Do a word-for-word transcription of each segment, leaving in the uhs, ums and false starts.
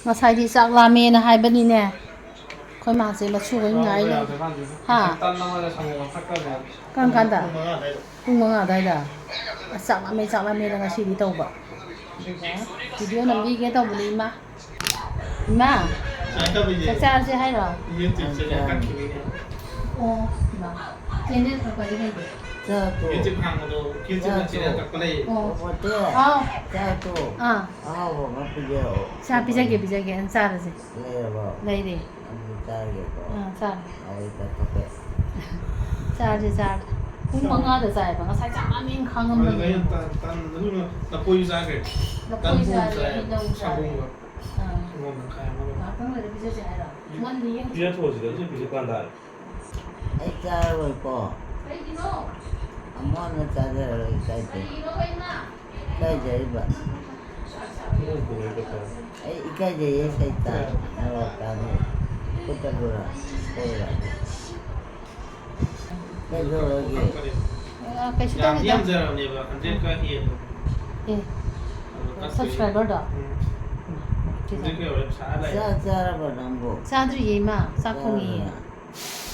ꯉꯁꯥꯏꯗꯤ ꯆꯥꯛ ꯂꯥꯝꯃꯦꯅ ꯍꯥꯏꯕꯅꯤꯅꯦ꯫ ꯑꯩꯈꯣꯏ ꯃꯥꯁꯦ ꯃꯁꯨ ꯍꯣꯏ ꯉꯥꯏ ꯂꯩ꯫ ꯍꯥ? ꯇꯟ ꯑꯃꯒ ꯁꯪꯒꯣꯝ ꯑꯃ ꯊꯛꯈ꯭ꯔꯕꯅꯦ꯫ ꯀꯔꯝ ꯀꯥꯟꯗ? ꯄꯨꯡ ꯃꯉꯥ ꯑꯗꯥꯏꯗ꯫ ꯄꯨꯡ ꯃꯉꯥ ꯑꯗꯥꯏꯗ? ꯑꯁ, ꯆꯥꯛ ꯂꯥꯝꯃꯦ, ꯆꯥꯛ ꯂꯥꯝꯃꯦꯅ ꯉꯁꯤꯗꯤ ꯇꯧꯕ꯫ ꯑꯗꯨꯒ ꯚꯤꯗꯤꯑꯣ ꯅꯝꯕꯤꯒꯦ ꯇꯧꯕꯅꯦ, ꯏꯃꯥ꯫ ꯏꯃꯥ, ꯁꯨꯃꯥꯏꯅ ꯇꯧꯕꯤꯁꯦ꯫ ꯆꯥꯛ ꯆꯥꯔꯁꯦ ꯍꯥꯏꯔꯣ? YouTube channel ꯀꯛꯈꯤꯕꯩꯅꯦ꯫ ꯑꯣ, ꯏꯃꯥ꯫ Channel ꯀꯛꯄꯗꯤ ꯀꯩꯒꯤ? ꯆꯥꯛꯇꯣ꯫ YouTube ꯍꯥꯡꯕꯗꯣ, YouTube ꯆꯥꯛꯇꯣ꯫ Channel ꯀꯛꯄ ꯂꯩ꯫ ꯑꯣ꯫ ꯍꯣꯇꯦꯜ꯫ ꯍꯥꯎ꯫ ꯆꯥꯛꯇꯣ꯫ ꯑꯥ꯫ ꯑꯍꯥꯎꯕ ꯑꯃ ꯄꯤꯖꯔꯛꯑꯣ꯫ ꯆꯥ ꯄꯤꯖꯒꯦ, ꯄꯤꯖꯒꯦ꯫ ꯑꯗꯨꯝ ꯆꯥꯔꯁꯦ꯫ ꯂꯩꯔꯕꯣ? ꯂꯩꯔꯦ꯫ ꯑꯗꯨꯗꯤ ꯆꯥꯔꯒꯦꯀꯣ꯫ ꯑꯥ, ꯆꯥꯔꯣ꯫ ꯍꯥꯎ, ꯆꯥꯊꯣꯛꯀꯦ꯫ ꯆꯥꯔꯁꯦ, ꯆꯥꯔꯁꯦ꯫ ꯄꯨꯡ ꯃꯉꯥꯗ ꯆꯥꯏꯌꯦꯕ꯫ ꯉꯁꯥꯏ ꯆꯥꯛ ꯂꯥꯝꯃꯦꯅ ꯈꯥꯡꯉꯝꯗꯕꯅꯦ꯫ ꯑꯗꯨꯗꯩ ꯇꯟ, ꯇꯟ, ꯑꯗꯨꯅ ꯂꯐꯣꯏꯁꯨ ꯆꯥꯈ꯭ꯔꯦ꯫ ꯂꯐꯣꯏ ꯇꯟ ꯆꯥꯔꯦ, ꯆꯥꯏ, ꯍꯩꯅꯧ ꯆꯥꯔꯦ꯫ ꯁꯪꯒꯣꯝꯒ꯫ ꯑꯥ꯫ ꯁꯪꯒꯣꯝ ꯇꯪꯈꯥꯏ ꯑꯃꯒ꯫ ꯉꯥꯛꯇꯪ ꯂꯩꯔ ꯄꯤꯖꯁꯦ ꯍꯥꯏꯔꯣ? ꯉꯜꯂꯤꯌꯦ ꯍꯧꯖꯤꯛ꯫ ꯄꯤꯖꯊꯣꯛꯑꯁꯤꯗ, ꯍꯧꯖꯤꯛ ꯄꯤꯖ ꯀꯥꯟꯗ꯫ ꯑꯩ ꯆꯥꯔꯔꯣꯏꯀꯣ꯫ ꯀꯩꯒꯤꯅꯣ? ꯑꯃꯨꯛ ꯍꯟꯅ ꯆꯥꯖꯔꯔꯣꯏ, ꯏꯀꯥꯏꯖꯩ꯫ ꯀꯩꯒꯤꯅꯣꯕ, ꯏꯃꯥ? ꯏꯀꯥꯏꯖꯩꯕ꯫ ꯑꯩ ꯏꯀꯥꯏꯖꯩꯌꯦ, ꯁꯩꯇ꯫ ꯅꯔꯣꯛꯇꯥꯅꯤ꯫ ꯈꯨꯠꯇ ꯂꯨꯔꯥ, ꯀꯣꯏꯔꯥ꯫ ꯀꯩꯗꯧꯔꯒꯦ? ꯑ, ꯀꯩꯁꯨ ꯌꯥꯝꯗꯤ ꯇꯧꯗꯦꯗ꯫ ꯌꯥꯝꯖꯔꯕꯅꯦꯕ, hundred ꯀ ꯍꯦꯜꯂꯕꯅꯦ꯫ ꯑꯦ, ꯑꯗꯣ ꯀꯛꯇꯣꯏꯅꯦ꯫ Subscriber ꯗꯣ? ꯎꯝ꯫ ꯍꯧꯖꯤꯛ ꯌꯧꯔꯦ, ꯄꯩꯁꯥ ꯂꯥꯛꯑꯦ꯫ ꯆꯥꯛ ꯆꯥꯔꯕ ꯅꯪꯕꯨ? ꯆꯥꯗ꯭ꯔꯤꯌꯦ, ꯏꯃꯥ꯫ ꯆꯥꯛ ꯊꯣꯡꯉꯤꯌꯦ꯫ ꯆꯥꯔꯕ?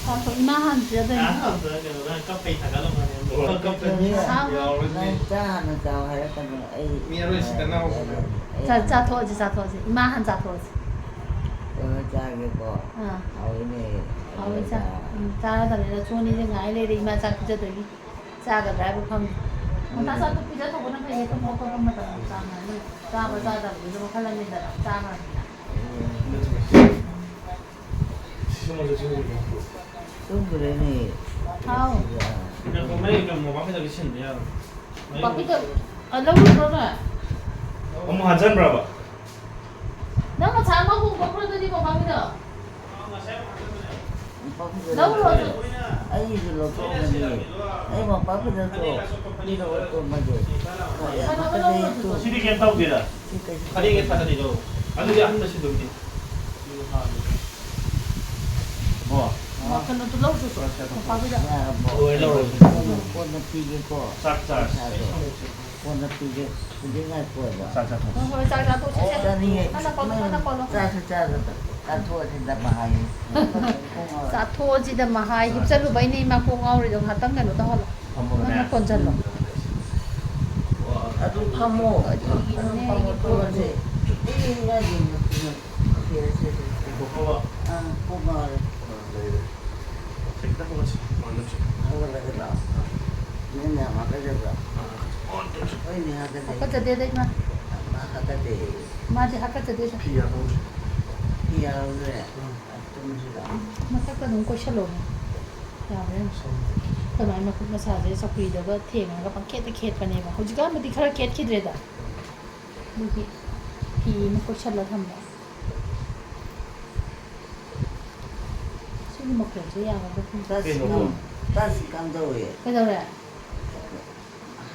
ꯆꯥꯛꯇꯣ ꯏꯃꯥ ꯍꯥꯟꯅ ꯄꯤꯖꯗꯣꯏꯅꯦ꯫ ꯑꯍꯥꯟꯕꯗ ꯀꯩꯅꯣ, ꯅꯪ ꯀꯞꯄꯩ ꯊꯥꯒꯠꯂꯝꯕꯅꯦ꯫ ꯑꯗꯣ ꯀꯞꯄ ꯀꯞꯄ ꯀꯞꯄ ꯍꯥ? ꯌꯥꯎꯔꯣꯏ꯫ ꯅꯪ ꯆꯥ ꯍꯥꯟꯅ ꯆꯥꯎ ꯍꯥꯏꯔꯛꯀꯅꯨ꯫ ꯑꯩ ꯃꯤ ꯑꯔꯣꯏꯁꯤꯗ ꯅꯪ ꯍꯧꯕꯗ꯫ ꯑꯩ ꯆꯥ-, ꯆꯥꯊꯣꯛꯑꯁꯤ, ꯆꯥꯊꯣꯛꯑꯁꯤ꯫ ꯏꯃꯥ ꯍꯥꯟꯅ ꯆꯥꯊꯣꯛꯑꯁꯤ꯫ ꯀꯩꯅꯣ ꯆꯥꯒꯦꯀꯣ꯫ ꯑꯥ꯫ ꯍꯥꯎꯏꯅꯦ꯫ ꯍꯥꯎꯏ, ꯆꯥ-, ꯎꯝ, ꯆꯥꯔꯗꯕꯅꯤꯅ ꯆꯣꯅꯤꯁꯦ ꯉꯥꯏ ꯂꯩꯔꯦ ꯏꯃꯥ ꯆꯥꯛ ꯄꯤꯖꯗꯣꯏꯒꯤ꯫ ꯆꯥꯒꯗ꯭ꯔꯥ ꯍꯥꯏꯕ ꯈꯪꯗꯦ꯫ ꯉꯟꯇꯥ ꯎꯝ꯫ ꯆꯥꯛꯇꯣ ꯄꯤꯖꯊꯣꯛꯄꯅ ꯐꯩꯌꯦ, ꯇꯨꯝꯕ ꯈꯣꯠꯄ ꯃꯇꯝ ꯆꯥꯡ ꯅꯥꯏꯅ꯫ ꯆꯥꯕ ꯎꯝ꯫ ꯆꯥꯗꯕꯗꯨꯁꯨ ꯃꯈꯜ ꯑꯃꯅꯤꯗꯅ, ꯆꯥꯈ꯭ꯔꯕꯅꯤꯅ꯫ ꯎꯝ꯫ ꯇꯨꯝꯈ꯭ꯔꯦꯅꯦ꯫ ꯍꯥꯎ꯫ ꯉꯥꯏꯈꯣ, ꯃꯩ ꯀꯩꯅꯣ, ꯃꯣꯝꯄꯥꯛ ꯐꯤꯗꯛꯇꯤ ꯁꯤꯟꯕ ꯌꯥꯔꯣꯏ꯫ ꯃꯣꯝꯄꯥꯛ ꯐꯤꯗꯛ, ꯑ, ꯂꯧꯔꯨꯕ꯭ꯔꯣ ꯅꯣꯏ? ꯑꯃꯨꯛ ꯍꯥꯟꯖꯟꯕ꯭ꯔꯕ? ꯅꯪ ꯉꯁꯥꯏ ꯑꯃ ꯍꯣꯡꯗꯣꯛꯈ꯭ꯔꯗꯨꯗꯤ ꯃꯣꯝꯄꯥꯛ ꯐꯤꯗꯛ? ꯃꯣꯝꯄꯥꯛ ꯐꯤꯗꯛ ꯂꯧꯔꯣ ꯂꯩꯇ꯭ꯔꯦ꯫ ꯑꯗꯨ꯫ ꯑꯩꯒꯤꯁꯨ ꯂꯧꯊꯣꯛꯑꯝꯕꯅꯤ꯫ ꯑꯩ ꯃꯣꯝꯄꯥꯛ ꯐꯤꯗꯛꯇꯣ ꯄꯤꯔꯛꯑꯣ ꯇꯨꯝꯃꯒꯦ꯫ ꯍꯣꯏ, ꯌꯥꯝ ꯐꯖꯩꯌꯦ ꯇꯨ꯫ ꯁꯤꯗꯤ ꯀꯩꯝ ꯇꯧꯗꯦꯗ꯫ ꯁꯤ ꯀꯩꯁꯨ ꯐꯅꯦꯛ ꯇꯧꯗꯦ꯫ ꯊꯥꯗꯔꯤꯗꯣ꯫ ꯑꯗꯨꯗꯤ ꯑꯍꯟꯕ ꯁꯤꯟꯗꯣꯏꯅꯤ꯫ ꯀꯩꯅꯣꯗꯣ ꯂꯧꯔꯨꯆꯣ꯫ ꯃꯣꯝꯄꯥꯛ ꯐꯤꯗꯛ꯫ ꯌꯥꯔꯕꯣ? ꯂꯣꯏ ꯂꯧꯔꯦ꯫ ꯀꯣꯟꯅ ꯄꯤꯒꯦꯀꯣ꯫ ꯆꯥꯛ ꯆꯥꯔꯁꯤ꯫ ꯄꯩꯁꯥꯗꯣ꯫ ꯀꯣꯟꯅ ꯄꯤꯒꯦ꯫ ꯍꯧꯖꯤꯛ ꯉꯥꯏꯈꯣ ꯍꯥꯏꯕ꯫ ꯆꯥꯛ ꯆꯥꯊꯣꯛꯁꯤ꯫ ꯍꯣꯏ, ꯍꯣꯏ, ꯆꯥꯛ ꯆꯥꯊꯣꯛꯁꯤꯁꯦ꯫ ꯆꯥꯅꯤꯡꯉꯦ꯫ ꯀꯟꯅ ꯀꯣꯜꯂꯣ, ꯀꯟꯅ ꯀꯣꯜꯂꯣ꯫ ꯆꯥꯛꯁꯨ ꯆꯥꯗ ꯆꯥꯊꯣꯛꯑꯁꯤꯗ ꯃꯍꯥꯏ꯫ ꯆꯥꯊꯣꯛꯑꯁꯤꯗ ꯃꯍꯥꯏ꯫ ꯍꯤꯞꯆꯜꯂꯨꯕꯩꯅꯦ ꯏꯃꯥ ꯀꯣꯛ ꯉꯥꯎꯔꯤꯗꯣ꯫ ꯉꯥꯏꯍꯥꯛꯇꯪ ꯀꯩꯅꯣ ꯇꯧꯍꯜꯂꯣ꯫ ꯐꯝꯃꯣꯅꯦ꯫ ꯅꯪꯅ ꯀꯣꯟꯁꯤꯜꯂꯣ꯫ ꯑꯗꯨ ꯐꯝꯃꯣ꯫ ꯑꯗꯨ ꯐꯝꯃꯣ, ꯐꯝꯃꯣ, ꯐꯝꯃꯣꯁꯦ꯫ ꯏ ꯉꯥꯏꯗꯤ ꯃꯇꯨꯡ ꯐꯦꯔꯁꯦ꯫ ꯑꯥ, ꯀꯣꯛ ꯉꯥꯎꯔꯦ꯫ ꯂꯩꯔꯦ꯫ ꯁꯦ, ꯈꯤꯇꯪ ꯍꯧꯒꯠꯁꯤ꯫ ꯃꯥ ꯅꯠꯇ꯭ꯔꯦ꯫ ꯍꯧꯒꯠꯂꯒ ꯂꯥꯛꯑꯣ꯫ ꯅꯪ ꯌꯥꯝ ꯍꯥꯀꯠꯆꯕ꯭ꯔꯣ? ꯑꯥ, ꯍꯥꯀꯠꯆ-, ꯑꯣ, ꯇꯧꯔꯦ꯫ ꯍꯣꯏꯅꯦ, ꯍꯥꯀꯠꯆꯩ꯫ ꯍꯥꯀꯠꯆꯗꯦꯗ, ꯏꯃꯥ꯫ ꯃꯥ ꯍꯥꯀꯠꯆꯩ꯫ ꯃꯥꯗꯤ ꯍꯥꯀꯠꯆꯗꯦꯗ꯫ ꯐꯤ ꯌꯥꯜꯍꯧꯗ꯭ꯔꯦ꯫ ꯐꯤ ꯌꯥꯜꯍꯧꯗ꯭ꯔꯦ? ꯎꯝ꯫ ꯑ, ꯇꯨꯝꯁꯤꯔꯣ? ꯃꯊꯛꯇ ꯑꯗꯨꯝ ꯀꯣꯏꯁꯜꯂꯣꯅꯦ꯫ ꯌꯥꯕ꯭ꯔꯥ ꯌꯦꯡꯉꯨ꯫ ꯁꯣꯝꯗ꯫ ꯑꯩꯈꯣꯏ ꯃꯥꯏ ꯃꯈꯨꯠ ꯃꯁꯥꯁꯦ ꯆꯧꯀ꯭ꯔꯤꯗꯒ ꯊꯦꯡꯉꯒ ꯄꯪꯈꯦꯠꯇ ꯈꯦꯠꯄꯅꯦꯕ꯫ ꯍꯧꯖꯤꯛꯀꯥꯟꯕꯨꯗꯤ ꯈꯔ ꯈꯦꯠꯈꯤꯗ꯭ꯔꯦꯗ꯫ ꯑꯗꯨꯒꯤ ꯐꯤ ꯑꯃ ꯀꯣꯏꯁꯜꯂ ꯊꯝꯕ꯫ ꯁꯤꯒꯤ ꯃꯈꯣꯟꯁꯦ ꯌꯥꯒꯗ꯭ꯔꯥ ꯈꯪꯗꯦ꯫ ꯇꯁ ꯀꯩꯅꯣ? ꯀꯝ-, ꯇꯁ ꯀꯝꯗꯧꯏ? ꯀꯩꯗꯧꯔꯦ?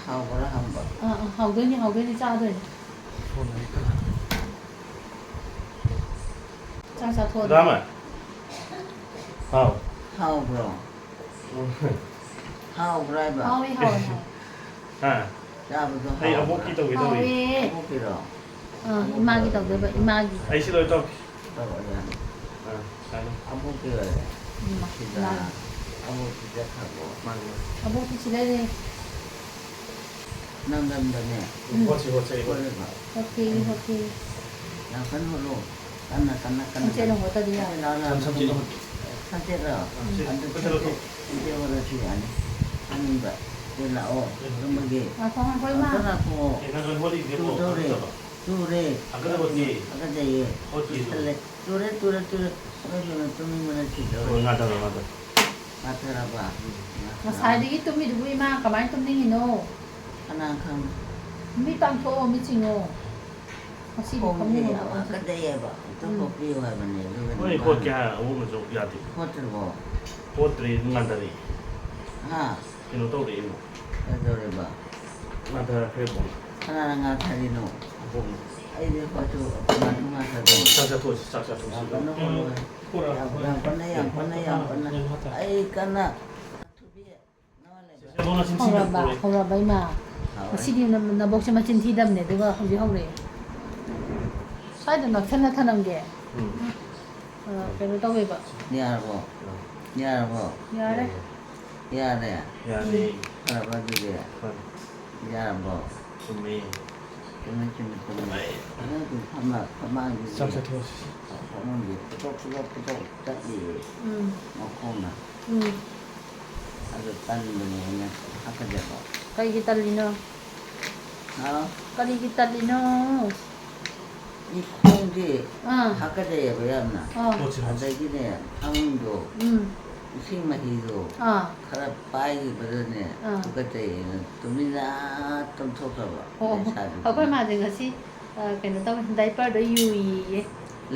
ꯍꯥꯎꯕ꯭ꯔꯥ ꯍꯪꯕ꯫ ꯑꯥ, ꯑꯥ, ꯍꯥꯎꯗꯣꯏꯅꯤ, ꯍꯥꯎꯗꯣꯏꯅꯤ, ꯆꯥꯗꯣꯏꯅꯤ꯫ ꯆꯥꯛ ꯆꯥꯊꯣꯛꯑꯣ꯫ ꯔꯥꯃ? ꯍꯥꯎ꯫ ꯍꯥꯎꯕ꯭ꯔꯣ? ꯎꯝ꯫ ꯍꯥꯎꯕ꯭ꯔꯥ ꯍꯥꯏꯕ? ꯍꯥꯎꯋꯦ, ꯍꯥꯎꯋꯦ, ꯍꯥꯎꯋꯦ꯫ ꯍꯥ? ꯆꯥꯕꯗꯣ ꯑꯩ ꯍꯥꯎꯕ꯭ꯔꯥ? ꯑꯕꯣꯛꯀꯤ ꯇꯧꯒꯦ ꯇꯧꯔꯤ꯫ ꯍꯥꯎꯋꯦ꯫ ꯑꯕꯣꯛꯀꯤꯔꯣ? ꯑꯥ, ꯏꯃꯥꯒꯤ ꯇꯧꯗꯣꯏꯕ, ꯏꯃꯥꯒꯤ꯫ ꯑꯩ ꯁꯤ ꯂꯣꯏ ꯇꯧꯔꯛꯀꯦ꯫ ꯇꯧꯔꯛꯑꯣ, ꯌꯥꯅꯤ꯫ ꯑꯥ, ꯁꯥꯏꯅ꯫ ꯑꯕꯣꯛꯀꯤ ꯑꯣꯏꯔꯦ꯫ ꯎꯝ, ꯁꯤꯗ ꯏꯃꯥꯒꯤ꯫ ꯑꯕꯣꯛꯀꯤꯗ ꯊꯝꯃꯣ꯫ ꯃꯥꯅꯤ, ꯃꯥꯅꯤ꯫ ꯑꯕꯣꯛꯀꯤ ꯁꯤ ꯂꯩꯔꯦ꯫ ꯅꯪꯒꯟꯗꯅꯦ꯫ ꯎꯝ꯫ ꯍꯣꯠꯁꯤ, ꯍꯣꯠꯁꯤ, ꯑꯩ ꯍꯣꯠ-, ꯍꯣꯠꯂꯦꯕ꯫ ꯍꯣꯠꯀꯦ, ꯍꯣꯠꯀꯦ꯫ ꯌꯥꯝ ꯀꯟꯅ ꯍꯣꯠꯂꯣ꯫ ꯀꯟꯅ, ꯀꯟꯅ, ꯀꯟꯅ, ꯁꯝꯆꯦꯠꯅ ꯀꯟꯅ꯫ ꯍꯣꯠꯇꯗꯤ ꯌꯥꯔꯣꯏ꯫ ꯁꯝ-, ꯁꯝꯆꯦꯠꯅ ꯍꯣꯠꯀꯦ꯫ ꯁꯝꯆꯦꯠꯔꯣ? ꯁꯤ, ꯑꯗꯨ ꯈꯨꯠꯇ ꯂꯧꯊꯣꯛ꯫ ꯁꯝꯆꯦꯠ ꯍꯣꯠꯂꯁꯨ ꯌꯥꯅꯤ꯫ ꯑꯅꯤꯡꯕ꯫ ꯁꯤ ꯂꯥꯛꯑꯣ꯫ ꯇꯨꯝꯃꯒꯦ꯫ ꯉꯥꯏꯈꯣ, ꯉꯥꯏꯈꯣ, ꯏꯃꯥ꯫ ꯑꯝꯇ ꯉꯥꯏꯈꯣ꯫ ꯑꯦ, ꯅꯪꯒꯟ ꯍꯣꯠꯂꯤꯗꯨꯗꯤ ꯀꯣ, ꯇꯨꯗꯧꯔꯦ꯫ ꯍꯥꯀꯠꯆꯕ꯫ ꯇꯨꯔꯦ꯫ ꯍꯥꯀꯠꯆꯕꯗꯤ ꯍꯥꯀꯠꯆꯩꯌꯦ꯫ ꯍꯣꯠꯀꯦ꯫ ꯇꯜꯂꯦ꯫ ꯇꯨꯔꯦ, ꯇꯨꯔꯦ, ꯇꯨꯔꯦ꯫ ꯏꯃꯥꯏ ꯄꯦꯝꯃ, ꯇꯨꯝꯅꯤꯡꯕꯅ ꯁꯤꯗꯧꯔꯦ꯫ ꯍꯣꯏ, ꯉꯥꯊꯔꯣ, ꯉꯥꯊꯔꯣ꯫ ꯉꯥꯊꯔꯕ? ꯎꯝ, ꯉꯥꯊꯔ꯫ ꯉꯁꯥꯏꯗꯒꯤ ꯇꯨꯝꯃꯤꯗꯨꯕꯨ, ꯏꯃꯥ, ꯀꯃꯥꯏꯅ ꯇꯨꯝꯅꯤꯡꯉꯤꯅꯣ? ꯀꯅꯥ ꯈꯪ? ꯃꯤꯠ ꯄꯥꯡꯊꯣꯛꯑꯣ, ꯃꯤꯠ ꯁꯤꯡꯉꯣ꯫ ꯉꯁꯤꯗꯤ ꯈꯣꯡꯁꯦ ꯐꯃꯨꯡ ꯌꯥꯝ ꯑꯣꯟꯊꯣꯛꯑꯣ꯫ ꯍꯥꯀꯠꯆꯩꯌꯦꯕ꯫ ꯑꯝꯇ ꯎꯝ꯫ ꯍꯣꯠꯄꯤꯌꯨ ꯍꯥꯏꯕꯅꯦ, ꯑꯗꯨꯒ ꯍꯣꯏ, ꯃꯥꯅ ꯍꯣꯠꯀꯦ ꯍꯥꯏ, ꯑꯋꯣꯛꯅꯁꯨ ꯌꯥꯗꯦ꯫ ꯍꯣꯠꯇ꯭ꯔꯤꯕꯣ? ꯍꯣꯠꯇ꯭ꯔꯤ, ꯉꯥꯟꯊꯔꯛꯏ꯫ ꯍꯥ? ꯀꯩꯅꯣ ꯇꯧꯔꯛꯑꯦꯕ꯫ ꯀꯩꯗꯧꯔꯦꯕ? ꯉꯥꯊꯔꯛꯈ꯭ꯔꯦꯕ꯫ ꯀꯅꯥꯅ ꯉꯥꯊꯔꯤꯅꯣ? ꯑꯕꯣꯛꯅ꯫ ꯑꯩꯗꯤ ꯍꯣꯏꯁꯨ ꯀꯅꯥꯁꯨ ꯉꯥꯊꯗꯦ꯫ ꯆꯥꯛ ꯆꯥꯊꯣꯛꯑꯁꯤ, ꯆꯥꯛ ꯆꯥꯊꯣꯛꯑꯁꯤ꯫ ꯌꯥꯝ ꯀꯟꯅ ꯍꯣꯠꯂꯨ ꯍꯥꯏ꯫ ꯌꯥꯝ, ꯌꯥꯝ ꯀꯟꯅ, ꯌꯥꯝ ꯀꯟꯅ, ꯌꯥꯝ ꯀꯟꯅ꯫ ꯑꯩ ꯀꯟꯅ ꯊꯨꯕꯤ, ꯅꯋꯥ ꯂꯩꯕ꯭ꯔꯥ? ꯁꯤꯁꯦ ꯑꯕꯣꯛꯅ ꯁꯤꯟ ꯁꯤꯟꯕꯤꯔꯛꯑꯣ꯫ ꯍꯧꯔꯕ, ꯍꯧꯔꯕ ꯏꯃꯥ? ꯉꯁꯤꯗꯤ ꯅ-, ꯅꯕꯣꯛꯁꯦ ꯃꯆꯤꯟ ꯊꯤꯗꯕꯅꯦ, ꯑꯗꯨꯒ ꯍꯧꯖꯤꯛ ꯍꯧꯔꯛꯑꯦ꯫ ꯁ꯭ꯋꯥꯏꯗ ꯅꯛꯁꯟꯅ ꯊꯅꯝꯒꯦ꯫ ꯎꯝ꯫ ꯑ, ꯀꯩꯅꯣ ꯇꯧꯋꯦꯕ꯫ ꯌꯥꯔꯕꯣ? ꯌꯥꯔꯕꯣ? ꯌꯥꯔꯦ꯫ ꯌꯥꯔꯦ? ꯌꯥꯔꯦ꯫ ꯎꯝ꯫ ꯐꯔꯕ ꯑꯗꯨꯗꯤ? ꯐꯔꯦ꯫ ꯌꯥꯔꯕꯣ? ꯆꯨꯝꯃꯦ꯫ ꯆꯨꯝꯃꯦ, ꯆꯨꯝꯃꯦ, ꯆꯨꯝꯃꯦ꯫ ꯑꯩ ꯅꯪ ꯑꯗꯨꯝ ꯐꯝꯃ-, ꯐꯝꯃꯥꯡꯗꯨꯗꯤ ꯆꯥꯛ ꯆꯥꯊꯣꯛꯑꯁꯤ꯫ ꯐꯃꯨꯡꯗꯤ ꯐꯨꯇꯣꯛ, ꯐꯨꯇꯣꯛ, ꯐꯨꯇꯣꯛ ꯆꯠꯂꯤꯌꯦ꯫ ꯎꯝ꯫ ꯃꯈꯣꯡꯅ꯫ ꯎꯝ꯫ ꯑꯗꯨ ꯇꯟꯕꯅꯦ ꯑꯩꯅ ꯍꯥꯀꯠꯆꯕ꯫ ꯀꯩꯒꯤ ꯇꯜꯂꯤꯅꯣ? ꯍꯥ? ꯀꯔꯤꯒꯤ ꯇꯜꯂꯤꯅꯣ? ꯏ ꯈꯣꯡꯁꯦ ꯑꯥ꯫ ꯍꯥꯀꯠꯆꯩꯌꯦꯕ ꯌꯥꯝꯅ꯫ ꯑꯥ꯫ ꯄꯣꯠꯁꯦ ꯍꯥꯞꯁꯤ꯫ ꯑꯗꯒꯤꯅꯦ, ꯐꯃꯨꯡꯗꯣ ꯎꯝ꯫ ꯏꯁꯤꯡ ꯃꯍꯤꯗꯣ ꯑꯥ꯫ ꯈꯔ ꯄꯥꯏꯈꯤꯕꯗꯅꯦ ꯑꯥ꯫ ꯍꯥꯀꯠꯆꯩꯌꯦꯅ ꯇꯨꯃꯤꯟꯅ ꯇꯨꯝꯊꯣꯛꯈ꯭ꯔꯕ ꯑꯣ, ꯂꯩꯁꯥꯕꯤꯗꯨꯅ꯫ ꯑꯩꯈꯣꯏ ꯃꯥꯁꯦ ꯉꯁꯤ, ꯑ, ꯀꯩꯅꯣ ꯇꯧꯋꯦ, diaperꯗꯣ ꯌꯨꯏꯌꯦ꯫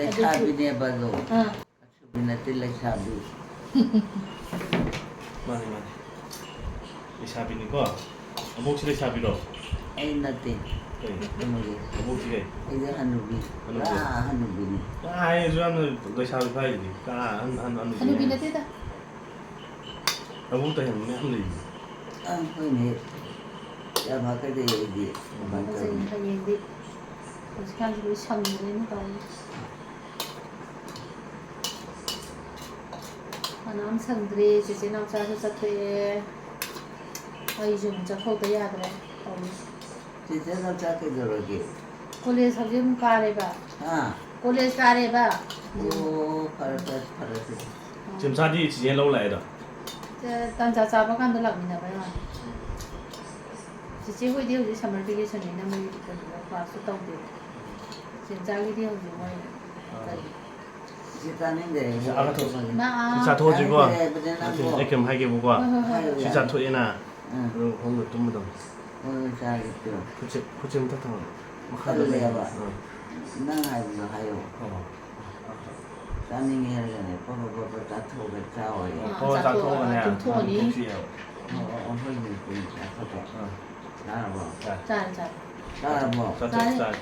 ꯑꯗꯨꯁꯨ ꯂꯩꯁꯥꯕꯤꯅꯦꯕ ꯑꯗꯣ꯫ ꯑꯥ꯫ ꯑꯁꯨꯕꯤ ꯅꯠꯇꯦ, ꯂꯩꯁꯥꯕꯤ꯫ ꯃꯥꯅꯤ, ꯃꯥꯅꯤ꯫ ꯂꯩꯁꯥꯕꯤꯅꯤꯀꯣ? ꯑꯕꯣꯛꯁꯤ ꯂꯩꯁꯥꯕꯤꯔꯣ? ꯑꯩ ꯅꯠꯇꯦ꯫ ꯀꯩ? ꯀꯩꯅꯣꯒꯤ꯫ ꯑꯕꯣꯛꯁꯤ ꯀꯩ? ꯑꯩꯗꯤ ꯍꯅꯨꯕꯤ꯫ ꯍꯅꯨꯕꯤ꯫ ꯄꯨꯔꯥ ꯍꯅꯨꯕꯤꯅꯤ꯫ ꯀꯥ ꯍꯥꯏꯁꯨ ꯌꯥꯝꯅ ꯂꯩꯁꯥꯕꯤ ꯐꯥꯏꯗꯨꯗꯤ꯫ ꯀꯥ ꯑꯍꯟ, ꯑꯍꯟ, ꯍꯅꯨꯕꯤ ꯍꯅꯨꯕꯤ ꯍꯥꯏ꯫ ꯅꯠꯇꯦꯗ꯫ ꯑꯕꯣꯛꯇ ꯍꯦꯟꯕ ꯃꯌꯥꯝ ꯂꯩꯕꯅꯤ꯫ ꯑ, ꯍꯣꯏꯅꯦ꯫ ꯌꯥꯝ ꯍꯥꯀꯠꯆꯩ ꯑꯩꯗꯤ꯫ ꯀꯃꯥꯏꯅ ꯇꯧꯅꯤ? ꯍꯌꯦꯡꯗꯤ ꯍꯧꯖꯤꯛꯀꯥꯟꯁꯤ ꯂꯣꯏ ꯁꯪꯗ꯭ꯔꯦꯅꯦ ꯇꯧꯔꯤꯁꯦ꯫ ꯀꯅꯥꯝ ꯁꯪꯗ꯭ꯔꯦ, ꯆꯦꯆꯦ ꯅꯥꯎꯆꯥꯁꯨ ꯆꯠꯊꯣꯛꯑꯦ, ꯑꯩꯁꯨ ꯑꯃꯨꯛ ꯆꯠꯊꯣꯛꯇ ꯌꯥꯗ꯭ꯔꯦ ꯇꯧꯔꯤꯁꯦ꯫ ꯆꯦꯆꯦ ꯅꯥꯎꯆꯥ ꯀꯩꯗꯧꯔꯒꯦ? ꯀꯣꯂꯦꯖ ꯍꯧꯖꯤꯛ ꯑꯃꯨꯛ ꯀꯥꯔꯦꯕ꯫ ꯍꯥ? ꯀꯣꯂꯦꯖ ꯀꯥꯔꯦꯕ꯫ ꯑꯣ, ꯐꯔꯦ, ꯐꯔꯦ, ꯐꯔꯦ, ꯐꯔꯦ꯫ ꯆꯦꯝꯆꯥꯗꯤ ꯆꯦꯆꯦ ꯂꯧ ꯂꯥꯛꯑꯦꯗꯣ? ꯆꯦ, ꯇꯟꯖꯥ ꯆꯥꯕ ꯀꯥꯟꯗ ꯂꯥꯛꯃꯤꯟꯅꯕꯩ ꯋꯥꯅꯤ꯫ ꯆꯦꯆꯦ ꯍꯣꯏꯗꯤ ꯍꯧꯖꯤꯛ summer vacationꯅꯤꯅ ꯃꯣꯏ ꯀꯩꯅꯣ classꯁꯨ ꯇꯧꯗꯦ꯫ ꯆꯦꯝꯆꯥꯒꯤꯗꯤ ꯍꯧꯖꯤꯛ ꯃꯣꯏ ꯑꯥ꯫ ꯀꯔꯤ? ꯁꯤ ꯆꯥꯅꯤꯡꯗꯦ꯫ ꯁꯤ ꯑꯥ ꯆꯥꯊꯣꯛ-, ꯃꯥ, ꯑꯥ꯫ ꯁꯤ ꯆꯥꯊꯣꯛꯑꯁꯤꯀꯣ꯫ ꯆꯥꯅꯤꯡꯗꯦ ꯍꯥꯏꯕꯅꯦ ꯅꯠꯇꯦ, ꯅꯪꯕꯣ꯫ ꯑꯩ ꯀꯩꯝ ꯍꯥꯏꯒꯦꯕꯀꯣ꯫ ꯍꯣꯏ, ꯍꯣꯏ, ꯍꯣꯏ꯫ ꯁꯤ ꯍꯥꯏꯌꯨ, ꯌꯥꯏ꯫ ꯆꯥꯊꯣꯛꯑꯦꯅ, ꯑꯥ꯫ ꯑꯗꯨꯒ ꯐꯃꯨꯡꯗ ꯇꯨꯝꯃꯗꯕꯅꯤ꯫ ꯍꯣꯏ, ꯍꯣꯏ, ꯆꯥꯒꯦ ꯇꯨ꯫ ꯈꯨꯠꯁꯦ, ꯈꯨꯠꯁꯦ ꯑꯝꯇ ꯊꯝꯃꯣ꯫ ꯃꯈꯥꯗ ꯂꯩ꯫ ꯇꯜꯂꯦꯕ꯫ ꯑꯥ꯫ ꯅꯪ ꯍꯥꯏꯕꯗꯣ ꯍꯥꯏꯌꯣ꯫ ꯑꯣ꯫ ꯆꯥꯅꯤꯡꯉꯦ ꯍꯥꯏꯔꯒꯅꯦ ꯄꯞ ꯄꯞ ꯄꯞ ꯄꯞ ꯆꯥꯊꯣꯛꯑꯒ ꯆꯥꯎ ꯍꯥꯏꯌꯣ꯫ ꯑꯥ, ꯍꯣꯏ, ꯆꯥꯊꯣꯛꯑꯒ ꯆꯥꯊꯣꯛꯑꯒꯅꯦ ꯇꯨꯝꯊꯣꯛꯑꯅꯤ꯫ ꯇꯨꯝꯊꯣꯛꯁꯤ ꯍꯥꯏꯌꯣ꯫ ꯑꯣ, ꯑꯣ, ꯑꯣ, ꯍꯣꯏ, ꯍꯣꯏ, ꯍꯣꯏ, ꯆꯥꯊꯣꯛꯑꯣ꯫ ꯑꯥ꯫ ꯆꯥꯔꯕꯣ? ꯆꯥꯔꯦ, ꯆꯥꯔꯦ꯫ ꯆꯥꯔꯕꯣ? ꯆꯥꯔꯦ꯫ ꯆꯥꯔꯦ꯫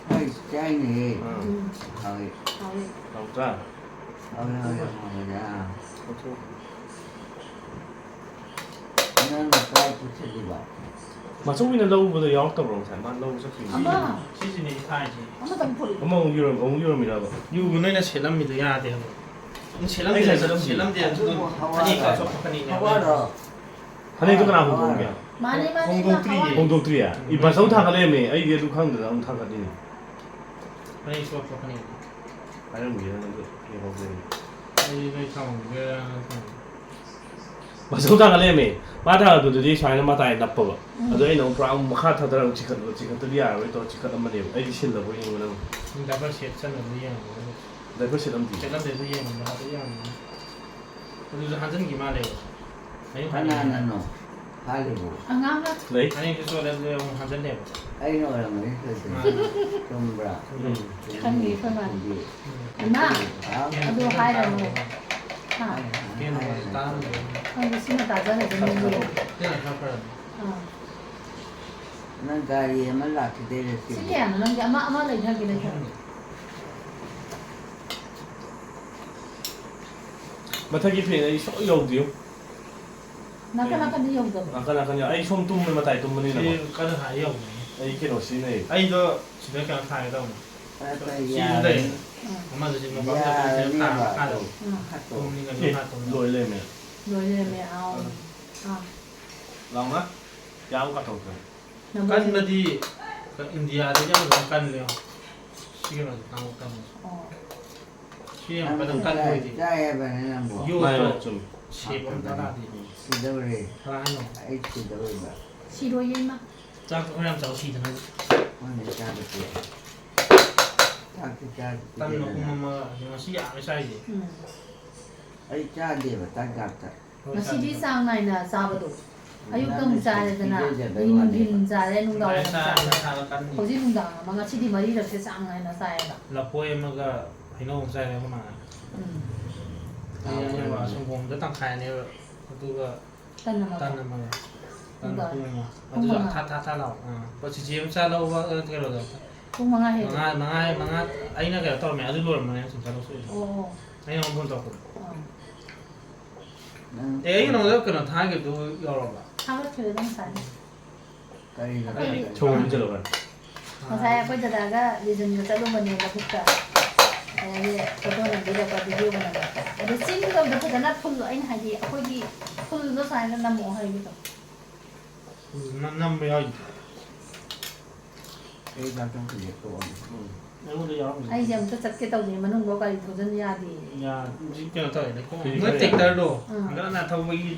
ꯍꯣꯏ, ꯆꯥꯏꯅꯦꯍꯦ꯫ ꯎꯝ꯫ ꯍꯥꯎꯋꯤ꯫ ꯍꯥꯎꯋꯤ꯫ ꯍꯥꯎꯇ꯭ꯔꯥ? ꯍꯥꯎꯋꯤ, ꯍꯥꯎꯋꯤ, ꯌꯥꯝ ꯍꯥꯎꯋꯤꯗ꯫ ꯂꯧꯊꯣꯛꯑꯣ꯫ ꯅꯪꯅ ꯀꯥꯏ ꯄꯨꯁꯤꯜꯂꯤꯕ? ꯃꯆꯧꯕꯤꯅ ꯂꯧꯕꯗꯣ ꯌꯥꯎꯔꯛꯇꯕ꯭ꯔꯣ ꯉꯁꯥꯏ? ꯃꯥ ꯂꯧꯕ ꯆꯠꯈꯤꯕꯅꯤ꯫ ꯑꯃ, ꯁꯤꯁꯤꯅꯦ ꯏꯁꯥꯁꯦ꯫ ꯑꯃꯇꯪ ꯄꯨꯔꯛꯑꯣ꯫ ꯑꯃ ꯑꯃꯨꯛ ꯌꯣꯔꯝ-, ꯑꯃꯨꯛ ꯌꯣꯔꯝꯃꯤꯔꯕ? ꯌꯨꯕ ꯅꯣꯏꯅ ꯁꯦꯠꯂꯝꯃꯤꯗꯣ ꯌꯥꯗꯦ ꯍꯥꯏꯕ꯫ ꯅꯪ ꯁꯦꯠꯂꯝꯗꯦ ꯑꯩ ꯉꯁꯥꯏ ꯍꯥꯏꯕ? ꯁꯦꯠꯂꯝꯗꯦ꯫ ꯁꯦꯠꯂꯝꯗꯦ, ꯑꯗꯨ ꯑꯗꯨꯝ ꯍꯋꯥ-, ꯐꯅꯦꯛꯀ ꯍꯋꯥ-, ꯆꯣꯠꯄ ꯐꯅꯦꯛꯅꯦ꯫ ꯍꯋꯥꯔꯣ? ꯐꯅꯦꯛꯇꯣ ꯀꯅꯥ ꯍꯣꯡꯗꯣꯛꯑꯝꯒꯦ? ꯃꯥꯅꯦ, ꯃꯥꯅꯦ, ꯍꯣꯡꯗꯣꯛꯇ꯭ꯔꯤꯌꯦ꯫ ꯃꯥ ꯍꯋꯥꯏ꯫ ꯍꯣꯡꯗꯣꯛꯇ꯭ꯔꯤꯌꯦ? ꯎꯝ꯫ ꯏꯕꯥꯆꯧ ꯊꯥꯡꯒꯠ ꯂꯩꯔꯝꯃꯦ꯫ ꯑꯩꯗꯤ ꯑꯗꯨ ꯈꯪꯗꯗꯅ ꯑꯃꯨꯛ ꯊꯥꯡꯒꯠꯂꯤꯅꯦ꯫ ꯐꯅꯦꯛ ꯆꯣꯠꯄ ꯐꯅꯦꯛ꯫ ꯄꯥꯏꯔꯝꯒꯦꯔꯥ ꯅꯪꯁꯨ ꯌꯦꯡꯍꯧꯗꯦꯅꯦ꯫ ꯑꯩꯗꯤ ꯅꯣꯏ ꯊꯝꯃꯝꯒꯦꯔꯥꯅ ꯊꯝꯃꯤ꯫ ꯕꯥꯆꯧ ꯊꯥꯡꯒꯠ ꯂꯩꯔꯝꯃꯦ꯫ ꯃꯥ ꯊꯥꯡꯒꯠꯄꯗꯨꯗꯤ ꯁꯨꯃꯥꯏꯅ ꯃꯇꯥꯏ ꯅꯞꯄꯕ꯫ ꯎꯝ꯫ ꯑꯗꯣ ꯑꯩꯅ ꯑꯃꯨꯛ ꯄꯨꯔꯥ ꯑꯃꯨꯛ ꯃꯈꯥ ꯊꯥꯗꯔꯒ ꯆꯤꯡꯈꯠꯂꯣ, ꯆꯤꯡꯈꯠꯇꯗꯤ ꯌꯥꯔꯔꯣꯏ ꯇꯧꯔ ꯆꯤꯡꯈꯠꯂꯝꯕꯅꯦꯕ꯫ ꯑꯩꯗꯤ ꯁꯤꯜꯂꯕꯣꯏ ꯅꯤꯡꯕ ꯅꯪ꯫ ꯎꯝ, diaper set ꯆꯠꯅꯕꯗꯤ ꯌꯦꯡꯉꯝꯒꯅꯤ꯫ Diaper set ꯑꯝꯗꯤ? ꯆꯠꯂꯝꯗꯦ, ꯑꯗꯨ ꯌꯦꯡꯉꯝꯗꯦ, ꯍꯥꯏꯐꯦꯠ ꯌꯦꯡꯉꯝꯒꯅꯤ꯫ ꯑꯗꯨꯁꯨ ꯍꯥꯟꯖꯤꯟꯈꯤ ꯃꯥꯜꯂꯦꯕ꯫ ꯑꯌꯨꯛ ꯍꯟꯅ ꯀꯅꯥꯅꯅꯣ ꯍꯥꯜꯂꯤꯕꯣ? ꯑꯉꯥꯡꯅ꯫ ꯂꯩ꯫ ꯍꯌꯦꯡꯁꯨ ꯆꯣꯠꯂꯦ, ꯑꯗꯨꯗꯤ ꯑꯃꯨꯛ ꯍꯥꯟꯖꯤꯜꯂꯦꯕ꯫ ꯑꯩꯅ ꯑꯣꯏꯔꯝꯒꯅꯤ ꯑꯗꯨꯗꯤ꯫ ꯃꯥꯅꯦ꯫ ꯆꯨꯝꯕ꯭ꯔꯥ? ꯎꯝ꯫ ꯈꯪꯉꯦ, ꯑꯩꯈꯣꯏ ꯃꯥꯅꯦ꯫ ꯑꯗꯨꯗꯤ ꯎꯝ꯫ ꯏꯃꯥ, ꯍꯥ? ꯑꯗꯨ ꯍꯥꯏꯔꯅꯨ꯫ ꯍꯥ? ꯍꯥꯏꯔꯅꯨ, ꯍꯥꯏꯔꯅꯨ꯫ ꯈꯪꯗꯦ, ꯁꯤꯃ ꯇꯥꯖꯔꯁꯅꯨ ꯃꯤꯒꯤ꯫ ꯁꯤꯅ ꯈꯔ ꯐꯔꯅꯤ꯫ ꯑꯥ꯫ ꯅꯪ ꯒꯥꯔꯤ ꯑꯃ ꯂꯥꯛꯈꯤꯗꯣꯏꯔꯦ ꯁꯤ ꯁꯤꯕꯨ? ꯀꯌꯥꯅꯣ ꯅꯪꯒꯤ? ꯑꯃ, ꯑꯃ ꯂꯩꯊꯒꯦ, ꯂꯩꯊꯒꯦ꯫ ꯃꯊꯛꯀꯤ fan ꯑꯩ ꯁꯨꯡꯌꯧ ꯌꯧꯗꯦ꯫ ꯅꯥꯀꯟ ꯅꯥꯀꯟꯗꯤ ꯌꯧꯗꯕ꯭ꯔꯣ? ꯅꯥꯀꯟ ꯅꯥꯀꯟ ꯌꯧ-, ꯑꯩ ꯁꯣꯝ ꯇꯨꯝꯕ ꯃꯇꯥꯏ ꯇꯨꯝꯕꯅꯤꯅꯀꯣ꯫ ꯁꯤ ꯀꯟꯅ ꯊꯥ ꯌꯧꯕꯅꯦ꯫ ꯑꯩ ꯀꯩꯅꯣ ꯁꯤꯖꯤꯟꯅꯩ꯫ ꯑꯩꯗꯣ ꯁꯤꯗ ꯀꯩꯅꯣ ꯊꯥꯒꯦ ꯇꯧꯕꯅꯦ꯫ ꯑ, ꯁꯤꯁꯨ ꯌꯥꯔꯅꯤ꯫ ꯂꯩ꯫ ꯑꯥ꯫ ꯑꯃꯗꯨꯗꯤ ꯃꯄꯥꯟꯗ ꯌꯥꯔꯅꯤ ꯊꯥ ꯃꯈꯥꯗ꯫ ꯕꯥꯇꯣꯟ꯫ ꯑꯥ꯫ ꯍꯥꯠꯇꯣ꯫ ꯇꯨꯝꯅꯤꯡꯉꯁꯨ ꯑꯦ, ꯊꯥ ꯇꯨꯝꯅ꯫ ꯂꯣꯏ ꯂꯩꯔꯝꯃꯦ꯫ ꯂꯣꯏ ꯂꯩꯔꯝꯃꯦ, ꯑꯥꯎ꯫ ꯑꯥ꯫ ꯂꯥꯎꯅ꯫ ꯀꯌꯥꯃꯨꯛ ꯀꯥꯊꯣꯛꯈ꯭ꯔꯦ? ꯅꯝꯕꯔꯁꯦ꯫ ꯀꯟꯕꯗꯤ ꯏꯟꯗꯤꯌꯥꯗꯒꯤ ꯑꯃꯗꯨꯅ ꯀꯜꯂꯦ꯫ ꯁꯤ ꯀꯩꯅꯣꯁꯦ ꯀꯥꯡꯕꯨ ꯀꯟꯕꯁꯦ꯫ ꯑꯣ꯫ ꯁꯤ ꯌꯥꯝ ꯀꯟꯅ ꯅꯪ ꯀꯟꯕ ꯆꯥꯏ-, ꯑꯣꯏꯗꯦ꯫ ꯆꯥꯏ ꯍꯥꯏꯕꯅꯤ ꯅꯪꯕꯨ? ꯌꯣꯠꯇꯣ ꯃꯥꯅꯦ, ꯆꯨꯝꯃꯤ꯫ ꯁꯦꯞ ꯑꯃ ꯇꯥꯗꯦ꯫ ꯁꯤꯗꯧꯔꯦ꯫ ꯀꯅꯥ ꯍꯥꯏꯅꯣ? ꯑꯩ ꯁꯤꯗꯧꯔꯦꯕ꯫ ꯁꯤꯔꯣꯏꯌꯦ, ꯏꯃꯥ꯫ ꯆꯥꯛꯇꯣ ꯈꯔ ꯌꯥꯝ ꯆꯥꯎ, ꯁꯤꯗꯅꯕ꯫ ꯈꯪꯗꯦ, ꯆꯥꯕꯁꯦ꯫ ꯆꯥꯛꯇꯤ ꯆꯥ-, ꯇꯟ ꯃꯄꯨꯝ ꯄꯤꯖꯗꯅ꯫ ꯑꯃ, ꯉꯁꯤ ꯌꯥꯝꯃꯦ ꯆꯥꯏꯁꯦ꯫ ꯎꯝ꯫ ꯑꯩ ꯆꯥꯗꯦꯕ ꯆꯥꯛ ꯆꯥꯛꯇ꯫ ꯉꯁꯤꯗꯤ ꯆꯥꯡ ꯅꯥꯏꯅ ꯆꯥꯕꯗꯣ꯫ ꯑꯌꯨꯛꯇ ꯑꯃꯨꯛ ꯆꯥꯔꯦꯗꯅ, ꯑꯗꯩ ꯅꯨꯡꯊꯤꯟ ꯆꯥꯔꯦ, ꯅꯨꯡꯗꯥꯡ ꯋꯥꯏꯔꯝ ꯆꯥꯔꯦ꯫ ꯍꯧꯖꯤꯛ ꯅꯨꯡꯗꯥꯡ ꯑꯃ, ꯉꯁꯤꯗꯤ ꯃꯔꯤꯔꯛꯁꯦ ꯆꯥꯡ ꯅꯥꯏꯅ ꯆꯥꯏꯌꯦꯕ꯫ ꯂꯐꯣꯏ ꯑꯃꯒ ꯍꯩꯅꯧ ꯑꯃ ꯆꯥꯏꯔꯦ ꯑꯩꯈꯣꯏ ꯃꯥꯅ꯫ ꯎꯝ꯫ ꯑꯩ ꯑꯅꯤꯃꯛ ꯁꯪꯒꯣꯝꯗ ꯇꯪꯈꯥꯏꯅꯦꯕ꯫ ꯑꯗꯨꯒ ꯇꯟ ꯑꯃꯒ꯫ ꯇꯟ ꯑꯃꯒ꯫ ꯇꯟ ꯅꯨꯡꯗꯥꯡ꯫ ꯄꯨꯡ ꯑꯃ꯫ ꯄꯨꯡ ꯑꯗꯨꯁꯨ ꯃꯉꯥ꯫ ꯊꯥ, ꯊꯥ, ꯊꯥ ꯂꯥꯎ꯫ ꯑꯥ꯫ ꯄꯣꯠ ꯆꯤꯆꯦ ꯑꯃ ꯆꯥ ꯂꯧꯕ, ꯑ, ꯀꯩꯅꯣꯗꯣ꯫ ꯄꯨꯡ ꯃꯉꯥ ꯍꯦꯜꯂꯦ꯫ ꯃꯉꯥ, ꯃꯉꯥ, ꯃꯉꯥ, ꯑꯩꯅ ꯀꯩꯅꯣ ꯇꯧꯔꯝꯃꯦ, ꯑꯗꯨ ꯂꯣꯏꯔꯝꯕꯅꯦ ꯁꯨꯝ ꯆꯥ ꯂꯧꯊꯣꯛꯏꯗꯣ꯫ ꯑꯣ, ꯑꯣ꯫ ꯑꯩꯅ ꯑꯃꯨꯛ ꯐꯣꯟ ꯇꯧꯔꯛꯄꯗꯣ꯫ ꯑꯥ꯫ ꯅꯪ ꯑꯦ, ꯑꯩ ꯀꯩꯅꯣꯗ ꯀꯩꯅꯣ ꯊꯥꯈꯤꯕꯗꯨ ꯌꯧꯔꯕ? ꯊꯥꯒꯠꯈ꯭ꯔꯦꯗ ꯉꯁꯥꯏ꯫ ꯀꯔꯤꯅꯣ? ꯁꯣꯝ ꯆꯠꯂꯨ ꯈꯔ꯫ ꯉꯁꯥꯏ ꯑꯩꯈꯣꯏ ꯗꯗꯥꯒ ꯂꯤꯖꯟꯒ ꯆꯠꯂꯨꯕꯅꯦ ꯂꯧꯕꯨꯛꯇ꯫ ꯑꯗꯒꯤ ꯐꯣꯇꯣ ꯅꯝꯕꯤꯔꯛꯄ, ꯚꯤꯗꯤꯑꯣꯒ ꯅꯝꯕꯤꯔꯛꯄ꯫ ꯑꯗꯨ ꯆꯤꯡꯗꯣ ꯑꯝꯇ ꯐꯖꯅ ꯐꯨꯜ, ꯑꯩꯅ ꯍꯥꯏꯗꯤ ꯑꯩꯈꯣꯏꯒꯤ ꯐꯨꯜꯗꯣ ꯁꯨꯃꯥꯏꯅ ꯅꯝꯃꯛꯑꯣ ꯍꯥꯏꯕꯗꯣ꯫ ꯅꯝ-, ꯅꯝꯕ ꯌꯥꯎꯏꯗꯨꯗꯤ꯫ ꯑꯩ ꯆꯥꯛ ꯆꯥꯛꯄꯨꯗꯤ ꯇꯣꯛꯑꯒꯦ꯫ ꯎꯝ꯫ ꯑꯩꯉꯣꯟꯗ ꯌꯥꯎꯔꯝꯒꯅꯤ꯫ ꯑꯩꯁꯦ ꯑꯝꯇ ꯆꯠꯀꯦ ꯇꯧꯕꯅꯦ, ꯃꯅꯨꯡꯐꯧ ꯒꯥꯔꯤ ꯊꯧꯖꯤꯟ ꯌꯥꯗꯦ꯫ ꯌꯥ-, ꯍꯧꯖꯤꯛ ꯀꯩꯅꯣ ꯇꯧꯋꯦ, ꯂꯩꯈꯣꯝ꯫ ꯍꯧꯖꯤꯛ ꯅꯣꯏ ꯀꯔꯤ? ꯇ꯭ꯔꯦꯛꯇꯔꯗꯣ ꯎꯝ꯫ ꯍꯟꯒꯠ ꯍꯟꯗ ꯊꯧꯕꯒꯤ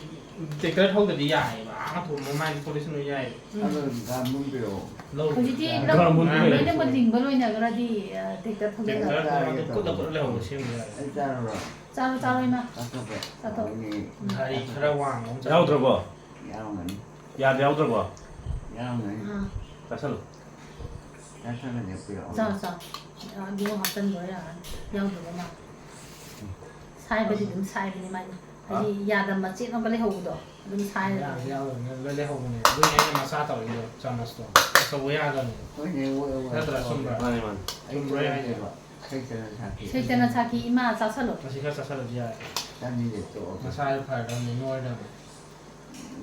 ꯇ꯭ꯔꯦꯛꯇꯔ ꯊꯧꯗꯗꯤ ꯌꯥꯏꯌꯦꯕ, ꯑꯥ ꯃꯇꯣꯟ ꯃꯃꯥꯏꯗ ꯊꯧꯗꯤ ꯁꯨꯡꯌꯥ ꯌꯥꯏꯌꯦꯕ꯫ ꯎꯝ꯫ ꯑꯗꯣ ꯒꯥꯔꯃꯨꯟ ꯄꯤꯔꯛꯑꯣ꯫ ꯂꯧ꯫ ꯍꯧꯖꯤꯛꯇꯤ ꯂꯧ ꯒꯥꯔꯃꯨꯟ ꯂꯣꯏꯅꯃꯛ ꯄꯤꯔꯛꯑꯣ꯫ ꯂꯤꯡꯕ ꯂꯣꯏꯅꯈ꯭ꯔꯗꯤ, ꯑ, ꯇ꯭ꯔꯦꯛꯇꯔ ꯊꯧꯖꯤꯜꯂꯒ꯫ ꯇ꯭ꯔꯦꯛꯇꯔ ꯊꯧꯔꯗꯤ ꯀꯨꯠꯅ ꯀꯨꯠꯅ ꯂꯩꯍꯧꯕ ꯁꯦꯝꯕ ꯌꯥꯔꯦ꯫ ꯑꯩ ꯆꯥꯔꯨꯔꯣ? ꯆꯥꯔꯣ, ꯆꯥꯔꯣ, ꯏꯃꯥ꯫ ꯆꯥꯊꯣꯛꯀꯦ꯫ ꯆꯥꯊꯣꯛ꯫ ꯍꯥꯎꯅꯤ꯫ ꯒꯥꯔꯤ ꯈꯔ ꯋꯥꯡꯕ ꯑꯃ ꯆꯠꯂꯦ꯫ ꯌꯥꯎꯗ꯭ꯔꯕꯣ? ꯌꯥꯎꯔꯝꯒꯅꯤ꯫ ꯌꯥꯗ ꯌꯥꯎꯗ꯭ꯔꯕꯣ? ꯌꯥꯎꯔꯝꯒꯅꯤ꯫ ꯑꯥ꯫ ꯆꯥꯁꯜꯂꯨ꯫ ꯆꯥꯁꯜꯂꯗꯤ ꯄꯤꯔꯛꯑꯣ꯫ ꯆꯥꯎ, ꯆꯥꯎ꯫ ꯑꯗꯨ ꯍꯥꯞꯆꯤꯟꯕ ꯌꯥꯔꯅꯤ꯫ ꯌꯥꯎꯗꯕ ꯃꯥꯜꯂꯦ꯫ ꯁꯥꯏꯕꯗꯤ ꯑꯗꯨꯝ ꯁꯥꯏꯕꯅꯤ ꯃꯥꯗꯤ꯫ ꯍꯥ? ꯍꯥꯏꯗꯤ ꯌꯥꯗ ꯃꯆꯦꯠ ꯑꯃꯒ ꯂꯩꯍꯧꯕꯗꯣ ꯑꯗꯨꯝ ꯁꯥꯏꯔꯒ ꯌꯥꯗ ꯂꯩ꯫ ꯌꯥꯎꯗꯕꯅꯤ꯫ ꯂꯣꯏ ꯂꯩꯍꯧꯕꯅꯦ꯫ ꯑꯗꯨꯏꯅꯦ ꯑꯩꯅ ꯃꯆꯥ ꯇꯧꯔꯛꯏꯗꯣ, ꯆꯥꯃꯁꯇꯣ꯫ ꯑꯆꯧꯕ ꯌꯥꯗꯕꯅꯦ꯫ ꯍꯣꯏꯅꯦ, ꯍꯣꯏ, ꯍꯣꯏ, ꯅꯠꯇ꯭ꯔꯥ, ꯍꯣꯏ꯫ ꯆꯨꯝꯕ꯭ꯔꯥ? ꯃꯥꯅꯦ, ꯃꯥꯅꯦ꯫ ꯑꯩ ꯆꯨꯝꯕ꯭ꯔꯥ ꯑꯩ ꯍꯥꯏꯁꯦ? ꯆꯥꯅꯤꯡꯗꯦꯕ꯫ ꯁꯩꯇꯅ ꯁꯥꯈꯤ꯫ ꯁꯩꯇꯅ ꯁꯥꯈꯤ, ꯏꯃꯥ ꯆꯥꯁꯜꯂꯣ꯫ ꯃꯁꯤ ꯈꯔ ꯆꯥꯁꯜꯂꯗꯤ ꯌꯥꯔꯦ꯫ ꯆꯥꯅꯤꯡꯗꯦ, ꯇꯣꯛꯑꯣ꯫ ꯃꯁꯥꯁꯦ ꯐꯔꯗꯕꯅꯤ, ꯅꯣꯏꯔꯗꯕꯅꯤ꯫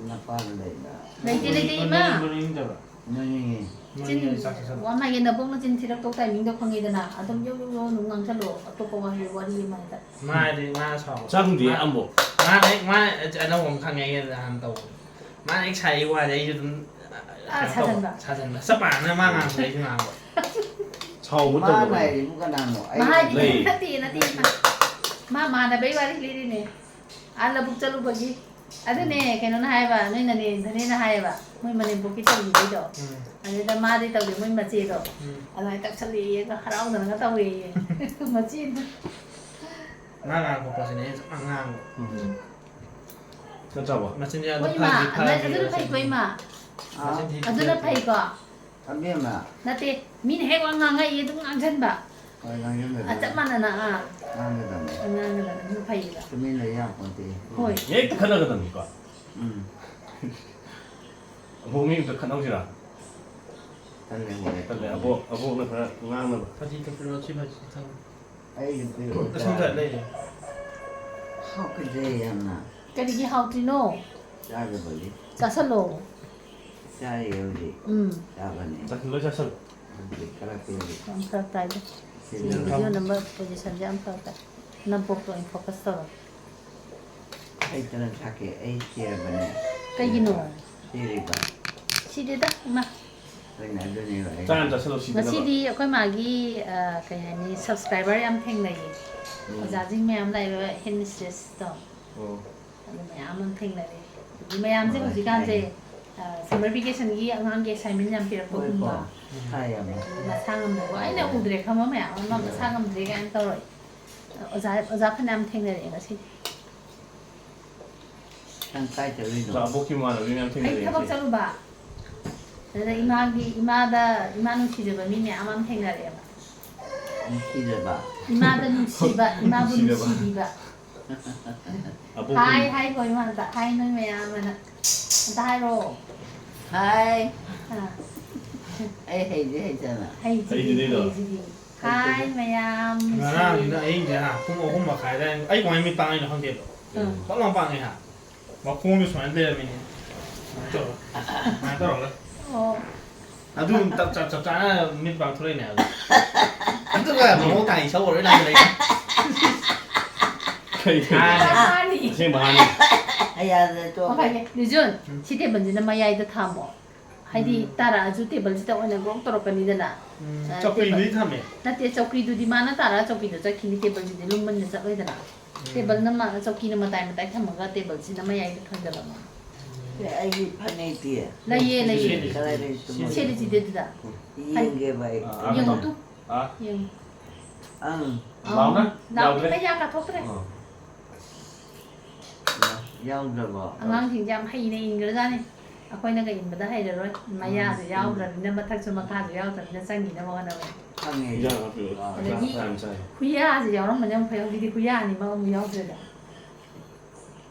ꯅꯄꯥꯗ ꯂꯩꯕ꯭ꯔꯥ? ꯂꯩꯇꯦ, ꯂꯩꯇꯦ, ꯏꯃꯥ꯫ ꯅꯣꯏꯅꯤꯡꯕ꯭ꯔꯣ, ꯅꯣꯏꯅꯤꯡꯗꯕ꯭ꯔꯥ? ꯅꯣꯏꯅꯤꯡꯉꯦ꯫ ꯆꯤꯟ, ꯆꯥꯛ ꯆꯥꯁꯜꯂꯣ꯫ ꯋꯥ ꯃꯥꯒꯤ ꯅꯕꯣꯛꯅ ꯆꯤꯟ ꯊꯤꯔꯛꯇꯧ ꯇꯥꯏꯃꯤꯡꯗꯣ ꯈꯪꯉꯦꯗꯅ, ꯑꯗꯨꯝ ꯌꯧ, ꯌꯧ, ꯌꯧ ꯑꯗꯨꯝ ꯉꯥꯡꯁꯜꯂꯣ, ꯑꯇꯣꯞꯄ ꯋꯥꯍꯩ, ꯋꯥꯔꯤ ꯑꯃ ꯍꯦꯛꯇ꯫ ꯃꯥꯗꯤ, ꯃꯥ ꯁꯥꯎ-, ꯆꯪꯗꯦ ꯃꯥ-, ꯑꯃꯨꯛ꯫ ꯃꯥꯅ ꯍꯦꯛ, ꯃꯥ ꯑꯅꯧꯕ ꯑꯃ ꯈꯪꯉꯦ, ꯑꯩ ꯅꯍꯥꯟ ꯇꯧꯕꯗꯣ꯫ ꯃꯥꯅ ꯍꯦꯛ ꯁꯥꯏ ꯋꯥꯁꯦ ꯑꯩꯁꯨ ꯑꯗꯨꯝ, ꯑꯥ, ꯀꯩꯅꯣ ꯇꯧꯕ, ꯁꯥꯖꯟꯕ꯫ ꯁꯥꯖꯟꯕ꯫ ꯆꯞ ꯃꯥꯟꯅꯅ ꯃꯥ ꯉꯥꯡꯕꯗꯣ ꯑꯩꯁꯨ ꯉꯥꯡꯕ꯫ ꯁꯥꯎꯕ ꯃꯥ ꯇꯧꯒꯅꯨ꯫ ꯂꯩꯔꯤꯕꯨ ꯀꯅꯥꯅꯣ? ꯑꯩ ꯃꯥ ꯍꯥꯏꯗꯤ ꯂꯩ꯫ ꯅꯠꯇꯦ, ꯅꯠꯇꯦ, ꯏꯃꯥ꯫ ꯃꯥ ꯃꯥꯟꯅꯕꯩ ꯋꯥꯔꯤ ꯂꯤꯔꯤꯅꯦ꯫ ꯑꯥ, ꯂꯧꯕꯨꯛ ꯆꯠꯂꯨꯕꯒꯤ꯫ ꯑꯗꯨꯅꯦ, ꯀꯩꯅꯣꯅ ꯍꯥꯏꯌꯦꯕ, ꯅꯣꯏ ꯅꯅꯦ ꯙꯅꯦꯅ ꯍꯥꯏꯌꯦꯕ, ꯃꯣꯏ ꯃꯅꯦꯝꯄꯣꯛꯀꯤ ꯇꯧꯈꯤꯕꯩꯗꯣ꯫ ꯎꯝ꯫ ꯑꯗꯨꯗ ꯃꯥꯗꯤ ꯇꯧꯗꯦ, ꯃꯣꯏ ꯃꯆꯦꯗꯣ꯫ ꯎꯝ꯫ ꯑꯗꯨꯃꯥꯏꯅ ꯇꯛꯁꯜꯂꯛꯑꯦꯌꯦ, ꯍꯔꯥꯎꯗꯅꯒ ꯇꯧꯋꯦꯌꯦ꯫ ꯃꯆꯦꯗꯣ꯫ ꯃꯥ ꯉꯥꯡꯕ ꯄꯣꯠꯁꯤꯅꯦ ꯑꯩꯅ ꯆꯞ ꯃꯥꯟꯅ ꯉꯥꯡꯕ꯫ ꯎꯝ꯫ ꯅꯠꯇ꯭ꯔꯕꯣ? ꯃꯆꯤꯟ ꯌꯥꯗ ꯍꯣꯏ, ꯏꯃꯥ, ꯐꯥꯒꯤ ꯑꯗꯨ-, ꯐꯥꯒꯤ ꯑꯗꯨꯅ ꯃꯆꯤꯟ꯫ ꯐꯩꯀꯣ, ꯏꯃꯥ꯫ ꯃꯆꯤꯟ ꯊꯤ ꯑꯗꯨꯅ ꯐꯥꯒꯤ ꯐꯩꯀꯣ꯫ ꯑꯕꯦꯝꯃ꯫ ꯅꯠꯇꯦ, ꯃꯤꯅ ꯍꯦꯛ ꯋꯥ ꯉꯥꯡꯉꯛꯏ ꯑꯗꯨꯝ ꯉꯥꯡꯁꯟꯕ꯫ ꯍꯣꯏ, ꯉꯥꯡꯁꯟꯒꯗꯕꯅꯤ꯫ ꯑ, ꯆꯞ ꯃꯥꯟꯅꯅ, ꯑꯥ꯫ ꯉꯥꯡꯒꯗꯕꯅꯤ꯫ ꯉꯥꯡꯒꯗꯕꯅꯤ, ꯑꯗꯨ ꯐꯩꯌꯦꯕ꯫ ꯇꯨꯃꯤꯟ ꯂꯩ ꯌꯥꯄꯣꯟꯇꯦ꯫ ꯍꯣꯏ꯫ ꯍꯦꯛꯇ ꯈꯠꯅꯒꯗꯕꯅꯤꯀꯣ꯫ ꯎꯝ꯫ ꯑꯕꯣꯛ ꯃꯤ ꯑꯝꯇ ꯈꯠꯅꯧꯁꯤꯔꯥ? ꯇꯜꯂꯦ, ꯍꯣꯏ꯫ ꯇꯜꯂꯦ, ꯑꯕꯣꯛ, ꯑꯕꯣꯛꯅ ꯈꯔ ꯉꯥꯡꯅꯕ꯫ ꯐꯗꯤ ꯇꯧꯁꯤꯔꯣ, ꯁꯤ ꯐꯗꯤ ꯊꯝꯃꯣ꯫ ꯑꯩ ꯅꯨꯄꯤ ꯑꯣꯏꯇꯥꯔꯗꯤ ꯑꯁꯣꯝꯗ ꯂꯩꯔꯦ꯫ ꯍꯥꯎꯈꯤꯗ꯭ꯔꯦ ꯌꯥꯝꯅ꯫ ꯀꯔꯤꯒꯤ ꯍꯥꯎꯇ꯭ꯔꯤꯅꯣ? ꯆꯥꯗꯕꯒꯤ꯫ ꯆꯥꯁꯜꯂꯣ꯫ ꯆꯥꯔꯤ ꯍꯧꯖꯤꯛ꯫ ꯎꯝ꯫ ꯆꯥꯕꯅꯦ꯫ ꯆꯥꯁꯤꯜ-, ꯂꯣꯏ ꯆꯥꯁꯤꯜꯂꯨ꯫ ꯍꯧꯖꯤꯛ ꯈꯔ ꯄꯦꯜꯂꯤ꯫ ꯌꯥꯝ ꯐꯔꯛ ꯇꯥꯏꯗ꯫ ꯁꯤ ꯁꯤꯜꯂꯒ video number positionꯁꯦ ꯌꯥꯝ ꯐꯔꯛ ꯇꯥꯏ꯫ ꯅꯝꯄꯣꯛꯇ ꯑꯣꯏꯅ focus ꯇꯧꯔꯣ꯫ ꯍꯩꯇꯅ ꯊꯥꯛꯀꯦ꯫ ꯑꯩ ꯁꯤꯔꯕꯅꯦ꯫ ꯀꯩꯒꯤꯅꯣ? ꯁꯤꯔꯤꯕ꯫ ꯁꯤꯗꯦꯗ ꯏꯃꯥ꯫ ꯑꯩꯅ ꯑꯗꯨꯅꯦꯕ ꯑꯩ꯫ ꯆꯥ ꯌꯥꯝ ꯆꯥꯁꯤꯜꯂꯨ ꯁꯤꯗꯅꯕ꯫ ꯉꯁꯤꯗꯤ ꯑꯩꯈꯣꯏ ꯃꯥꯒꯤ ꯑ, ꯀꯩ ꯍꯥꯏꯅꯤ, subscriber ꯌꯥꯝ ꯊꯦꯡꯅꯩꯌꯦ꯫ ꯎꯝ꯫ ꯑꯣꯖꯥꯁꯤꯡ ꯃꯌꯥꯝ ꯂꯥꯛꯏꯕ head mistressꯇꯣ꯫ ꯑꯣ꯫ ꯑꯗꯨ ꯃꯌꯥꯝ ꯑꯃ ꯊꯦꯡꯅꯔꯦ꯫ ꯑꯗꯨ ꯃꯌꯥꯝꯁꯦ ꯍꯣꯏ, ꯍꯧꯖꯤꯛꯀꯥꯟꯁꯦ ꯍꯥꯏꯌꯦ꯫ ꯑ, summer vacationꯒꯤ ꯑꯉꯥꯡꯒꯤ assignment ꯌꯥꯝ ꯍꯣꯏ ꯄꯤꯔꯛꯄꯒꯨꯝꯕ꯫ ꯀꯣ꯫ ꯁꯥ ꯌꯥꯝꯅ꯫ ꯑꯗꯒꯤ ꯃꯁꯥ ꯉꯝꯗꯕ, ꯑꯩꯅ ꯎꯗ꯭ꯔꯦ ꯈꯪꯕ ꯃꯌꯥꯝ ꯑꯃ ꯃꯁꯥ ꯉꯝꯗ꯭ꯔꯦ ꯀꯥꯏꯅ ꯇꯧꯔꯛꯑꯦ꯫ ꯑꯣꯖꯥ ꯑꯣꯖꯥ ꯐꯅꯌꯥꯝ ꯊꯦꯡꯅꯔꯛꯑꯦ ꯉꯁꯤꯗꯤ꯫ ꯅꯪ ꯀꯥꯏ ꯆꯠꯂꯨꯏꯅꯣ? ꯑꯣꯖꯥ ꯑꯕꯣꯛꯀꯤ ꯃꯃꯥꯟꯅꯕꯤ ꯃꯌꯥꯝ ꯑꯩ ꯊꯦꯡꯅꯔꯦ ꯊꯕꯛ ꯉꯁꯤ꯫ ꯆꯠꯂꯨꯕ꯫ ꯑꯗꯨꯗ ꯏꯃꯥꯒꯤ, ꯏꯃꯥꯗ, ꯏꯃꯥ ꯅꯨꯡꯁꯤꯖꯕ ꯃꯤ ꯃꯌꯥꯝ ꯑꯃ ꯊꯦꯡꯅꯔꯛꯑꯦꯕ꯫ ꯅꯨꯡꯁꯤꯖꯕ꯫ ꯏꯃꯥꯗ ꯅꯨꯡꯁꯤꯕ, ꯏꯃꯥꯕꯨ ꯅꯨꯡꯁꯤꯖꯕ꯫ ꯅꯨꯡꯁꯤꯕꯤꯕ꯫ ꯑꯕꯣꯛꯀꯤ ꯍꯥꯏ ꯍꯥꯏꯈꯣ ꯏꯃꯥꯗ, ꯍꯥꯏ ꯅꯣꯏ ꯃꯌꯥꯝ ꯑꯅ꯫ ꯑꯝꯇ ꯍꯥꯏꯔꯣ꯫ ꯍꯥꯏ꯫ ꯑꯥ꯫ ꯑꯩ ꯍꯩꯗꯤ ꯍꯩꯇꯅ꯫ ꯍꯩꯁꯤꯗꯤ, ꯍꯩꯗꯨꯗꯤꯗꯣ꯫ ꯍꯩꯁꯤꯗꯤ꯫ ꯍꯥꯏ ꯃꯌꯥꯝ꯫ ꯉꯔꯥꯡꯁꯤꯅ ꯑꯍꯤꯡꯁꯦ ꯍꯥ, ꯄꯨꯡ ꯑꯍꯨꯝ ꯃꯈꯥꯏ ꯑꯗꯥꯏ, ꯑꯩ ꯀꯃꯥꯏꯅ ꯃꯤꯠ ꯄꯥꯡꯉꯤꯅꯣ ꯈꯪꯗꯦꯕ꯫ ꯑꯥ꯫ ꯄꯛ ꯂꯥꯎ ꯄꯥꯡꯉꯦ ꯍꯥ꯫ ꯃꯈꯣꯡꯗꯣ ꯁꯨꯃꯥꯏꯅ ꯂꯩꯔꯝꯃꯤꯅꯦ꯫ ꯁꯨꯃꯥꯏꯅ ꯇꯧꯔꯒ꯫ ꯁꯨꯃꯥꯏꯅ ꯇꯧꯔꯒ꯫ ꯑꯣ꯫ ꯑꯗꯨ ꯆꯞ ꯆꯞ ꯆꯥꯅ ꯃꯤꯠ ꯄꯥꯡꯊꯣꯔꯛꯏꯅꯦ ꯍꯥꯏꯕ꯫ ꯑꯗꯨꯒ ꯃꯃꯧ ꯇꯥꯏ ꯁꯧꯔꯣꯏ ꯅꯪ ꯂꯩ꯫ ꯀꯩ- ꯍꯥꯏ꯫ ꯍꯥꯅꯤ꯫ ꯑꯁꯦꯡꯕ ꯍꯥꯅꯤ꯫ ꯑꯌꯥꯗ ꯇꯣꯛꯑꯦ꯫ ꯑꯣ, ꯐꯔꯦ꯫ ꯂꯤꯖꯨꯟ, ꯁꯤ ꯇꯦꯕꯜꯁꯤꯅ ꯃꯌꯥꯏꯗ ꯊꯝꯃꯣ꯫ ꯍꯥꯏꯗꯤ ꯎꯝ꯫ ꯇꯥꯔꯛꯑꯁꯨ ꯇꯦꯕꯜꯁꯤꯗ ꯑꯣꯏꯅ ꯒ꯭ꯔꯣꯛ ꯇꯧꯔꯛꯀꯅꯤꯗꯅ꯫ ꯎꯝ, ꯑ, ꯆꯧꯀ꯭ꯔꯤꯗꯨꯗꯤ ꯇꯦꯕꯜ-, ꯊꯝꯃꯦ꯫ ꯅꯠꯇꯦ, ꯆꯧꯀ꯭ꯔꯤꯗꯨꯗꯤ ꯃꯥꯅ ꯇꯥꯔꯛꯑ ꯆꯧꯀ꯭ꯔꯤꯗ ꯆꯠꯈꯤꯅꯤ, ꯇꯦꯕꯜꯁꯤꯗꯤ ꯂꯨꯝꯕꯅꯤꯅ ꯆꯠꯂꯣꯏꯗꯅ꯫ ꯎꯝ꯫ ꯇꯦꯕꯜꯅ ꯃꯥ-, ꯆꯧꯀ꯭ꯔꯤꯅ ꯃꯇꯥꯏ ꯃꯇꯥꯏ ꯊꯝꯃꯒ ꯇꯦꯕꯜꯁꯤꯅ ꯃꯌꯥꯏꯗ ꯊꯝꯖꯜꯂꯝꯃꯣ꯫ ꯑꯦ, ꯑꯩꯒꯤ ꯐꯅꯦꯛꯇꯤ ꯂꯩꯌꯦ, ꯂꯩꯌꯦ꯫ ꯀꯗꯥꯏ ꯂꯩ? ꯁꯤ-, ꯁꯦꯠꯂꯤꯁꯤꯗꯤ ꯑꯗꯨꯗ꯫ ꯌꯦꯡꯒꯦꯕ ꯑꯩ꯫ ꯑꯥ, ꯌꯦꯡꯉꯣ ꯇꯨ꯫ ꯑꯥ? ꯌꯦꯡꯉꯣ꯫ ꯑꯪ꯫ ꯂꯥꯎꯅ? ꯂꯥꯎꯅ ꯌꯥꯎꯗ꯭ꯔꯦ? ꯃꯩ ꯌꯥ ꯀꯥꯊꯣꯛꯇ꯭ꯔꯦ꯫ ꯑꯥ꯫ ꯌꯥꯎꯗ꯭ꯔꯕꯣ? ꯑꯉꯥꯡꯁꯤꯡꯁꯦ ꯌꯥꯝ ꯍꯩꯅ ꯏꯟꯈ꯭ꯔꯖꯥꯠꯅꯤ꯫ ꯑꯩꯈꯣꯏꯅꯒ ꯏꯟꯕꯗ ꯍꯩꯔꯔꯣꯏ꯫ ꯃꯌꯥꯁꯨ ꯎꯝ꯫ ꯌꯥꯎꯗ꯭ꯔꯕꯅꯤꯅ, ꯃꯊꯛꯁꯨ ꯃꯈꯥꯁꯨ ꯌꯥꯎꯗ꯭ꯔꯕꯅꯤꯅ ꯆꯪꯈꯤꯅꯕ ꯍꯣꯠꯅꯕꯗ꯫ ꯈꯪꯉꯦ꯫ ꯏꯟꯖꯥꯡ ꯍꯥꯞꯄꯤꯔꯣ꯫ ꯑꯥ, ꯑꯗꯒꯤ ꯌꯥꯝ ꯆꯥꯏ꯫ ꯍꯨꯏꯌꯥꯁꯦ ꯌꯥꯎꯔꯝꯕꯅꯦ ꯑꯃꯨꯛ ꯐꯩ, ꯍꯧꯖꯤꯛꯇꯤ ꯍꯨꯏꯌꯥ ꯑꯅꯤꯃꯛ ꯑꯃꯨꯛ ꯌꯥꯎꯗ꯭ꯔꯦꯗ꯫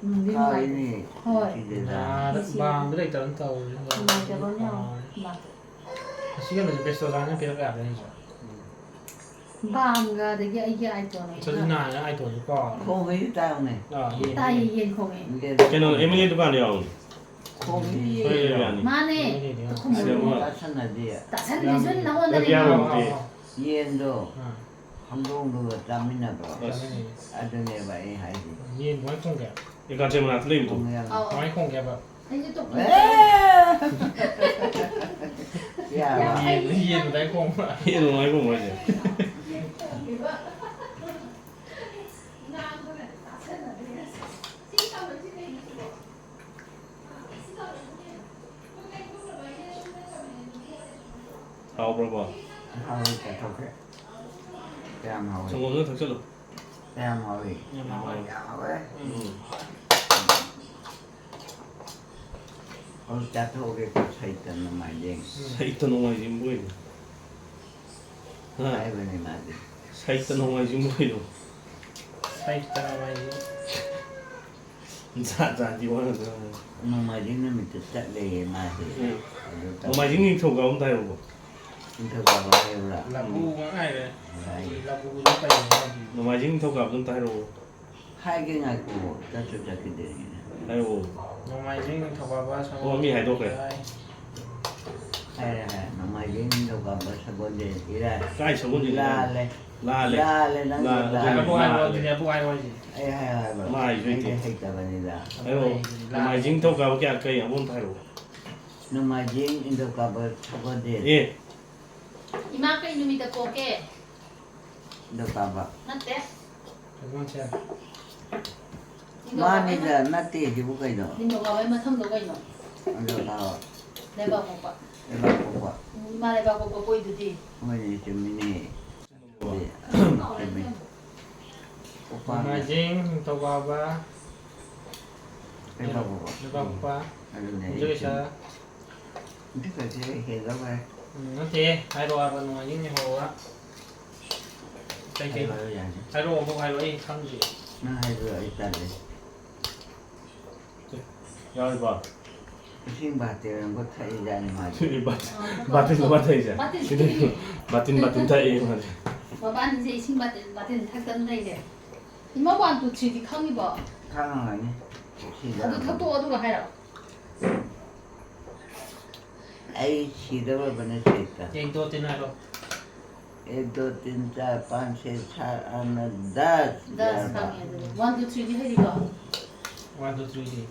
ꯅꯨꯡꯗꯤ ꯅꯨꯡꯉꯥꯏꯇꯦ꯫ ꯀꯥꯎꯏꯅꯦ꯫ ꯍꯣꯏ꯫ ꯁꯤꯗꯅ꯫ ꯅꯥꯗ ꯕꯥꯡꯗ ꯂꯩꯇꯕꯅ ꯇꯧꯔꯤꯁꯦ꯫ ꯅꯨꯡꯉꯥꯏꯇꯕ ꯑꯃ ꯌꯥꯎꯔꯦ꯫ ꯃꯥ꯫ ꯑꯁꯤꯒꯤ ꯅꯠꯇꯦ, ꯕꯦꯁꯇꯣꯖꯥꯅ ꯄꯤꯔꯛꯄ ꯌꯥꯕꯅꯤ ꯑꯩꯁꯨ꯫ ꯕꯥꯝꯒ ꯑꯗꯒꯤ ꯑꯩꯒꯤ ꯑꯥꯏꯇꯣꯟ ꯑꯩꯒ꯫ ꯑꯗꯨꯗꯤ ꯅꯍꯥꯟ ꯑꯥꯏꯇꯣꯟꯁꯨ ꯀꯥꯎꯔꯦ꯫ ꯈꯣꯡꯕꯩꯁꯨ ꯇꯥꯎꯅꯦ꯫ ꯑꯥ, ꯌꯦꯡꯒꯦ꯫ ꯇꯥꯏꯌꯦ, ꯌꯦꯟ ꯈꯣꯡꯉꯦ꯫ ꯌꯦꯟ ꯀꯩꯅꯣ, ꯈꯣꯡꯉꯦ꯫ ꯑꯦꯝ ꯑꯦꯜ ꯑꯦ ꯗꯨꯀꯥꯟꯗ ꯌꯥꯎꯕꯅꯦ꯫ ꯍꯣꯏ, ꯌꯥꯅꯤ꯫ ꯃꯥꯅꯦ꯫ ꯁꯤꯗ ꯑꯃ ꯇꯥꯁꯟꯅꯗꯦ꯫ ꯇꯥꯁꯟꯗ꯭ꯔꯤꯁꯨ ꯅꯉꯣꯟꯗꯗꯤ ꯌꯥꯝ ꯉꯥꯎꯔꯣ꯫ ꯌꯥꯝ ꯌꯦꯟꯗꯣ ꯑꯥ꯫ ꯍꯧꯗꯣꯡꯗꯨꯒ ꯆꯥꯃꯤꯟꯅꯕ꯭ꯔꯣ? ꯑꯁ꯫ ꯑꯗꯨꯅꯦꯕ ꯑꯩ ꯍꯥꯏꯁꯦ꯫ ꯌꯦꯟ ꯀꯃꯥꯏ ꯈꯣꯡꯒꯦ? ꯑꯦ, ꯀꯥꯆꯦ ꯃꯅꯥꯛꯇ ꯂꯩꯕꯗꯣ꯫ ꯈꯣꯡꯉꯦ ꯌꯥꯝ꯫ ꯑꯧ꯫ ꯀꯃꯥꯏ ꯈꯣꯡꯒꯦꯕ? ꯑꯩꯁꯨ ꯇꯣꯛ-꯫ ꯑꯦ! ꯌꯥꯕ꯫ ꯌꯦꯟ, ꯌꯦꯟ ꯑꯗꯥꯏ ꯈꯣꯡꯕ꯫ ꯌꯦꯟ ꯑꯗꯨꯃꯥꯏ ꯈꯣꯡꯕ ꯍꯥꯏꯁꯦ꯫ ꯍꯥꯎꯕ꯭ꯔꯕꯣ? ꯍꯥꯎꯋꯤ, ꯆꯥꯊꯣꯛꯈ꯭ꯔꯦ꯫ ꯀꯌꯥꯝ ꯍꯥꯎꯋꯤ? ꯁꯪꯒꯣꯝꯗꯣ ꯊꯛꯆꯜꯂꯣ꯫ ꯀꯌꯥꯝ ꯍꯥꯎꯋꯤ? ꯌꯥꯝ ꯍꯥꯎꯋꯦ꯫ ꯌꯥꯝ ꯍꯥꯎꯋꯦ꯫ ꯎꯝ꯫ ꯍꯧꯖꯤꯛ ꯆꯥꯊꯣꯛꯑꯒꯦꯀꯣ, ꯁꯩꯇ ꯅꯣꯡꯃꯥꯏꯖꯤꯡ꯫ ꯁꯩꯇ ꯅꯣꯡꯃꯥꯏꯖꯤꯡꯕꯨ ꯑꯣꯏꯅ꯫ ꯍꯥ? ꯍꯥꯏꯕꯅꯤ ꯃꯥꯗꯤ꯫ ꯁꯩꯇ ꯅꯣꯡꯃꯥꯏꯖꯤꯡꯕꯨ ꯑꯣꯏꯅ꯫ ꯁꯩꯇ ꯅꯣꯡꯃꯥꯏꯖꯤꯡ꯫ ꯖꯥꯠ ꯖꯥꯠꯀꯤ ꯋꯥ ꯉꯥꯛꯇ ꯉꯥꯡꯉꯦ꯫ ꯅꯣꯡꯃꯥꯏꯖꯤꯡ ꯅꯨꯃꯤꯠꯇ ꯆꯠꯂꯦꯌꯦ ꯃꯥꯁꯦ꯫ ꯎꯝ꯫ ꯑꯗꯨ ꯇꯧ-꯫ ꯅꯣꯡꯃꯥꯏꯖꯤꯡ ꯅꯤꯡꯊꯧꯀꯥꯕ ꯑꯝꯇ ꯍꯥꯏꯔꯛꯎꯀꯣ꯫ ꯅꯤꯡꯊꯧꯀꯥꯕ ꯍꯥꯏꯕ꯭ꯔꯥ? ꯂꯕꯨ ꯉꯥꯛ ꯉꯥꯏꯔꯦ꯫ ꯍꯥꯏ꯫ ꯂꯕꯨꯗꯣ ꯀꯩꯅꯣ ꯍꯥꯏꯁꯤꯕꯣ? ꯅꯣꯡꯃꯥꯏꯖꯤꯡ ꯅꯤꯡꯊꯧꯀꯥꯕꯗꯣ ꯑꯝꯇ ꯍꯥꯏꯔꯛꯑꯣ꯫ ꯍꯥꯏꯒꯦ ꯉꯥꯏꯈꯣ, ꯆꯠꯁꯨ ꯆꯠꯈꯤꯗ꯭ꯔꯤꯉꯩꯗ꯫ ꯍꯥꯏꯔꯛꯑꯣ꯫ ꯅꯣꯡꯃꯥꯏꯖꯤꯡ ꯅꯤꯡꯊꯧꯀꯥꯕ ꯑꯣ, ꯃꯤ ꯍꯥꯏꯗꯣꯛꯈ꯭ꯔꯦ꯫ ꯁꯒꯣꯜꯁꯦꯜ꯫ ꯍꯥꯏꯔꯦ, ꯍꯥꯏꯔꯦ꯫ ꯅꯣꯡꯃꯥꯏꯖꯤꯡ ꯅꯤꯡꯊꯧꯀꯥꯕ ꯁꯒꯣꯜꯁꯦꯜ ꯏꯔꯥꯏ꯫ ꯀꯥꯏ ꯁꯒꯣꯜꯁꯦꯜ ꯏꯔꯥꯏ? ꯂꯥꯜꯂꯦ꯫ ꯂꯥꯜꯂꯦ꯫ ꯂꯥꯜꯂꯦ, ꯅꯪ ꯂꯥꯜꯂꯦ꯫ ꯂꯥꯜꯂꯦ꯫ ꯑꯕꯨꯡ ꯍꯥꯏꯔꯣ, ꯂꯥꯜꯂꯦ꯫ ꯑꯗꯨꯗꯤ ꯑꯕꯨꯡ ꯍꯥꯏꯔꯣ ꯍꯥꯏꯁꯦ꯫ ꯑꯩ ꯍꯥꯏꯌꯣ ꯍꯥꯏꯕ? ꯃꯥ ꯍꯥꯏꯁꯨ ꯍꯩꯇꯦ꯫ ꯑꯩꯗꯤ ꯍꯩꯇꯕꯅꯤꯗ꯫ ꯍꯥꯏꯔꯛꯑꯣ꯫ ꯅꯣꯡꯃꯥꯏꯖꯤꯡ ꯅꯤꯡꯊꯧꯀꯥꯕ ꯀꯌꯥ ꯀꯩ ꯑꯃ ꯑꯝꯇ ꯍꯥꯏꯔꯛꯑꯣ꯫ ꯅꯣꯡꯃꯥꯏꯖꯤꯡ, ꯅꯤꯡꯊꯧꯀꯥꯕ, ꯁꯒꯣꯜꯁꯦꯜ꯫ ꯑꯦ꯫ ꯏꯃꯥ ꯀꯩ ꯅꯨꯃꯤꯠꯇ ꯄꯣꯛꯀꯦ? ꯅꯤꯡꯊꯧꯀꯥꯕ꯫ ꯅꯠꯇꯦ꯫ ꯁꯒꯣꯜꯁꯦꯜ꯫ ꯅꯤꯡꯊꯧꯀꯥꯕꯩ ꯃꯥꯅꯤꯗ, ꯃ-, ꯅꯠꯇꯦ ꯁꯤꯕꯨ ꯀꯩꯅꯣ? ꯅꯤꯡꯊꯧꯀꯥꯕꯩ ꯃꯊꯪꯗꯣ ꯀꯩꯅꯣ? ꯅꯤꯡꯊꯧꯀꯥꯕ꯫ ꯂꯩꯕꯥꯛꯄꯣꯛꯄ꯫ ꯂꯩꯕꯥꯛꯄꯣꯛꯄ꯫ ꯎꯝ, ꯏꯃꯥ ꯂꯩꯕꯥꯛꯄꯣꯛꯄ ꯀꯣꯏꯗꯨꯗꯤ꯫ ꯍꯣꯏꯅꯦ, ꯆꯨꯝꯃꯤꯅꯦ꯫ ꯆꯨꯝꯃꯤ꯫ ꯅꯣꯡꯃꯥꯏꯖꯤꯡ, ꯅꯤꯡꯊꯧꯀꯥꯕ꯫ ꯂꯩꯕꯥꯛꯄꯣꯛꯄ꯫ ꯂꯩꯕꯥꯛꯄꯣꯛꯄ꯫ ꯑꯗꯨꯅꯦ ꯑꯩ ꯌꯨꯝꯖꯀꯩꯁꯥ꯫ ꯆꯨꯝꯃꯤ꯫ ꯌꯨꯝꯖꯀꯩꯁꯥ ꯍꯦꯜꯂꯧ ꯍꯥꯏ꯫ ꯎꯝ, ꯅꯠꯇꯦ, ꯍꯥꯏꯔꯛꯑꯣ ꯍꯥꯏꯕ, ꯅꯣꯡꯃꯥꯏꯖꯤꯡ ꯅꯤꯡꯊꯧꯀꯥꯕ꯫ ꯀꯩꯀꯩ? ꯍꯥꯏꯔꯛꯑꯣ ꯌꯥꯅꯤ꯫ ꯍꯥꯏꯔꯛꯑꯣ, ꯑꯃꯨꯛ ꯍꯥꯏꯔꯛꯑꯣ, ꯑꯩ ꯈꯪꯗꯦ꯫ ꯅꯪ ꯍꯥꯏꯕꯗꯣ ꯑꯩ ꯇꯜꯂꯦ꯫ ꯌꯥꯎꯔꯤꯕꯣ? ꯏꯁꯤꯡ ꯕꯥꯇꯤꯜ ꯑꯃꯈꯛ ꯊꯛꯏꯖꯥꯠꯅꯤ ꯃꯥꯗꯤ꯫ ꯁꯤꯗꯤ ꯕꯥ-, ꯑꯥ, ꯕꯥꯇꯤꯜ ꯑꯃ ꯊꯛꯏꯁꯦ? ꯕꯥꯇꯤꯜ꯫ ꯁꯤꯗꯤ ꯕꯥꯇꯤꯜ, ꯕꯥꯇꯤꯜ ꯊꯛꯏ ꯃꯥꯗꯤ꯫ ꯃꯕꯥꯅꯤꯁꯦ ꯏꯁꯤꯡ ꯕꯥꯇꯤꯜ, ꯕꯥꯇꯤꯜ ꯊꯛꯇꯅ ꯂꯩꯔꯦ꯫ ꯏꯃꯥ, one, two, three ꯗꯤ ꯈꯪꯉꯤꯕꯣ? ꯈꯪꯉꯝꯒꯅꯤ꯫ ꯁꯤꯗ ꯑꯗꯨ ꯊꯛꯇꯣꯛꯑꯣ, ꯑꯗꯨꯒ ꯍꯥꯏꯔꯛꯑꯣ꯫ ꯑꯩ ꯁꯤꯗꯧꯔꯕꯅꯦ ꯁꯤꯗ꯫ एक दो तीन ꯍꯥꯏꯔꯣ꯫ एक दो तीन चार पाँच छः सात आठ नौ दस꯫ दस ꯌꯥꯔꯕ? ꯈꯪꯉꯦ ꯑꯗꯨꯗꯤ꯫ वन टू थ्रीꯗꯤ ꯍꯩꯔꯤꯀꯣ? वन टू थ्रीꯗꯤ꯫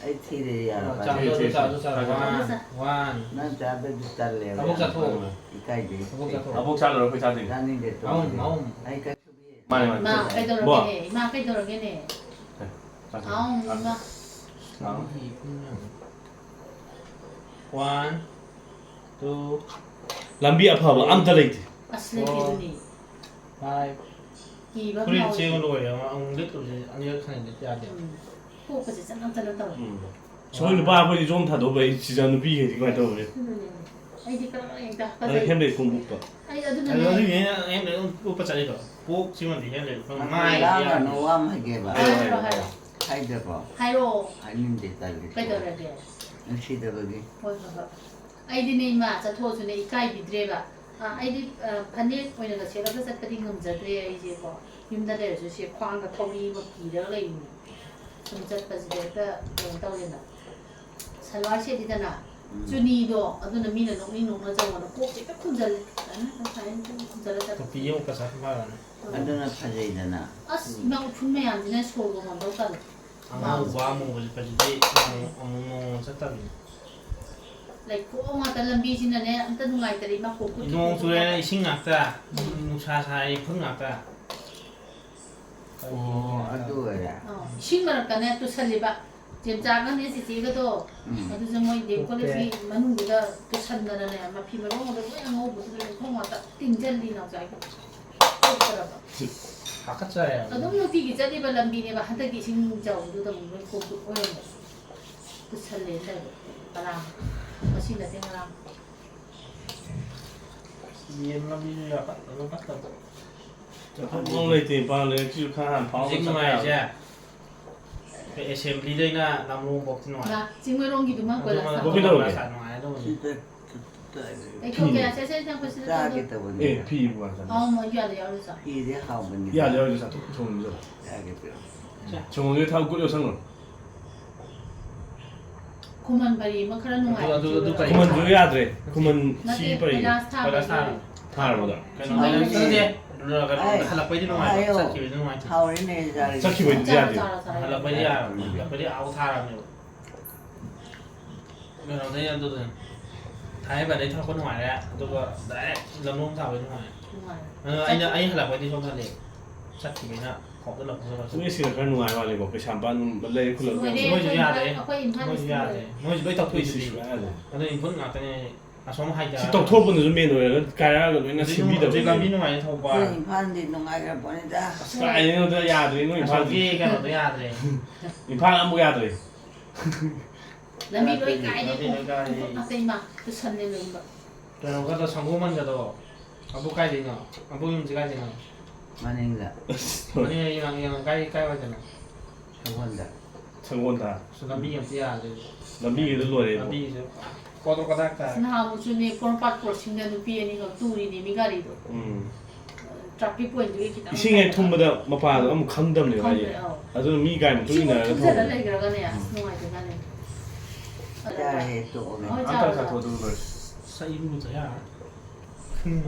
ꯑꯩ ꯊꯤꯔꯦ ꯌꯥꯔꯕ? ꯆꯥ, ꯑꯗꯨ ꯆꯥ, ꯑꯗꯨ ꯆꯥ꯫ ꯊꯤꯔꯦ, ꯊꯤꯔꯦ꯫ One, one. ꯅꯪ ꯆꯥꯗꯣꯏꯗꯤ ꯇꯜꯂꯦꯕ꯫ ꯑꯕꯣꯛ ꯆꯥꯊꯣꯛꯑꯣ꯫ ꯏꯀꯥꯏꯖꯩ꯫ ꯑꯕꯣꯛ ꯆꯥꯊꯣꯛꯑꯣ꯫ ꯑꯕꯣꯛ ꯆꯥ ꯂꯣꯏꯔ ꯑꯩꯈꯣꯏ ꯆꯥꯗꯣꯏꯅꯤ꯫ ꯆꯥꯅꯤꯡꯗꯦ ꯃꯥꯎꯝ, ꯇꯣꯛꯑꯁꯤ꯫ ꯃꯥꯎꯝ꯫ ꯑꯩ ꯀꯩꯁꯨ ꯃꯥꯅꯦ, ꯃꯥꯅꯦ꯫ ꯏꯃꯥ, ꯀꯩꯗꯧꯔꯒꯦꯅꯦ? ꯕꯣ꯫ ꯏꯃꯥ, ꯀꯩꯗꯧꯔꯒꯦꯅꯦ? ꯑꯦ, ꯆꯥꯁꯤ꯫ ꯃꯥꯎꯝ, ꯏꯃꯥ꯫ ꯃꯥꯎꯝ꯫ वन, टू, ꯂꯝꯕꯤ ꯑꯐꯕ ꯑꯝꯇ ꯂꯩꯇꯦ꯫ ꯑꯁ, ꯂꯩꯇꯦ ꯑꯗꯨꯅꯤ꯫ Four, five. ꯀꯤꯕ ꯑꯃ ꯐꯨꯔꯤꯠ ꯌꯥꯎꯋꯦ꯫ ꯆꯦꯕ ꯂꯣꯏꯔꯦ, ꯑꯃ ꯑꯃꯨꯛ ꯂꯤꯠꯂꯨꯁꯦ, ꯑꯅꯤꯔꯛ ꯍꯟꯅ ꯂꯤꯠ ꯌꯥꯗꯦ꯫ ꯎꯝ꯫ ꯀꯣꯛꯀꯁꯦ ꯆꯅꯝ ꯆꯅꯝ ꯇꯧꯔꯦ꯫ ꯎꯝ꯫ ꯁꯣꯏ ꯅꯨꯄꯥ ꯑꯩꯈꯣꯏꯗꯤ ꯌꯣꯝ ꯊꯥꯗꯣꯛꯄ, ꯑꯩ ꯁꯤꯖ ꯅꯨꯄꯤꯈꯩꯗꯤ ꯀꯃꯥꯏꯅ ꯇꯧꯕꯅꯤ? ꯑꯗꯨꯅꯦ꯫ ꯑꯩꯗꯤ ꯀꯔꯝ ꯍꯦꯛꯇ ꯑꯗ ꯍꯥꯀꯠꯆꯩ꯫ ꯍꯦꯝꯂꯦꯠ ꯈꯣꯡꯎꯞꯇꯣ꯫ ꯑꯩ ꯑꯗꯨꯅꯅꯦ꯫ ꯑꯗꯨ ꯑꯗꯨꯒꯤ ꯑꯩꯅ ꯍꯦꯝꯂꯦꯠ ꯑꯗꯨꯝ ꯎꯞꯄ ꯆꯠꯂꯤꯗꯣ꯫ ꯀꯣꯛꯁꯤꯃꯗꯤ ꯍꯦꯝꯂꯦꯠ ꯎꯞꯄ ꯅꯪ ꯃꯥꯏꯁꯤ ꯂꯥꯡꯒꯅꯨ, ꯌꯥꯗꯦ꯫ ꯋꯥ ꯑꯃ ꯍꯥꯏꯒꯦꯕ꯫ ꯍꯥꯏꯔꯣ, ꯍꯥꯏꯔꯣ, ꯍꯥꯏꯔꯣ꯫ ꯍꯥꯏꯗ꯭ꯔꯕꯣ? ꯍꯥꯏꯔꯣ꯫ ꯍꯥꯏꯅꯤꯡꯗꯦ, ꯇꯜꯂꯤ꯫ ꯀꯩꯗꯧꯔꯒꯦ? ꯅꯨꯡꯁꯤꯗꯕꯒꯤ꯫ ꯍꯣꯏ, ꯍꯣꯏ, ꯍꯣꯏ꯫ ꯑꯩꯗꯤꯅꯦ ꯏꯃꯥ, ꯆꯠꯊꯣꯛꯑꯁꯨꯅꯦ ꯏꯀꯥꯏꯕꯤꯗ꯭ꯔꯦꯕ꯫ ꯑ, ꯑꯩꯗꯤ, ꯑ, ꯐꯅꯦꯛ ꯑꯣꯏꯅꯒ ꯁꯦꯠꯂꯒ ꯆꯠꯄꯗꯤ ꯉꯝꯖꯗ꯭ꯔꯦ ꯑꯩꯁꯦꯀꯣ꯫ ꯌꯨꯝꯗ ꯂꯩꯔꯁꯨ ꯁꯦ ꯈ꯭ꯋꯥꯡꯗ ꯊꯧꯔꯤ ꯑꯃ ꯀꯤꯔꯒ ꯂꯩꯔꯤꯅꯦ꯫ ꯁꯨꯝ ꯆꯠꯄꯁꯤꯗ ꯍꯦꯛꯇ ꯀꯩꯅꯣ ꯇꯧꯔꯦꯅ꯫ ꯁꯜꯋꯥꯔ ꯁꯦꯠꯂꯤꯗꯅ, ꯎꯝ꯫ ꯆꯨꯅꯤꯗꯣ, ꯑꯗꯨꯅ ꯃꯤꯅ ꯅꯣꯛꯅꯤꯡ ꯅꯣꯛꯅꯖꯧꯅ ꯀꯣꯛꯁꯦ ꯍꯦꯛꯇ ꯈꯨꯝꯖꯜꯂꯦ꯫ ꯁꯨꯃꯥꯏꯅ ꯁꯨꯝ ꯈꯨꯝꯖꯜꯂ ꯆꯠꯄ꯫ ꯇꯨꯄꯤ ꯑꯃ ꯎꯞꯄ ꯆꯠꯄ ꯐꯔꯅꯤ꯫ ꯑꯗꯨꯅ ꯐꯖꯩꯗꯅ꯫ ꯑꯁ, ꯏꯃꯥ, ꯎꯐꯨꯟ ꯃꯌꯥꯝꯁꯤꯅ ꯁꯣꯔꯒ ꯍꯣꯟꯗꯧ ꯇꯜꯂꯦ꯫ ꯑꯉꯧꯕ ꯑꯃꯨꯕ ꯂꯤꯠꯄꯁꯤꯗꯤ ꯅꯣꯡ-, ꯅꯣꯡꯃ ꯆꯠꯇꯕꯅꯤ꯫ ꯂꯩꯈꯣꯝ ꯉꯥꯛꯇ ꯂꯝꯕꯤꯁꯤꯅꯅꯦ, ꯑꯝꯇ ꯅꯨꯡꯉꯥꯏꯇꯔꯦ, ꯏꯃꯥ, ꯀꯣꯛ ꯀꯣꯛ ꯅꯣꯡ ꯀꯣꯛ ꯆꯨꯔꯦ, ꯀꯣꯛ꯫ ꯏꯁꯤꯡ ꯉꯥꯛꯇ, ꯎꯝ꯫ ꯅꯨꯡꯁꯥ ꯁꯥꯔꯦ, ꯏꯐꯨꯟ ꯉꯥꯛꯇ꯫ ꯑꯣ, ꯑꯗꯨ ꯑꯣꯏꯔꯦ꯫ ꯑꯥ, ꯏꯁꯤꯡ ꯃꯔꯛꯇꯅꯦ ꯇꯨꯁꯜꯂꯤꯕ꯫ ꯆꯦꯝꯆꯥꯒꯅꯦ ꯆꯤꯆꯦꯒꯗꯣ, ꯎꯝ꯫ ꯑꯗꯨꯁꯨ ꯃꯣꯏ ꯗꯤ ꯑꯦꯝ ꯀꯣꯂꯦꯖꯀꯤ ꯃꯅꯨꯡꯗꯨꯗ ꯇꯨꯁꯟꯗꯅꯅꯦ, ꯃꯐꯤ ꯃꯔꯣꯟꯒꯗꯣ ꯂꯣꯏ ꯑꯉꯧꯕꯗꯨꯗ ꯂꯩꯈꯣꯝ ꯉꯥꯛꯇ ꯇꯤꯡꯖꯜꯂꯤ ꯅꯥꯎꯆꯥꯒꯤ꯫ ꯀꯣꯛꯇ꯭ꯔꯕ꯫ ꯍꯥꯀꯠꯆꯔꯦ꯫ ꯑꯗꯨꯝ ꯅꯨꯡꯇꯤꯒꯤ ꯆꯠꯂꯤꯕ ꯂꯝꯕꯤꯅꯦꯕ, ꯍꯟꯗꯛꯀꯤ ꯏꯁꯤꯡ ꯆꯥꯎꯕꯗꯨꯗ ꯑꯃꯨꯛ ꯂꯣꯏ ꯀꯣꯛꯇ ꯑꯣꯏꯔꯝꯕ꯫ ꯇꯨꯁꯜꯂꯦꯅ ꯇꯧꯔꯤꯕ ꯉꯔꯥꯡ꯫ ꯉꯁꯤ ꯅꯠꯇꯦ, ꯉꯔꯥꯡ꯫ ꯌꯦꯟ ꯂꯝꯕꯤꯁꯨ ꯌꯥꯝ ꯐꯠꯇꯕ, ꯐꯠꯇꯕ꯫ ꯆꯠꯐꯝ ꯂꯩꯇꯦ, ꯏꯝꯐꯥꯜ ꯂꯩꯔꯛꯁꯤꯁꯨ ꯈꯔ ꯍꯥꯟꯅ ꯐꯥꯎꯔꯒ ꯍꯧꯖꯤꯛ ꯆꯠꯄ ꯅꯨꯡꯉꯥꯏꯔꯤꯁꯦ꯫ ꯌꯥꯕ꯫ ꯑꯩꯈꯣꯏ ꯑꯦꯁꯦꯝꯕ꯭ꯂꯤꯗꯩꯅ ꯂꯝꯂꯣꯡꯐꯥꯎꯗꯤ ꯅꯨꯡꯉꯥꯏ꯫ ꯂꯥ, ꯆꯤꯡꯃꯩꯔꯣꯡꯒꯤꯗꯨꯃ ꯑꯗꯨꯃ ꯀꯣꯏꯂꯥꯁ ꯊꯥꯗꯣꯛꯑꯒ ꯀꯣꯏꯂꯥꯁ ꯅꯨꯡꯉꯥꯏ ꯑꯗꯨꯝ꯫ ꯁꯤꯗ ꯇꯩꯊꯣꯛꯀꯦ, ꯁꯦ, ꯁꯦ, ꯁꯦ, ꯁꯦ, ꯁꯤꯗ ꯆꯥꯒꯦ ꯇꯧꯗꯣꯛ꯫ ꯇꯧꯕꯅꯦ꯫ ꯑꯦ, ꯐꯤ ꯏꯕꯨ ꯍꯥꯟꯅ ꯆꯥꯊꯣꯛ꯫ ꯑꯧ, ꯃꯣꯏ ꯌꯥꯗ ꯌꯥꯎꯔꯁꯨ ꯆꯥꯎ꯫ ꯐꯤꯗꯤ ꯍꯥꯎꯕꯅꯤ꯫ ꯌꯥꯗ ꯌꯥꯎꯔꯁꯨ ꯆꯥꯊꯣꯛ, ꯊꯣꯡꯉꯁꯨ꯫ ꯆꯥꯒꯦ ꯄꯤꯔꯛꯑꯣ꯫ ꯁꯦ꯫ ꯊꯣꯡꯉꯁꯨ ꯊꯥꯎ ꯀꯨꯠ ꯌꯧꯁꯟꯈ꯭ꯔꯣ꯫ ꯈꯨꯃꯟ ꯄꯔꯤ ꯑꯃ ꯈꯔ ꯑꯗꯨ, ꯑꯗꯨ, ꯑꯗꯨ ꯅꯨꯡꯉꯥꯏꯕ꯫ ꯄꯔꯤ ꯈꯨꯃꯟꯁꯨ ꯌꯥꯗ꯭ꯔꯦ꯫ ꯈꯨꯃꯟ ꯅꯠꯇꯦ, ꯁꯤ ꯄꯔꯤ꯫ ꯀꯣꯏꯂꯥꯁ ꯊꯥꯕ꯫ ꯀꯣꯏꯂꯥꯁ ꯊꯥꯕ꯫ ꯊꯥꯔꯕꯗꯣ? ꯀꯩꯅꯣ, ꯍꯥꯏꯌꯣ꯫ ꯅꯠꯇꯦ, ꯀꯩꯅꯣ, ꯑꯩ, ꯍꯜꯂꯛꯄꯩꯗꯤ ꯅꯨꯡꯉꯥꯏ꯫ ꯍꯥꯏꯌꯣ꯫ ꯆꯠꯈꯤꯕꯩꯗꯤ ꯅꯨꯡꯉꯥꯏꯇꯦ꯫ ꯍꯥꯎꯔꯦꯅꯦ, ꯖꯥꯔꯤ꯫ ꯆꯠꯈꯤꯕꯩꯗꯤ ꯆꯥꯔꯣ, ꯌꯥꯗꯦ꯫ ꯆꯥꯔꯣ, ꯆꯥꯔꯣ꯫ ꯍꯜꯂꯛꯄꯩꯗꯤ ꯌꯥꯔꯕꯅꯦ꯫ ꯍꯜꯂꯛꯄꯩꯗꯤ ꯑꯥꯎ ꯊꯥꯔꯕꯅꯦꯕ꯫ ꯀꯩꯅꯣꯗꯩ ꯑꯗꯨꯗ ꯊꯥꯡꯃꯩꯕꯟꯗꯩ ꯊꯣꯛꯂꯛꯄ ꯅꯨꯡꯉꯥꯏꯔꯦ꯫ ꯑꯗꯨꯒ direct ꯂꯝꯂꯣꯡ ꯊꯥꯕꯩ ꯅꯨꯡꯉꯥꯏꯔꯦ꯫ ꯅꯨꯡꯉꯥꯏꯔꯦ꯫ ꯑꯗꯣ ꯑꯩꯅ, ꯑꯩ ꯍꯜꯂꯛꯄꯩꯗꯤ ꯁꯣꯝ ꯍꯜꯂꯛꯑꯦ꯫ ꯆꯠꯈꯤꯕꯩꯅ ꯈꯣꯡꯗ ꯂꯧꯊꯣꯛꯑꯒ ꯆꯠꯈꯤ꯫ ꯅꯣꯏ ꯁꯤꯗ ꯈꯔ ꯅꯨꯡꯉꯥꯏ ꯃꯥꯜꯂꯦꯀꯣ, ꯀꯩꯁꯥꯝꯄꯥꯠ ꯂꯩꯔꯛ ꯈꯨꯜꯂꯛ ꯂꯣꯏꯔꯦ, ꯃꯣꯏꯁꯨ ꯑꯩꯈꯣꯏ ꯌꯥꯗ꯭ꯔꯦ꯫ ꯏꯝꯐꯥꯜ, ꯑꯩꯈꯣꯏ ꯏꯝꯐꯥꯜ ꯃꯣꯏꯁꯨ ꯏꯁꯇ ꯌꯥꯗ꯭ꯔꯦ꯫ ꯂꯣꯏꯔꯦ꯫ ꯃꯣꯏꯁꯨ ꯂꯣꯏ ꯇꯧꯊꯣꯛꯏꯗꯨꯗꯤ꯫ ꯁꯤ ꯁꯨꯡꯌꯥ ꯌꯥꯗ꯭ꯔꯦ꯫ ꯑꯗꯨ ꯏꯝꯐꯥꯜ ꯉꯥꯛꯇꯅꯦ꯫ ꯑꯁꯣꯝ ꯍꯥꯏꯗ-, ꯁꯤ ꯇꯧꯊꯣꯛꯄꯅꯁꯨ main ꯑꯣꯏꯔꯒ ꯀꯥꯏꯔꯛꯑꯒ ꯂꯣꯏꯅ ꯍꯧꯖꯤꯛ ꯁꯦꯝꯕꯤꯗꯕ ꯍꯧꯖꯤꯛ ꯂꯝꯕꯤ ꯂꯩꯌꯦ꯫ ꯅꯨꯡꯉꯥꯏꯅ ꯊꯧꯕ꯫ ꯑꯩꯈꯣꯏ ꯏꯝꯐꯥꯜꯗꯤ ꯅꯨꯡꯉꯥꯏꯈ꯭ꯔ ꯄꯣꯠꯅꯤꯗ꯫ ꯑꯁ, ꯀꯥꯏꯗꯩꯅꯣꯗ ꯌꯥꯗ꯭ꯔꯦ ꯅꯣꯏ ꯏꯝꯐꯥꯜꯗꯤ꯫ ꯑꯁꯣꯝꯒꯤ ꯀꯩꯅꯣꯗꯣ ꯌꯥꯗ꯭ꯔꯦ꯫ ꯏꯝꯐꯥꯜ ꯑꯃꯨꯛ ꯌꯥꯗ꯭ꯔꯦ꯫ ꯂꯝꯕꯤ ꯂꯣꯏ ꯀꯥꯏꯔꯦ꯫ ꯂꯝꯕꯤ ꯂꯣꯏ ꯀꯥꯏꯔꯦ꯫ ꯑꯇꯩ ꯃꯥ ꯇꯨꯁꯟꯅꯦ ꯂꯩꯕ꯫ ꯀꯩꯅꯣꯒꯗꯣ, ꯁꯪꯒꯣꯃꯟꯒꯗꯣ꯫ ꯑꯕꯨ ꯀꯥꯏꯗꯩꯅꯣ? ꯑꯕꯨ ꯌꯨꯝꯁꯦ ꯀꯥꯏꯗꯩꯅꯣ? ꯃꯅꯤꯡꯗ꯫ ꯑꯁ, ꯃꯅꯤꯡ ꯌꯦꯡꯉ-, ꯌꯦꯡꯉ-, ꯀꯥꯏ, ꯀꯥꯏ ꯋꯥꯏꯗꯅꯣ? ꯁꯪꯒꯣꯟꯗ꯫ ꯁꯪꯒꯣꯟꯗ꯫ ꯑꯁ, ꯂꯝꯕꯤ ꯑꯝꯇ ꯌꯥꯗ꯭ꯔꯦ꯫ ꯂꯝꯕꯤꯒꯤꯗ ꯂꯣꯏꯔꯦ ꯏꯕꯣ꯫ ꯂꯝꯕꯤꯁꯦ ꯀꯣꯗ꯭ꯔꯣꯛ ꯀꯗ꯭ꯔꯥꯛ ꯇꯥꯔꯦ꯫ ꯅꯍꯥꯟꯃꯨꯛꯁꯨꯅꯦ, ꯄꯣꯔꯣꯝꯄꯥꯠ crossingꯗ ꯅꯨꯄꯤ ꯑꯅꯤꯈꯛ ꯇꯨꯔꯤꯅꯦ ꯃꯤ ꯒꯥꯔꯤꯗꯣ꯫ ꯎꯝ꯫ Traffic pointꯗꯨꯒꯤ ꯈꯤꯇꯪ ꯏꯁꯤꯡ ꯍꯦꯛ ꯊꯨꯝꯕꯗ ꯃꯄꯥꯗꯣ ꯑꯃꯨꯛ ꯈꯪꯗꯕꯅꯦꯕ ꯍꯥꯏꯗꯤ꯫ ꯈꯪꯗ꯭ꯔꯦ, ꯑꯧ꯫ ꯑꯗꯨ ꯃꯤ ꯒꯥꯔꯤ ꯃꯇꯨꯡ ꯏꯁꯤꯡ ꯏꯟꯅꯔꯒ ꯊꯨꯝꯖꯤꯜꯂ ꯊꯧꯕꯅꯦ꯫ ꯂꯩꯈ꯭ꯔꯒꯅꯦ, ꯑꯁ, ꯎꯝ꯫ ꯅꯨꯡꯉꯥꯏꯇꯦ ꯖꯥꯠꯅꯦ꯫ ꯌꯥꯔꯦ, ꯇꯣꯛꯑꯣꯅꯦ꯫ ꯍꯣꯏ, ꯑꯝꯇ ꯆꯥꯔꯣ, ꯆꯥꯊꯣꯛ ꯆꯥꯔꯣ꯫ ꯑꯗꯨ ꯂꯣꯏꯔꯦ꯫ ꯑꯁ, ꯑꯩ ꯏꯔꯨꯖ ꯌꯥꯔꯦ꯫ ꯎꯝ꯫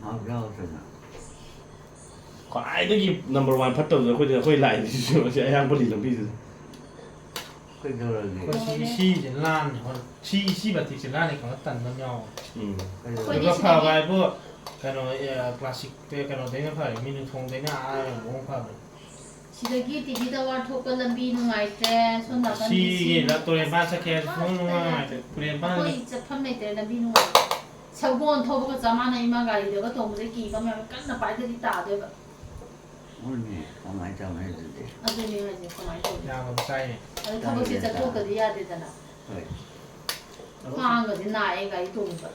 ꯉꯥꯏꯍꯥꯛ ꯌꯥꯎꯗꯅ꯫ ꯈ꯭ꯋꯥꯏꯗꯒꯤ number one ꯐꯠꯇꯕꯗꯣ ꯑꯩꯈꯣꯏꯗ, ꯑꯩꯈꯣꯏ ꯂꯥꯛꯏꯁꯤꯁꯨ ꯑꯁꯤ ꯑꯌꯥꯡ ꯄꯜꯂꯤ ꯂꯝꯕꯤꯁꯤꯗ꯫ ꯀꯩꯗꯧꯔꯒꯦ? ꯑꯩꯈꯣꯏ ꯁꯤ, ꯁꯤꯁꯦ ꯂꯥꯟꯅ ꯍꯣꯏ, ꯁꯤ, ꯁꯤ ꯃꯇꯤꯛꯁꯦ ꯂꯥꯟꯅ ꯈꯪꯉ ꯇꯟꯕ ꯑꯃ ꯌꯥꯎꯋꯦ꯫ ꯎꯝ꯫ ꯑꯩꯈꯣꯏꯗꯤ ꯑꯗꯨꯒ ꯁꯤꯗꯒꯤ ꯐꯕ ꯍꯥꯏꯕꯨ ꯀꯩꯅꯣ, ꯑꯦ, classicꯇ ꯀꯩꯅꯣꯗꯩꯅ ꯐꯔꯦ, ꯃꯤꯅꯨꯊꯣꯡꯗꯩꯅ ꯑꯥ ꯌꯧꯕ ꯐꯕ꯫ ꯁꯤꯗꯒꯤ ꯇꯤꯗꯤ tower ꯊꯣꯛꯄ ꯂꯝꯕꯤ ꯅꯨꯡꯉꯥꯏꯇ꯭ꯔꯦ, ꯁꯣꯝ ꯅꯥꯀꯟꯒꯤ ꯁꯤꯒꯤ ꯁꯤ ꯂ-, ꯇꯨꯔꯦꯟ ꯃꯄꯥꯟ ꯆꯠꯈꯤ ꯍꯥꯏꯔꯁꯨ ꯁꯨꯡꯅꯨꯡ ꯅꯨꯡꯉꯥꯏꯇꯦ꯫ ꯇꯨꯔꯦꯟ ꯃꯄꯥꯟ ꯑꯩꯈꯣꯏ ꯆꯠꯐꯝ ꯂꯩꯇ꯭ꯔꯦ, ꯂꯝꯕꯤ ꯅꯨꯡꯉꯥꯏꯇ꯭ꯔꯦ꯫ ꯁꯒꯣꯜ ꯊꯧꯕꯒ ꯆꯞ ꯃꯥꯟꯅꯩ, ꯏꯃꯥ ꯒꯥꯔꯤꯗꯒ ꯇꯣꯡꯕꯗ ꯀꯤꯕ ꯃꯌꯥꯝ ꯀꯟꯅ ꯄꯥꯏꯗꯗꯤ ꯇꯥꯗꯣꯏꯕ꯫ ꯍꯣꯏꯅꯦ, ꯀꯃꯥꯏꯅ ꯇꯧꯅꯤ ꯑꯗꯨꯗꯤ? ꯑꯗꯨꯅꯤ ꯍꯥꯏꯁꯦ, ꯀꯃꯥꯏꯅ ꯇꯧꯅꯤ? ꯌꯥꯝ ꯆꯥꯏꯅꯦ꯫ ꯑꯗꯨ ꯊꯕꯛꯁꯦ ꯇꯥꯏꯌꯦ, ꯆꯠꯊꯣꯛꯇꯗꯤ ꯇꯥꯏ꯫ ꯌꯥꯗꯦꯗꯅ꯫ ꯍꯣꯏ꯫ ꯈ꯭ꯋꯥꯡꯒꯁꯦ ꯅꯥꯏꯌꯦ ꯒꯥꯔꯤ ꯇꯣꯡꯕꯗ꯫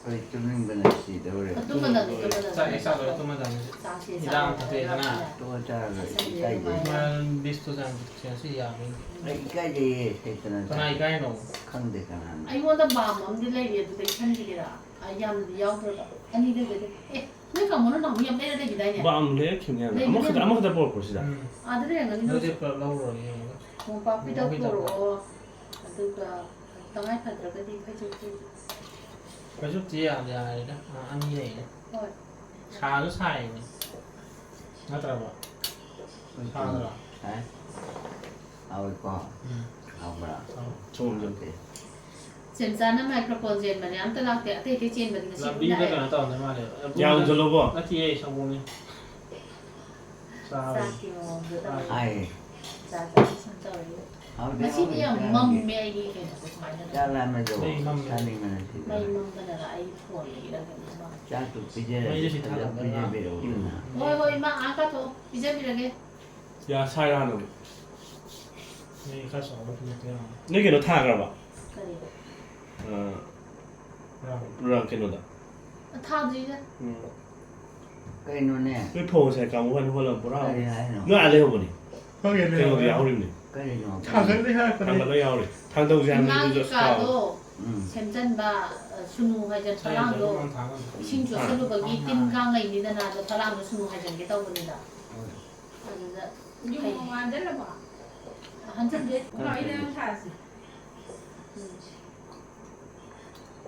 ꯑꯩ ꯇꯨꯝꯅꯤꯡꯕꯅ ꯁꯤꯗꯧꯔꯦ꯫ ꯇꯨꯝꯃꯗꯕꯅꯤ, ꯇꯨꯝꯃꯗꯕꯅꯤ꯫ ꯆꯥꯛ ꯍꯦꯛ ꯆꯥ ꯂꯣꯏꯔ ꯇꯨꯝꯃꯗꯕꯅꯤ꯫ ꯆꯥꯛꯁꯦ ꯏꯟꯖꯥꯡ ꯆꯥꯕ ꯊꯛꯇꯣꯛꯑꯦꯗꯅ꯫ ꯂꯣꯏꯔꯒ ꯇꯣꯛꯑ ꯆꯥꯔꯒ ꯑꯁ, ꯏꯀꯥꯏꯖꯩ꯫ ꯃꯥ ꯕꯤꯁꯇꯣ ꯆꯥꯡ ꯁꯦꯜꯁꯤ ꯌꯥꯝꯃꯤ꯫ ꯑꯩ ꯏꯀꯥꯏꯖꯩꯌꯦ, ꯁꯩꯇꯅ ꯀꯅꯥ ꯆꯥ-, ꯏꯀꯥꯏꯅꯣ? ꯈꯪꯗꯦ ꯀꯅꯥꯅꯣ꯫ ꯑꯩꯉꯣꯟꯗ ꯕꯥꯝ ꯑꯃꯗꯤ ꯂꯩꯔꯤ, ꯑꯗꯨꯗꯩ ꯈꯟꯈꯤꯒꯦꯔꯥ? ꯑ, ꯌꯥꯝꯗꯤ ꯌꯥꯎꯗ꯭ꯔꯕ꯫ ꯑꯅꯤꯗꯨꯗꯗꯤ, ꯑꯦ, ꯅꯣꯏ ꯀꯥꯃꯣꯅ ꯅꯍꯥꯟꯃꯨꯛ ꯌꯥꯝ ꯂꯩꯔ ꯂꯩꯈꯤꯗꯥꯏꯅꯦ? ꯕꯥꯝ ꯂꯩꯔꯛꯈꯤꯕꯅꯦ ꯍꯥꯏꯕꯅꯦ꯫ ꯂꯩꯕꯅꯦ꯫ ꯑꯃꯈꯛꯇ, ꯑꯃꯈꯛꯇ ꯄꯣꯔꯛꯄ꯭ꯔꯣ ꯁꯤꯗ? ꯎꯝ꯫ ꯑꯥꯗ ꯂꯩꯔꯝꯒꯅꯤ ꯅꯣꯏꯁꯨ꯫ ꯅꯠꯇꯦ, ꯄꯨꯂꯞ ꯂꯧꯔꯨꯔꯣ ꯌꯦꯡꯉꯒ꯫ ꯃꯣꯝꯄꯥꯛꯄꯤꯗꯛ ꯃꯣꯝꯄꯥꯛꯄꯤꯗꯛ ꯄꯨꯔꯛꯑꯣ꯫ ꯑꯗꯨꯒ ꯇꯉꯥꯏ ꯐꯗ꯭ꯔꯒꯗꯤ ꯐꯩꯖꯨꯞꯇꯤ꯫ ꯐꯩꯖꯨꯞꯇꯤ ꯌꯥꯗꯤ ꯌꯥꯔꯦꯗ꯫ ꯑ, ꯑꯅꯤ ꯂꯩꯔꯦ꯫ ꯍꯣꯏ꯫ ꯁꯥꯁꯨ ꯁꯥꯏꯌꯦ꯫ ꯅꯠꯇ꯭ꯔꯕ? ꯁꯥꯗ꯭ꯔꯣ? ꯁꯥꯏ꯫ ꯍꯥꯎꯏꯀꯣ? ꯎꯝ꯫ ꯍꯥꯎꯕ꯭ꯔꯥ? ꯍꯥꯎ꯫ ꯊꯨꯝꯁꯨ꯫ ꯍꯥꯎꯇꯦ꯫ ꯆꯦꯝꯆꯥꯅ microphone ꯆꯦꯟꯕꯅꯦ, ꯑꯝꯇ ꯂꯥꯛꯇꯦ꯫ ꯑꯇꯩ ꯑꯇꯩ ꯆꯦꯟꯕꯗꯤ ꯉꯁꯤ ꯑꯗꯨꯝ ꯂꯝꯕꯤꯗ ꯂꯥꯛꯑꯦ꯫ ꯀꯩꯅꯣ ꯇꯧꯔꯝꯗꯣꯏ ꯃꯥꯜꯂꯦ꯫ ꯌꯥꯝ ꯆꯠꯂꯣꯀꯣ꯫ ꯅꯠꯇꯤꯌꯦ, ꯁꯪꯒꯣꯝꯅꯦ꯫ ꯆꯥꯔꯦ꯫ ꯆꯥꯛꯀꯤ ꯃꯑꯣꯡꯗ ꯇꯧꯔꯦ꯫ ꯍꯥꯏꯌꯦ꯫ ꯆꯥ ꯆꯥ ꯁꯨꯝ ꯇꯧꯔꯦ꯫ ꯍꯥꯎꯗꯤ ꯉꯁꯤꯗꯤ ꯍꯥꯎꯕꯅꯤ ꯌꯥꯝ ꯆꯥꯔꯝꯒꯦ꯫ ꯃꯝꯃꯦ ꯑꯩꯒꯤ ꯀꯩꯅꯣꯁꯦ ꯁꯨꯃꯥꯏꯅ꯫ ꯆꯥꯛ ꯂꯥꯝꯃꯦꯗꯣ ꯃꯩ ꯃꯝꯃꯦ꯫ ꯆꯥꯅꯤꯡꯕꯅ ꯁꯤꯗꯣꯔꯦ꯫ ꯃꯩ ꯃꯝꯕꯅꯔ ꯑꯩ ꯐꯣꯟꯗꯒꯤꯔ ꯀꯩꯅꯣꯝꯃ꯫ ꯆꯥꯛꯇꯨ ꯄꯤꯖꯔꯗꯤ ꯃꯩꯁꯦ ꯁꯤ ꯐꯖꯅ ꯊꯥꯒꯠꯂꯒ꯫ ꯄꯤꯖꯕꯤꯔꯛꯎꯗꯅ꯫ ꯎꯝ꯫ ꯍꯣꯏ, ꯍꯣꯏ, ꯏꯃꯥ, ꯉꯥꯏꯍꯥꯛ ꯀꯥꯊꯣꯛꯑꯣ, ꯄꯤꯖꯕꯤꯔꯒꯦ꯫ ꯌꯥ ꯁꯥꯏꯔꯣ ꯍꯥꯟꯅꯕꯨ? ꯃꯤ ꯈꯔ ꯆꯥꯎꯕ ꯐꯤꯂꯝ ꯌꯥꯎꯔꯝꯒꯅꯤ꯫ ꯅꯣꯏ ꯀꯩꯅꯣ ꯊꯥꯈ꯭ꯔꯕ? ꯀꯔꯤ? ꯑ, ꯔꯥꯝ꯫ ꯔꯥꯝ ꯀꯩꯅꯣꯗ? ꯊꯥꯗ꯭ꯔꯤꯗ꯫ ꯎꯝ꯫ ꯀꯩꯅꯣꯅꯦ? ꯅꯣꯏ ꯐꯧ ꯉꯁꯥꯏ ꯀꯥꯡꯕꯨ ꯍꯣꯏꯅ ꯍꯣꯜꯂꯒ ꯄꯨꯔꯥ ꯀꯔꯤ ꯍꯥꯏꯅꯣ? ꯅꯣꯏ ꯑꯥ ꯂꯩꯍꯧꯕꯅꯤ꯫ ꯈꯪꯉꯦ, ꯀꯩꯅꯣꯗꯤ ꯂꯩꯍꯧꯋꯦ꯫ ꯌꯥꯎꯔꯤꯕꯅꯤ꯫ ꯀꯔꯤꯅꯣ? ꯊꯥꯡꯒꯠꯂꯦ ꯍꯥꯏꯔꯛꯄꯅꯦ꯫ ꯊꯥꯡꯒꯠꯂ ꯌꯥꯎꯔꯤ꯫ ꯊꯥꯡꯗꯧꯁꯦ ꯍꯥꯏꯕꯅꯤ, ꯏꯃꯥꯒꯤ ꯑꯗꯨꯁꯨ ꯀꯥꯗꯣ ꯁꯥꯎ꯫ ꯎꯝ꯫ ꯁꯦꯝꯖꯟꯕ, ꯑ, ꯁꯨꯅꯨ ꯍꯥꯏꯗꯅ ꯁꯦꯝꯖꯟꯕ ꯐꯂꯥꯡꯗꯣ ꯃꯊꯥꯡ ꯑꯃ꯫ ꯏꯁꯤꯡ ꯆꯣꯠꯁꯜꯂꯨꯕꯒꯤ ꯑꯥ꯫ ꯇꯤꯟ ꯀꯥꯡ ꯂꯩꯅꯤꯗꯅ, ꯑꯗꯣ ꯐꯂꯥꯡꯗꯣ ꯁꯨꯅꯨ ꯍꯥꯏꯖꯟꯒꯦ ꯇꯧꯕꯅꯤꯗ꯫ ꯍꯣꯏ꯫ ꯑꯗꯨꯗ ꯌꯨꯝ ꯐꯩ꯫ ꯑꯃꯨꯛ ꯍꯟꯖꯜꯂꯕꯣ? ꯍꯟꯖꯟꯗꯦ꯫ ꯂꯥꯛꯑꯣ, ꯏꯅꯦ, ꯑꯃꯨꯛ ꯊꯥꯔꯁꯤ꯫ ꯎꯝ꯫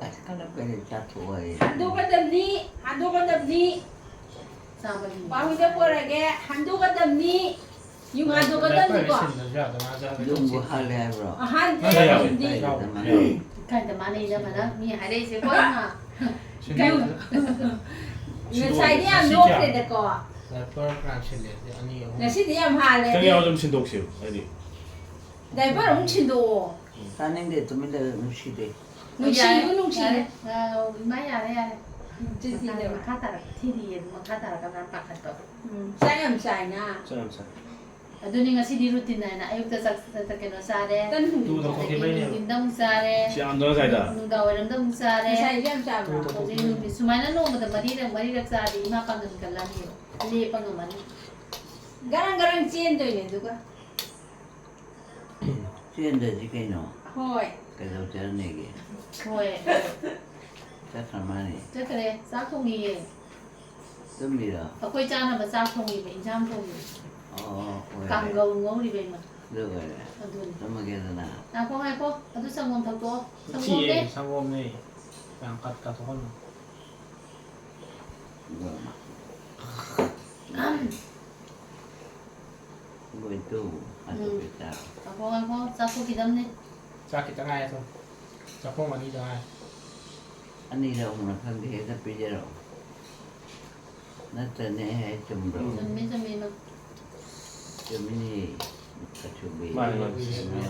ꯑꯁ, ꯀꯂꯞ ꯀꯂꯞ ꯆꯥꯊꯣꯛꯑꯣꯌꯦ꯫ ꯍꯟꯗꯣꯛꯀꯗꯕꯅꯤ, ꯍꯟꯗꯣꯛꯀꯗꯕꯅꯤ꯫ ꯆꯥꯕꯒꯤ ꯄꯥꯍꯨꯏꯗ ꯄꯣꯔꯒꯦ, ꯍꯟꯗꯣꯛꯀꯗꯕꯅꯤ꯫ ꯌꯨꯝ ꯍꯟꯗꯣꯛꯀꯗꯕꯅꯤꯀꯣ꯫ ꯁꯤꯟꯗ꯭ꯔꯁꯨ ꯌꯥꯗꯕ ꯉꯥ ꯆꯥꯕ ꯌꯨꯝꯕꯨ ꯆꯠꯁꯤ꯫ ꯍꯜꯂꯦ ꯍꯥꯏꯕ꯭ꯔꯣ? ꯑꯍꯥꯟ ꯌꯥꯎꯗꯦ, ꯌꯥꯎꯗꯦ, ꯌꯥꯎꯗꯦ꯫ ꯀꯥꯏꯗ ꯃꯥꯅ ꯏꯅꯝꯃꯅ ꯃꯤ ꯍꯥꯏꯔꯛꯏꯁꯦ, ꯀꯣ ꯏꯃꯥ? ꯁꯤꯟꯗ꯭ꯔꯁꯨ꯫ ꯉꯁꯥꯏꯗꯤ ꯌꯥꯝ ꯉꯁꯤ ꯀꯌꯥ? ꯅꯣꯛꯈ꯭ꯔꯦꯗꯀꯣ꯫ ꯗꯥꯏꯄꯔ ꯀꯅꯥ ꯁꯤꯜꯂꯦ? ꯑꯅꯤ, ꯑꯍꯨꯝ꯫ ꯉꯁꯤꯗꯤ ꯌꯥꯝ ꯍꯥꯜꯂꯦ꯫ ꯈꯤꯇꯪ ꯌꯥꯎꯔꯁꯨ ꯑꯗꯨꯝ ꯁꯤꯟꯗꯣꯛꯁꯦꯕ, ꯍꯥꯏꯗꯤ꯫ ꯗꯥꯏꯄꯔ ꯑꯃꯨꯛ ꯁꯤꯟꯗꯣꯛꯑꯣ꯫ ꯇꯥꯅꯤꯡꯗꯦ, ꯇꯨꯃꯤꯟ ꯂꯩꯌꯨ, ꯅꯨꯡꯁꯤꯗꯦ꯫ ꯍꯣꯏ, ꯌꯥꯔꯦ, ꯅꯨꯡꯁꯤꯔꯦ꯫ ꯌꯥꯔꯦ꯫ ꯑ, ꯏꯃꯥ, ꯌꯥꯔꯦ, ꯌꯥꯔꯦ꯫ ꯆꯤꯟ ꯊꯤꯗꯕ꯫ ꯃꯈꯥ ꯇꯥꯔꯛ-, ꯊꯤꯔꯤꯌꯦ, ꯑꯗꯨ ꯃꯈꯥ ꯇꯥꯔꯛꯀꯥꯟꯗ ꯄꯥꯈꯠꯄ꯫ ꯎꯝ, ꯆꯥꯛ ꯌꯥꯝ ꯆꯥꯏꯅ꯫ ꯆꯥꯛ ꯌꯥꯝ ꯆꯥꯏ꯫ ꯑꯗꯨꯅꯤ ꯉꯁꯤꯗꯤ routine ꯍꯥꯏꯅ ꯑꯌꯨꯛꯇ ꯆꯥꯛ, ꯆꯥꯛ, ꯀꯩꯅꯣ ꯆꯥꯔꯦ꯫ ꯇꯟ ꯍꯨꯝ꯫ ꯑꯗꯒꯤ ꯅꯨꯡꯊꯤꯟꯗ ꯑꯃꯨꯛ ꯆꯥꯔꯦ꯫ ꯁꯤ ꯌꯥꯝꯗ꯭ꯔꯣ ꯉꯁꯥꯏꯗ? ꯅꯨꯡꯗꯥꯡ ꯋꯥꯏꯔꯝꯗ ꯑꯃꯨꯛ ꯆꯥꯔꯦ꯫ ꯉꯁꯥꯏꯗꯤ ꯌꯥꯝ ꯆꯥꯕ꯭ꯔꯣ? ꯍꯧꯖꯤꯛ ꯅꯨꯡꯊꯤꯟ꯫ ꯁꯨꯃꯥꯏꯅ ꯅꯣꯡꯃꯗ ꯃꯔꯤꯔꯛ, ꯃꯔꯤꯔꯛ ꯆꯥꯔꯗꯤ ꯏꯃꯥ ꯄꯥꯡꯒꯜ ꯀꯜꯂꯅꯤ꯫ ꯂꯦꯞꯄ ꯉꯝꯃꯅꯤ꯫ ꯒꯔꯪ ꯒꯔꯪ ꯆꯦꯟꯗꯣꯏꯅꯦ ꯑꯗꯨꯒ꯫ ꯆꯦꯟꯗ꯭ꯔꯗꯤ ꯀꯩꯅꯣ? ꯍꯣꯏ꯫ ꯀꯩꯗꯧ ꯆꯠꯅꯦꯒꯦ? ꯍꯣꯏ꯫ ꯆꯠꯈ꯭ꯔ ꯃꯥꯅꯦ꯫ ꯆꯠꯈ꯭ꯔꯦ꯫ ꯆꯥꯛ ꯊꯣꯡꯉꯤꯌꯦ꯫ ꯇꯨꯝꯃꯤꯔꯣ? ꯑꯩꯈꯣꯏ ꯆꯥꯅꯕ ꯆꯥꯛ ꯊꯣꯡꯉꯤꯕ, ꯏꯟꯁꯥꯡ ꯊꯣꯡꯉꯤꯕ꯫ ꯑꯣ, ꯑꯣꯏꯔꯦ꯫ ꯀꯥꯡꯒꯧ ꯉꯧꯔꯤꯕ ꯏꯃꯥ꯫ ꯑꯗꯨ ꯑꯣꯏꯔꯦ꯫ ꯑꯗꯨꯅꯤ꯫ ꯇꯨꯝꯃꯒꯦꯗꯅ꯫ ꯉꯥꯏꯈꯣ, ꯉꯥꯏꯈꯣ꯫ ꯑꯗꯨ ꯁꯪꯒꯣꯝ ꯊꯛꯇꯣꯛꯑꯣ꯫ ꯁꯪꯒꯣꯝꯅꯦ꯫ ꯊꯤꯌꯦ, ꯁꯪꯒꯣꯝꯅꯦ꯫ ꯌꯥꯝ ꯀꯠ-, ꯀꯠꯊꯣꯛꯍꯟꯅꯨ꯫ ꯑꯗꯨ ꯑꯃ꯫ ꯎꯝ꯫ ꯂꯣꯏꯗꯨ, ꯑꯗꯨ ꯎꯝ꯫ ꯀꯩꯀꯥ꯫ ꯉꯥꯏꯈꯣ, ꯉꯥꯏꯈꯣ, ꯆꯥꯊꯣꯛꯈꯤꯗꯕꯅꯦ꯫ ꯆꯥꯛ ꯈꯤꯇꯪ ꯉꯥꯏꯔꯦ, ꯊꯨꯝ꯫ ꯆꯥꯛꯈꯣꯝ ꯑꯅꯤꯗ ꯉꯥꯏꯔꯦ꯫ ꯑꯅꯤꯔ ꯑꯍꯨꯝꯔ ꯈꯪꯗꯦ, ꯍꯦꯛꯇ ꯄꯤꯖꯔꯛꯑꯣ꯫ ꯅꯠꯇ꯭ꯔꯅꯦ ꯑꯩ ꯍꯥꯏ ꯆꯨꯝꯕ꯭ꯔꯣ? ꯆꯨꯝꯃꯤ, ꯆꯨꯝꯃꯤ, ꯏꯃꯥ꯫ ꯆꯨꯝꯃꯤꯅꯦ, ꯑꯆꯨꯝꯕꯤ꯫ ꯃꯥꯅꯤ, ꯃꯥꯅꯤ꯫ ꯏꯃꯥ꯫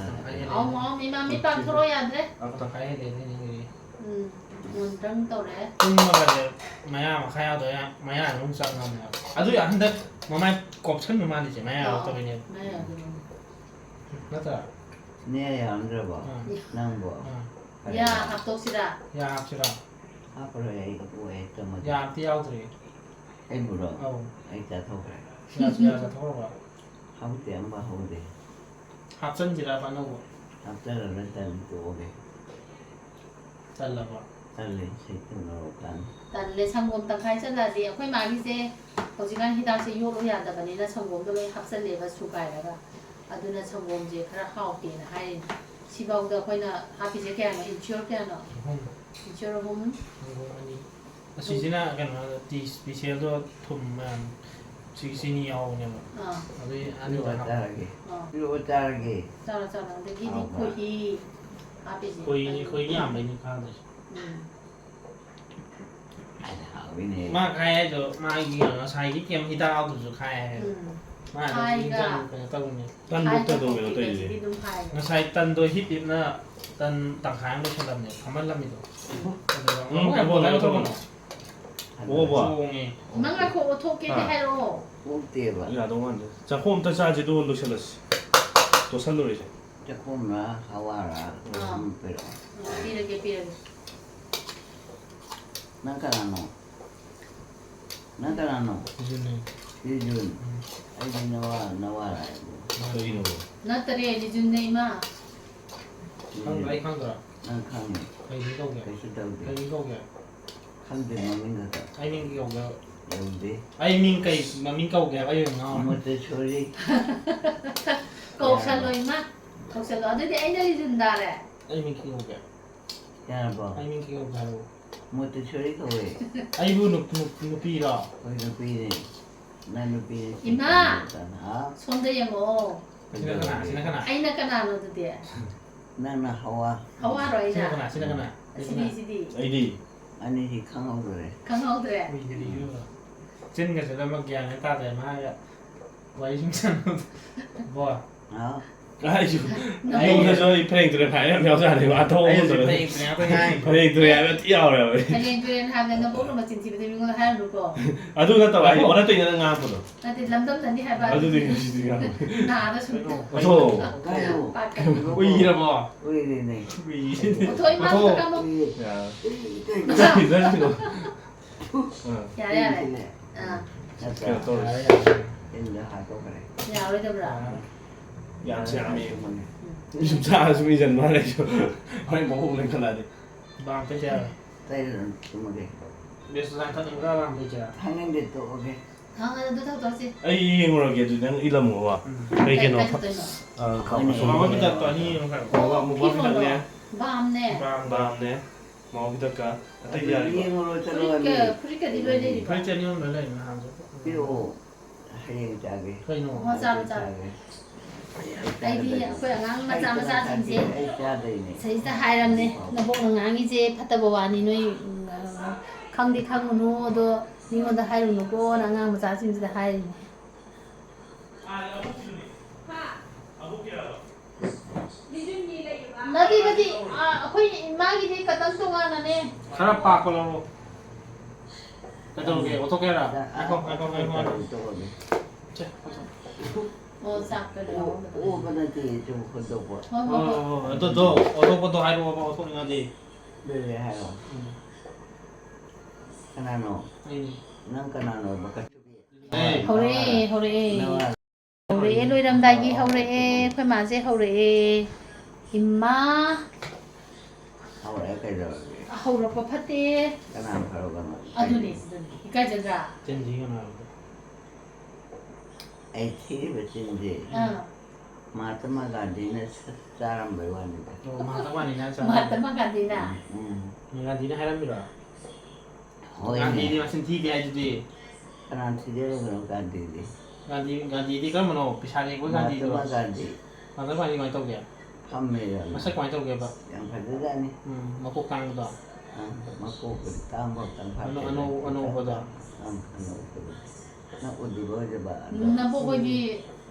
ꯑꯧ, ꯑꯧ, ꯏꯃꯥ, ꯃꯤ ꯄꯥꯡꯊꯣꯔꯛꯑꯣ ꯌꯥꯗ꯭ꯔꯦ꯫ ꯑ, ꯇꯪꯈꯥꯏ ꯍꯦꯜꯂꯦ, ꯑꯗꯨꯏꯅꯦ꯫ ꯎꯝ, ꯃꯣꯟꯇ꯭ꯔꯪ ꯇꯧꯔꯛꯑꯦ꯫ ꯄꯨꯡ ꯑꯃꯒꯁꯦ ꯃꯌꯥ ꯃꯈꯥ ꯌꯥꯎꯗꯕ ꯌꯥ-, ꯃꯌꯥ ꯑꯗꯨꯝ ꯆꯪꯉꯕꯅꯦꯕ꯫ ꯑꯗꯨ ꯍꯟꯗꯛ ꯃꯃꯥꯏ ꯀꯣꯞꯁꯟꯕ ꯃꯥꯜꯂꯤꯁꯦ, ꯃꯌꯥ ꯑꯥ, ꯌꯥꯎꯔꯛꯇꯕꯩꯅꯦꯕ꯫ ꯃꯌꯥ ꯌꯥꯎꯗꯕꯩꯅꯦ꯫ ꯅꯠꯇ꯭ꯔꯥ? ꯅꯌꯥ ꯌꯥꯝꯗ꯭ꯔꯕꯣ? ꯑꯥ꯫ ꯅꯪꯕꯣ? ꯑꯥ꯫ ꯐꯔꯦ꯫ ꯌꯥ ꯍꯥꯞꯇꯣꯛꯁꯤꯔꯥ? ꯌꯥ ꯍꯥꯞꯁꯤꯔꯥ? ꯍꯥꯞꯄꯔꯣꯏ, ꯑꯩ ꯀꯣꯛ ꯍꯦꯛ ꯇꯨꯝꯃꯗꯤ꯫ ꯌꯥ ꯑꯝꯇ ꯌꯥꯎꯗ꯭ꯔꯦ꯫ ꯑꯩꯕꯨꯔꯣ? ꯑꯧ꯫ ꯑꯩ ꯆꯥꯊꯣꯛꯈ꯭ꯔꯦ꯫ ꯌꯥ, ꯌꯥ ꯆꯥꯊꯣꯛꯈ꯭ꯔꯕ? ꯍꯧꯗꯦ, ꯑꯝꯐꯥꯎ ꯍꯧꯗꯦ꯫ ꯍꯥꯞꯆꯤꯟꯁꯤꯔꯕ ꯑꯅꯧꯕ? ꯍꯥꯞꯆꯤꯜꯂꯔꯣꯏ, ꯇꯜꯂꯤ, ꯇꯣꯛꯑꯒꯦ꯫ ꯇꯜꯂꯕꯣ? ꯇꯜꯂꯦ, ꯁꯩꯇ ꯃꯔꯣꯛ ꯀꯥꯅꯤ꯫ ꯇꯜꯂꯦ, ꯁꯪꯒꯣꯝ ꯇꯪꯈꯥꯏ ꯆꯜꯂꯛꯑꯗꯤ꯫ ꯑꯩꯈꯣꯏ ꯃꯥꯒꯤꯁꯦ ꯍꯧꯖꯤꯛꯀꯥꯟ ꯍꯤꯗꯥꯛꯁꯦ ꯌꯣꯠꯂꯨ ꯌꯥꯗꯕꯅꯤꯅ ꯁꯪꯒꯣꯝꯗꯣ ꯂꯣꯏ ꯍꯥꯞꯆꯜꯂꯦꯕ ꯁꯨꯒꯥꯏꯔꯒ꯫ ꯑꯗꯨꯅ ꯁꯪꯒꯣꯝꯁꯦ ꯈꯔ ꯍꯥꯎꯇꯦꯅ ꯍꯥꯏꯔꯤꯅꯦ꯫ ꯁꯤꯐꯥꯎꯗ ꯑꯩꯈꯣꯏꯅ ꯍꯥꯞꯄꯤꯁꯦ ꯀꯌꯥꯅꯣ? ꯏꯟꯆꯤꯌꯣꯔ ꯀꯌꯥꯅꯣ? ꯑꯍꯨꯝ꯫ ꯏꯟꯆꯤꯌꯣꯔ ꯑꯍꯨꯝ꯫ ꯁꯪꯒꯣꯝ ꯑꯅꯤ꯫ ꯑꯁꯤꯁꯤꯅ ꯀꯩꯅꯣ, ꯇꯤ ꯏꯁꯄꯤꯁꯦꯜꯗꯣ ꯊꯨꯝ ꯃꯌꯥꯝ ꯁꯤ ꯆꯤꯅꯤ ꯌꯥꯎꯕꯅꯦꯕ꯫ ꯑꯥ꯫ ꯑꯗꯨꯏ ꯑꯅꯤꯗ ꯄꯤꯔꯛꯑꯣ ꯍꯥꯞꯄ꯫ ꯆꯥꯔꯒꯦ꯫ ꯑꯥ꯫ ꯄꯤꯔꯛꯑꯣ ꯆꯥꯔꯒꯦ꯫ ꯆꯥꯔꯣ, ꯆꯥꯔꯣ꯫ ꯑꯗꯒꯤꯗꯤ ꯍꯥꯎꯕ꯭ꯔꯥ? ꯈꯣꯏꯍꯤ ꯍꯥꯞꯄꯤꯁꯦ꯫ ꯈꯣꯏꯍꯤ, ꯈꯣꯏꯍꯤ ꯌꯥꯝꯕꯩꯅꯦ ꯈꯥꯗꯣꯏꯁꯦ꯫ ꯎꯝ꯫ ꯑꯁ, ꯍꯥꯎꯋꯤꯅꯦ꯫ ꯃꯥ ꯈꯥꯏ ꯍꯥꯏꯗꯣ, ꯃꯥꯒꯤ ꯉꯁꯥꯏꯒꯤ ꯀꯩꯝ ꯍꯤꯗꯥꯛ ꯌꯥꯎꯗ꯭ꯔꯁꯨ ꯈꯥꯏ ꯍꯥꯏ꯫ ꯎꯝ꯫ ꯃꯥ ꯑꯗꯨꯝ ꯈꯥꯏꯒ ꯏꯟꯖꯥꯡ ꯀꯩꯅꯣ ꯇꯧꯕꯅꯦ꯫ ꯇꯟꯕꯨꯛꯇ ꯈꯥꯏꯒ ꯑꯗꯨꯝ ꯀꯩꯅꯣ ꯇꯧꯔꯤꯁꯦ꯫ ꯈꯣꯛꯄꯤꯒꯁꯤꯗꯤ ꯑꯗꯨꯝ ꯈꯥꯏ꯫ ꯉꯁꯥꯏ ꯇꯟꯗꯣ ꯍꯤꯞ ꯍꯤꯞꯅ ꯇꯟ ꯇꯪꯈꯥꯏ ꯑꯃ ꯂꯣꯏꯁꯤꯜꯂꯝꯃꯦ, ꯐꯝꯍꯜꯂꯝꯃꯤꯗꯣ꯫ ꯑꯗꯨꯒ ꯎꯝ, ꯑꯃꯨꯛ ꯀꯩꯅꯣ ꯇꯧꯕꯅꯣ? ꯇꯧꯕꯅꯣ? ꯑꯣꯕ꯫ ꯆꯣꯡꯉꯦ꯫ ꯅꯪ ꯉꯥꯏꯈꯣ, ꯑꯣꯠꯊꯣꯛꯀꯦꯗꯤ ꯍꯥ? ꯍꯥꯏꯔꯛꯑꯣ꯫ ꯑꯣꯛꯇꯦꯕ꯫ ꯌꯥꯗꯧ ꯃꯥꯟꯗꯦ꯫ ꯆꯥꯛꯈꯣꯝ ꯑꯝꯇ ꯆꯥꯁꯤ, ꯑꯗꯨꯒ ꯂꯣꯏꯁꯤꯜꯂꯁꯤ꯫ ꯇꯣꯠꯁꯜꯂꯨꯔꯁꯤ꯫ ꯆꯥꯛꯈꯣꯝꯔ, ꯍꯋꯥꯔ, ꯑꯥ꯫ ꯑꯗꯨꯝ ꯄꯤꯔꯛꯑꯣ꯫ ꯑꯥ, ꯄꯤꯔꯒꯦ, ꯄꯤꯔꯒꯦ꯫ ꯅꯪ ꯀꯅꯥꯅꯣ? ꯅꯪ ꯀꯅꯥꯅꯣ? ꯖꯨꯟꯅꯦ꯫ ꯁꯤ ꯖꯨꯟ꯫ ꯎꯝ꯫ ꯑꯩꯗꯤ ꯅꯋꯥ, ꯅꯋꯥꯔ ꯍꯥꯏꯕꯅꯤ꯫ ꯀꯔꯤꯅꯣ? ꯅꯠꯇꯔꯦ, ꯂꯤꯖꯨꯟꯅꯦ, ꯏꯃꯥ꯫ ꯈꯪꯗ꯭ꯔꯥ? ꯑꯩ ꯈꯪꯗ꯭ꯔꯥ? ꯅꯪ ꯈꯪꯉꯤ꯫ ꯀꯩ ꯃꯤꯡ ꯀꯧꯒꯦ? ꯀꯩꯁꯨ ꯇꯧꯗꯦ꯫ ꯀꯩ ꯃꯤꯡ ꯀꯧꯒꯦ? ꯈꯪꯗꯦ ꯃꯃꯤꯡ ꯈꯛꯇ꯫ ꯑꯩ ꯃꯤꯡ ꯀꯧꯒꯦ? ꯌꯧꯗꯦ꯫ ꯑꯩ ꯃꯤꯡ ꯀꯩ ꯃꯃꯤꯡ ꯀꯧꯒꯦ ꯍꯥꯏꯕ ꯑꯩ ꯑꯣꯏꯅ ꯉꯥꯎꯔꯦ꯫ ꯃꯣꯇꯦꯁꯣꯔꯤ꯫ ꯀꯧꯁꯜꯂꯣ ꯏꯃꯥ꯫ ꯀꯧꯁꯜꯂꯣ꯫ ꯑꯗꯨꯗꯤ ꯑꯩꯅ ꯂꯤꯖꯨꯟ ꯇꯥꯔꯦ꯫ ꯑꯩ ꯃꯤꯡ ꯀꯩ ꯀꯧꯒꯦ? ꯌꯥꯔꯕꯣ? ꯑꯩ ꯃꯤꯡ ꯀꯩ ꯀꯧꯒꯦ ꯍꯥꯏꯔꯛꯑꯣ꯫ ꯃꯣꯇꯦꯁꯣꯔꯤ ꯀꯧꯋꯦ꯫ ꯑꯩꯕꯨ ꯅꯨ-, ꯅꯨ-, ꯅꯨꯄꯤꯔꯣ? ꯍꯣꯏ, ꯅꯨꯄꯤꯅꯦ꯫ ꯅꯪ ꯅꯨꯄꯤꯅꯦ꯫ ꯏꯃꯥ! ꯍꯥ? ꯁꯣꯝꯗ ꯌꯦꯡꯉꯛꯑꯣ꯫ ꯁꯤꯅ ꯀꯅꯥ? ꯁꯤꯅ ꯀꯅꯥ? ꯑꯩꯅ ꯀꯅꯥꯅꯣ ꯑꯗꯨꯗꯤ? ꯅꯪꯅ ꯍꯋꯥ꯫ ꯍꯋꯥꯔꯣ ꯑꯩꯅ? ꯁꯤꯅ ꯀꯅꯥ? ꯁꯤꯅ ꯀꯅꯥ? ꯑꯁꯤꯗꯤ, ꯁꯤꯗꯤ꯫ ꯑꯩꯗꯤ꯫ ꯑꯅꯤꯁꯤ ꯈꯪꯍꯧꯗ꯭ꯔꯦ꯫ ꯈꯪꯍꯧꯗ꯭ꯔꯦ? ꯆꯤꯟꯒꯁꯦ ꯂꯣꯏꯅꯃꯛ ꯒ꯭ꯌꯥꯟ ꯃꯦꯟ ꯇꯥꯗ꯭ꯔꯦ ꯃꯥꯒ ꯋꯥꯔꯤ ꯁꯨꯝ ꯁꯥꯟꯅꯕꯗ꯫ ꯕꯣ꯫ ꯍꯥꯎ꯫ ꯑꯩꯁꯨ, ꯅꯪ ꯑꯩꯉꯣꯟꯗꯁꯨ ꯑꯩ ꯐꯅꯦꯛ ꯇꯨꯔꯦꯟ ꯍꯥꯏꯕ ꯌꯥꯝ ꯌꯥꯎꯖꯥꯠꯅꯤ, ꯋꯥ ꯊꯣꯛꯑꯣ ꯑꯩꯁꯨ ꯇꯧꯔꯦ꯫ ꯐꯅꯦꯛ ꯇꯨꯔꯦꯟ ꯉꯥꯛꯇ ꯉꯥꯏ꯫ ꯐꯅꯦꯛ ꯇꯨꯔꯦꯟ ꯍꯥꯏꯕ ꯊꯤ ꯌꯥꯎꯔꯦꯕ ꯑꯩ꯫ ꯐꯅꯦꯛ ꯇꯨꯔꯦꯟ ꯍꯥꯏꯕꯗ ꯅꯕꯣꯛꯅ ꯃꯆꯤꯟ ꯊꯤꯕꯗꯤ ꯃꯤꯉꯣꯟꯗ ꯍꯥꯏꯔꯨꯅꯨꯀꯣ꯫ ꯑꯗꯨ ꯅꯠꯇꯕ, ꯑꯩ ꯑꯣ꯫ ꯑꯣꯟꯅ ꯇꯩꯅꯅ ꯉꯥꯡꯉꯛꯄꯗꯣ꯫ ꯅꯠꯇꯦ, ꯂꯝꯗꯝꯅꯅꯤ ꯍꯥꯏꯕ꯫ ꯑꯗꯨꯗꯤ ꯉꯁꯤꯗꯤ ꯉꯥꯡꯉꯣꯏ꯫ ꯅꯥꯗ ꯁꯨꯝ ꯑꯣꯊꯣ꯫ ꯀꯩꯅꯣ? ꯄꯥꯛꯀꯅꯨ꯫ ꯎꯏꯔꯕꯣ? ꯎꯏꯔꯦꯅꯦ꯫ ꯎꯏ꯫ ꯑꯣꯊꯣ, ꯏꯃꯥ ꯑꯣꯊꯣ꯫ ꯈꯛꯇ ꯀꯥꯝꯃꯣ꯫ ꯎꯏ꯫ ꯌꯥꯔꯦ꯫ ꯎꯏ, ꯀꯩꯅꯣ? ꯀꯔꯤꯅꯣ? ꯑꯥ꯫ ꯌꯥꯔꯦ, ꯌꯥꯔꯦ꯫ ꯁꯤꯅꯦ꯫ ꯑꯥ꯫ ꯅꯠꯇ꯭ꯔꯥ? ꯀꯩꯅꯣ ꯇꯧꯔꯦ꯫ ꯏꯟꯗ ꯍꯥꯠꯇꯣꯛꯈ꯭ꯔꯦ꯫ ꯌꯥꯔꯣꯏꯗꯕ꯭ꯔꯥ? ꯑꯥ꯫ ꯌꯥꯝ ꯌꯥꯝꯃꯤ꯫ ꯎꯝ꯫ ꯁꯨꯝ ꯆꯥꯔꯁꯨ ꯃꯤꯖꯟ ꯃꯥ ꯂꯩꯁꯨ꯫ ꯍꯣꯔꯦꯟ ꯃꯕꯣꯛ ꯂꯦꯡꯈꯠꯂꯛꯑꯗꯤ꯫ ꯕꯥꯝ ꯄꯩꯁꯥ꯫ ꯇꯩꯔꯨꯔꯣ, ꯇꯨꯝꯃꯒꯦ꯫ ꯕꯦꯁꯣꯟ ꯆꯥ ꯊꯛꯅꯤꯡꯕ꯭ꯔꯥ, ꯕꯥꯝ ꯄꯩꯁꯥ? ꯊꯛꯅꯤꯡꯗꯦ, ꯇꯣꯛꯑꯒꯦ꯫ ꯑꯥ, ꯑꯗꯨ ꯊꯛꯇꯣꯛꯁꯤ꯫ ꯑꯩ ꯌꯦꯡꯉꯨꯔꯒꯦ, ꯑꯗꯨꯗꯤ ꯅꯪ ꯏꯜꯂꯝꯃꯣꯕ꯫ ꯎꯝ꯫ ꯀꯩ ꯀꯩ ꯀꯩꯅꯣ? ꯀꯥꯏ ꯆꯠꯇꯣꯏꯅꯣ? ꯑꯥ, ꯀꯥ-, ꯀꯩꯅꯣ? ꯁꯣꯝ ꯃꯃꯥ ꯍꯣꯏ ꯃꯊꯛꯇꯣ ꯑꯅꯤ ꯑꯃꯈꯛ꯫ ꯃꯃꯥ, ꯃꯃꯥ ꯐꯤꯔꯣꯜꯗꯣ? ꯃꯊꯛꯅꯦ꯫ ꯕꯥꯝꯅꯦ꯫ ꯕꯥꯝ꯫ ꯕꯥꯝꯅꯦ꯫ ꯃꯃꯥ ꯍꯣꯏ ꯃꯊꯛꯀ꯫ ꯑꯇꯩꯗꯤ ꯑꯗꯨ ꯌꯥꯔꯤꯕꯣ? ꯌꯦꯡꯉꯨꯔꯣ, ꯆꯠꯂꯣ ꯐꯨꯔꯤꯠꯀ, ꯍꯥꯏꯕꯅꯤ꯫ ꯐꯨꯔꯤꯠꯀꯗꯤ ꯂꯣꯏ ꯂꯩꯔꯤꯕꯣ? ꯐꯨꯔꯤꯠ ꯆꯅꯤ ꯑꯍꯨꯝ ꯂꯣꯏ ꯂꯩꯔꯤꯕꯣ ꯅꯍꯥꯟꯁꯨ? ꯄꯤꯔꯛꯑꯣ꯫ ꯍꯌꯦꯡ ꯆꯥꯒꯦ꯫ ꯀꯩꯅꯣ? ꯃꯆꯥ, ꯃꯆꯥ꯫ ꯆꯥꯒꯦ꯫ ꯑꯩꯗꯤ ꯑꯩꯈꯣꯏ ꯑꯉꯥꯡ ꯃꯆꯥ ꯑꯩ ꯆꯥꯛ ꯃꯆꯥꯁꯤꯡꯁꯦ ꯆꯥꯗꯦ, ꯑꯩ ꯆꯥꯗꯣꯏꯅꯦ꯫ ꯁꯤꯗꯩꯁꯤꯗ ꯍꯥꯏꯔꯝꯅꯦ, "ꯅꯕꯣꯛꯅ ꯉꯥꯡꯉꯤꯁꯦ ꯐꯠꯇꯕ ꯋꯥꯅꯤ, ꯅꯣꯏ, ꯎꯝ, ꯈꯪꯗꯤ ꯈꯪꯉꯨꯅꯨ, ꯑꯗꯣ ꯃꯤꯉꯣꯟꯗ ꯍꯥꯏꯔꯨꯅꯨꯀꯣꯅ" ꯑꯉꯥꯡ ꯃꯆꯥꯁꯤꯡꯁꯤꯗ ꯍꯥꯏꯔꯤꯅꯦ꯫ ꯅꯠꯇꯦ, ꯅꯠꯇꯦ, ꯑ, ꯑꯩꯈꯣꯏ ꯏꯃꯥꯒꯤꯗꯤ ꯈꯇꯪ ꯇꯣꯉꯥꯟꯅꯅꯦ꯫ ꯈꯔ ꯄꯥꯛꯄ ꯂꯧꯔꯣ꯫ ꯀꯩꯗꯧꯔꯒꯦ? ꯑꯣꯊꯣꯛꯀꯦ ꯍꯥꯏꯔ? ꯉꯥꯏꯈꯣ, ꯉꯥꯏꯈꯣ, ꯉꯥꯏꯈꯣ, ꯉꯥꯏꯈꯣ꯫ ꯁꯦ, ꯑꯣꯊꯣꯛ꯫ ꯑꯣ, ꯆꯥꯛ ꯀꯩꯅꯣ ꯂꯧꯔꯝꯕꯗꯣ꯫ ꯑꯣ, ꯑꯣ, ꯅꯠꯇꯦ, ꯆꯨꯝ ꯈꯣꯠꯇꯣꯛꯄ꯫ ꯍꯣꯏ, ꯍꯣꯏ, ꯍꯣꯏ, ꯍꯣꯏ꯫ ꯍꯣꯏ, ꯑꯗꯨꯗꯣ, ꯑꯣꯊꯣꯛꯄꯗꯣ ꯍꯥꯏꯔꯛꯑꯣꯕ, ꯑꯣꯊꯣꯛꯅꯤꯡꯉꯗꯤ꯫ ꯑꯗꯨꯗꯤ ꯍꯥꯏꯔꯣ꯫ ꯎꯝ꯫ ꯀꯅꯥꯅꯣ? ꯑꯩꯅꯦ꯫ ꯅꯪ ꯀꯅꯥꯅꯣꯕ? ꯑꯦ꯫ ꯍꯧꯔꯛꯑꯦ, ꯍꯧꯔꯛꯑꯦ꯫ ꯅꯋꯥ꯫ ꯍꯧꯔꯛꯑꯦ, ꯂꯣꯏꯔꯝꯗꯥꯏꯒꯤ ꯍꯧꯔꯛꯑꯦ, ꯑꯩꯈꯣꯏ ꯃꯥꯁꯦ ꯍꯧꯔꯛꯑꯦ꯫ ꯏꯃꯥ꯫ ꯍꯧꯔꯛꯑꯦ ꯀꯩꯅꯣ? ꯍꯧꯔꯛꯄ ꯐꯠꯇꯦ꯫ ꯀꯅꯥ ꯐꯔꯕꯅꯣ? ꯑꯗꯨꯅꯦ, ꯑꯗꯨꯅꯦ꯫ ꯏꯀꯥꯏꯖꯗ꯭ꯔꯥ? ꯆꯤꯟꯁꯤ ꯀꯅꯥ? ꯑꯩ ꯊꯤꯔꯤꯕ ꯆꯤꯟꯁꯦ ꯑꯥ꯫ ꯃꯍꯥꯇꯃꯥ ꯒꯥꯟꯙꯤꯅ ꯁꯠ ꯆꯥꯔꯝꯕꯩ ꯋꯥꯅꯤꯗ꯫ ꯑꯣ, ꯃꯍꯥꯇꯃꯥ ꯒꯥꯟꯙꯤꯅ ꯆꯥꯔꯝꯕ꯫ ꯃꯍꯥꯇꯃꯥ ꯒꯥꯟꯙꯤꯅ? ꯎꯝ, ꯎꯝ꯫ ꯒꯥꯟꯙꯤꯅ ꯍꯥꯏꯔꯝꯃꯤꯔꯣ? ꯍꯣꯏꯅꯦ꯫ ꯒꯥꯟꯙꯤꯗꯤ ꯃꯆꯤꯟ ꯊꯤꯗꯦ ꯍꯥꯏꯗꯨꯗꯤ꯫ ꯀꯅꯥ ꯊꯤꯗꯦ ꯍꯥꯏꯕꯅꯣ ꯒꯥꯟꯙꯤꯗꯤ? ꯒꯥꯟꯙꯤ, ꯒꯥꯟꯙꯤꯗꯤ ꯀꯔꯝꯕꯅꯣ? ꯄꯩꯁꯥ ꯅꯦꯛꯄ ꯒꯥꯟꯙꯤꯗꯨꯔꯣ? ꯃꯍꯥꯇꯃꯥ ꯒꯥꯟꯙꯤ꯫ ꯃꯍꯥꯇꯃꯥ ꯒꯥꯟꯙꯤ ꯀꯃꯥꯏꯅ ꯇꯧꯒꯦ? ꯐꯝꯃꯦ ꯌꯥꯝꯅ꯫ ꯃꯁꯛ ꯀꯃꯥꯏꯅ ꯇꯧꯒꯦꯕ? ꯌꯥꯝ ꯐꯖꯖꯥꯠꯅꯤ꯫ ꯎꯝ, ꯃꯀꯣꯛ ꯇꯥꯡꯕꯗꯣ? ꯑꯥ, ꯃꯀꯣꯛꯄꯨꯗꯤ ꯇꯥꯡꯕ ꯈꯛꯇꯪ ꯑꯅꯧ-, ꯐꯥꯠꯇꯦ꯫ ꯑꯅꯧ-, ꯑꯅꯧꯕꯗꯣ? ꯑꯪ, ꯑꯅꯧꯕꯗꯣ꯫ ꯅꯪ ꯎꯗ꯭ꯔꯤꯕꯣ ꯍꯧꯖꯤꯛꯐꯥꯎ? ꯅꯕꯣꯛ ꯍꯣꯏꯗꯤ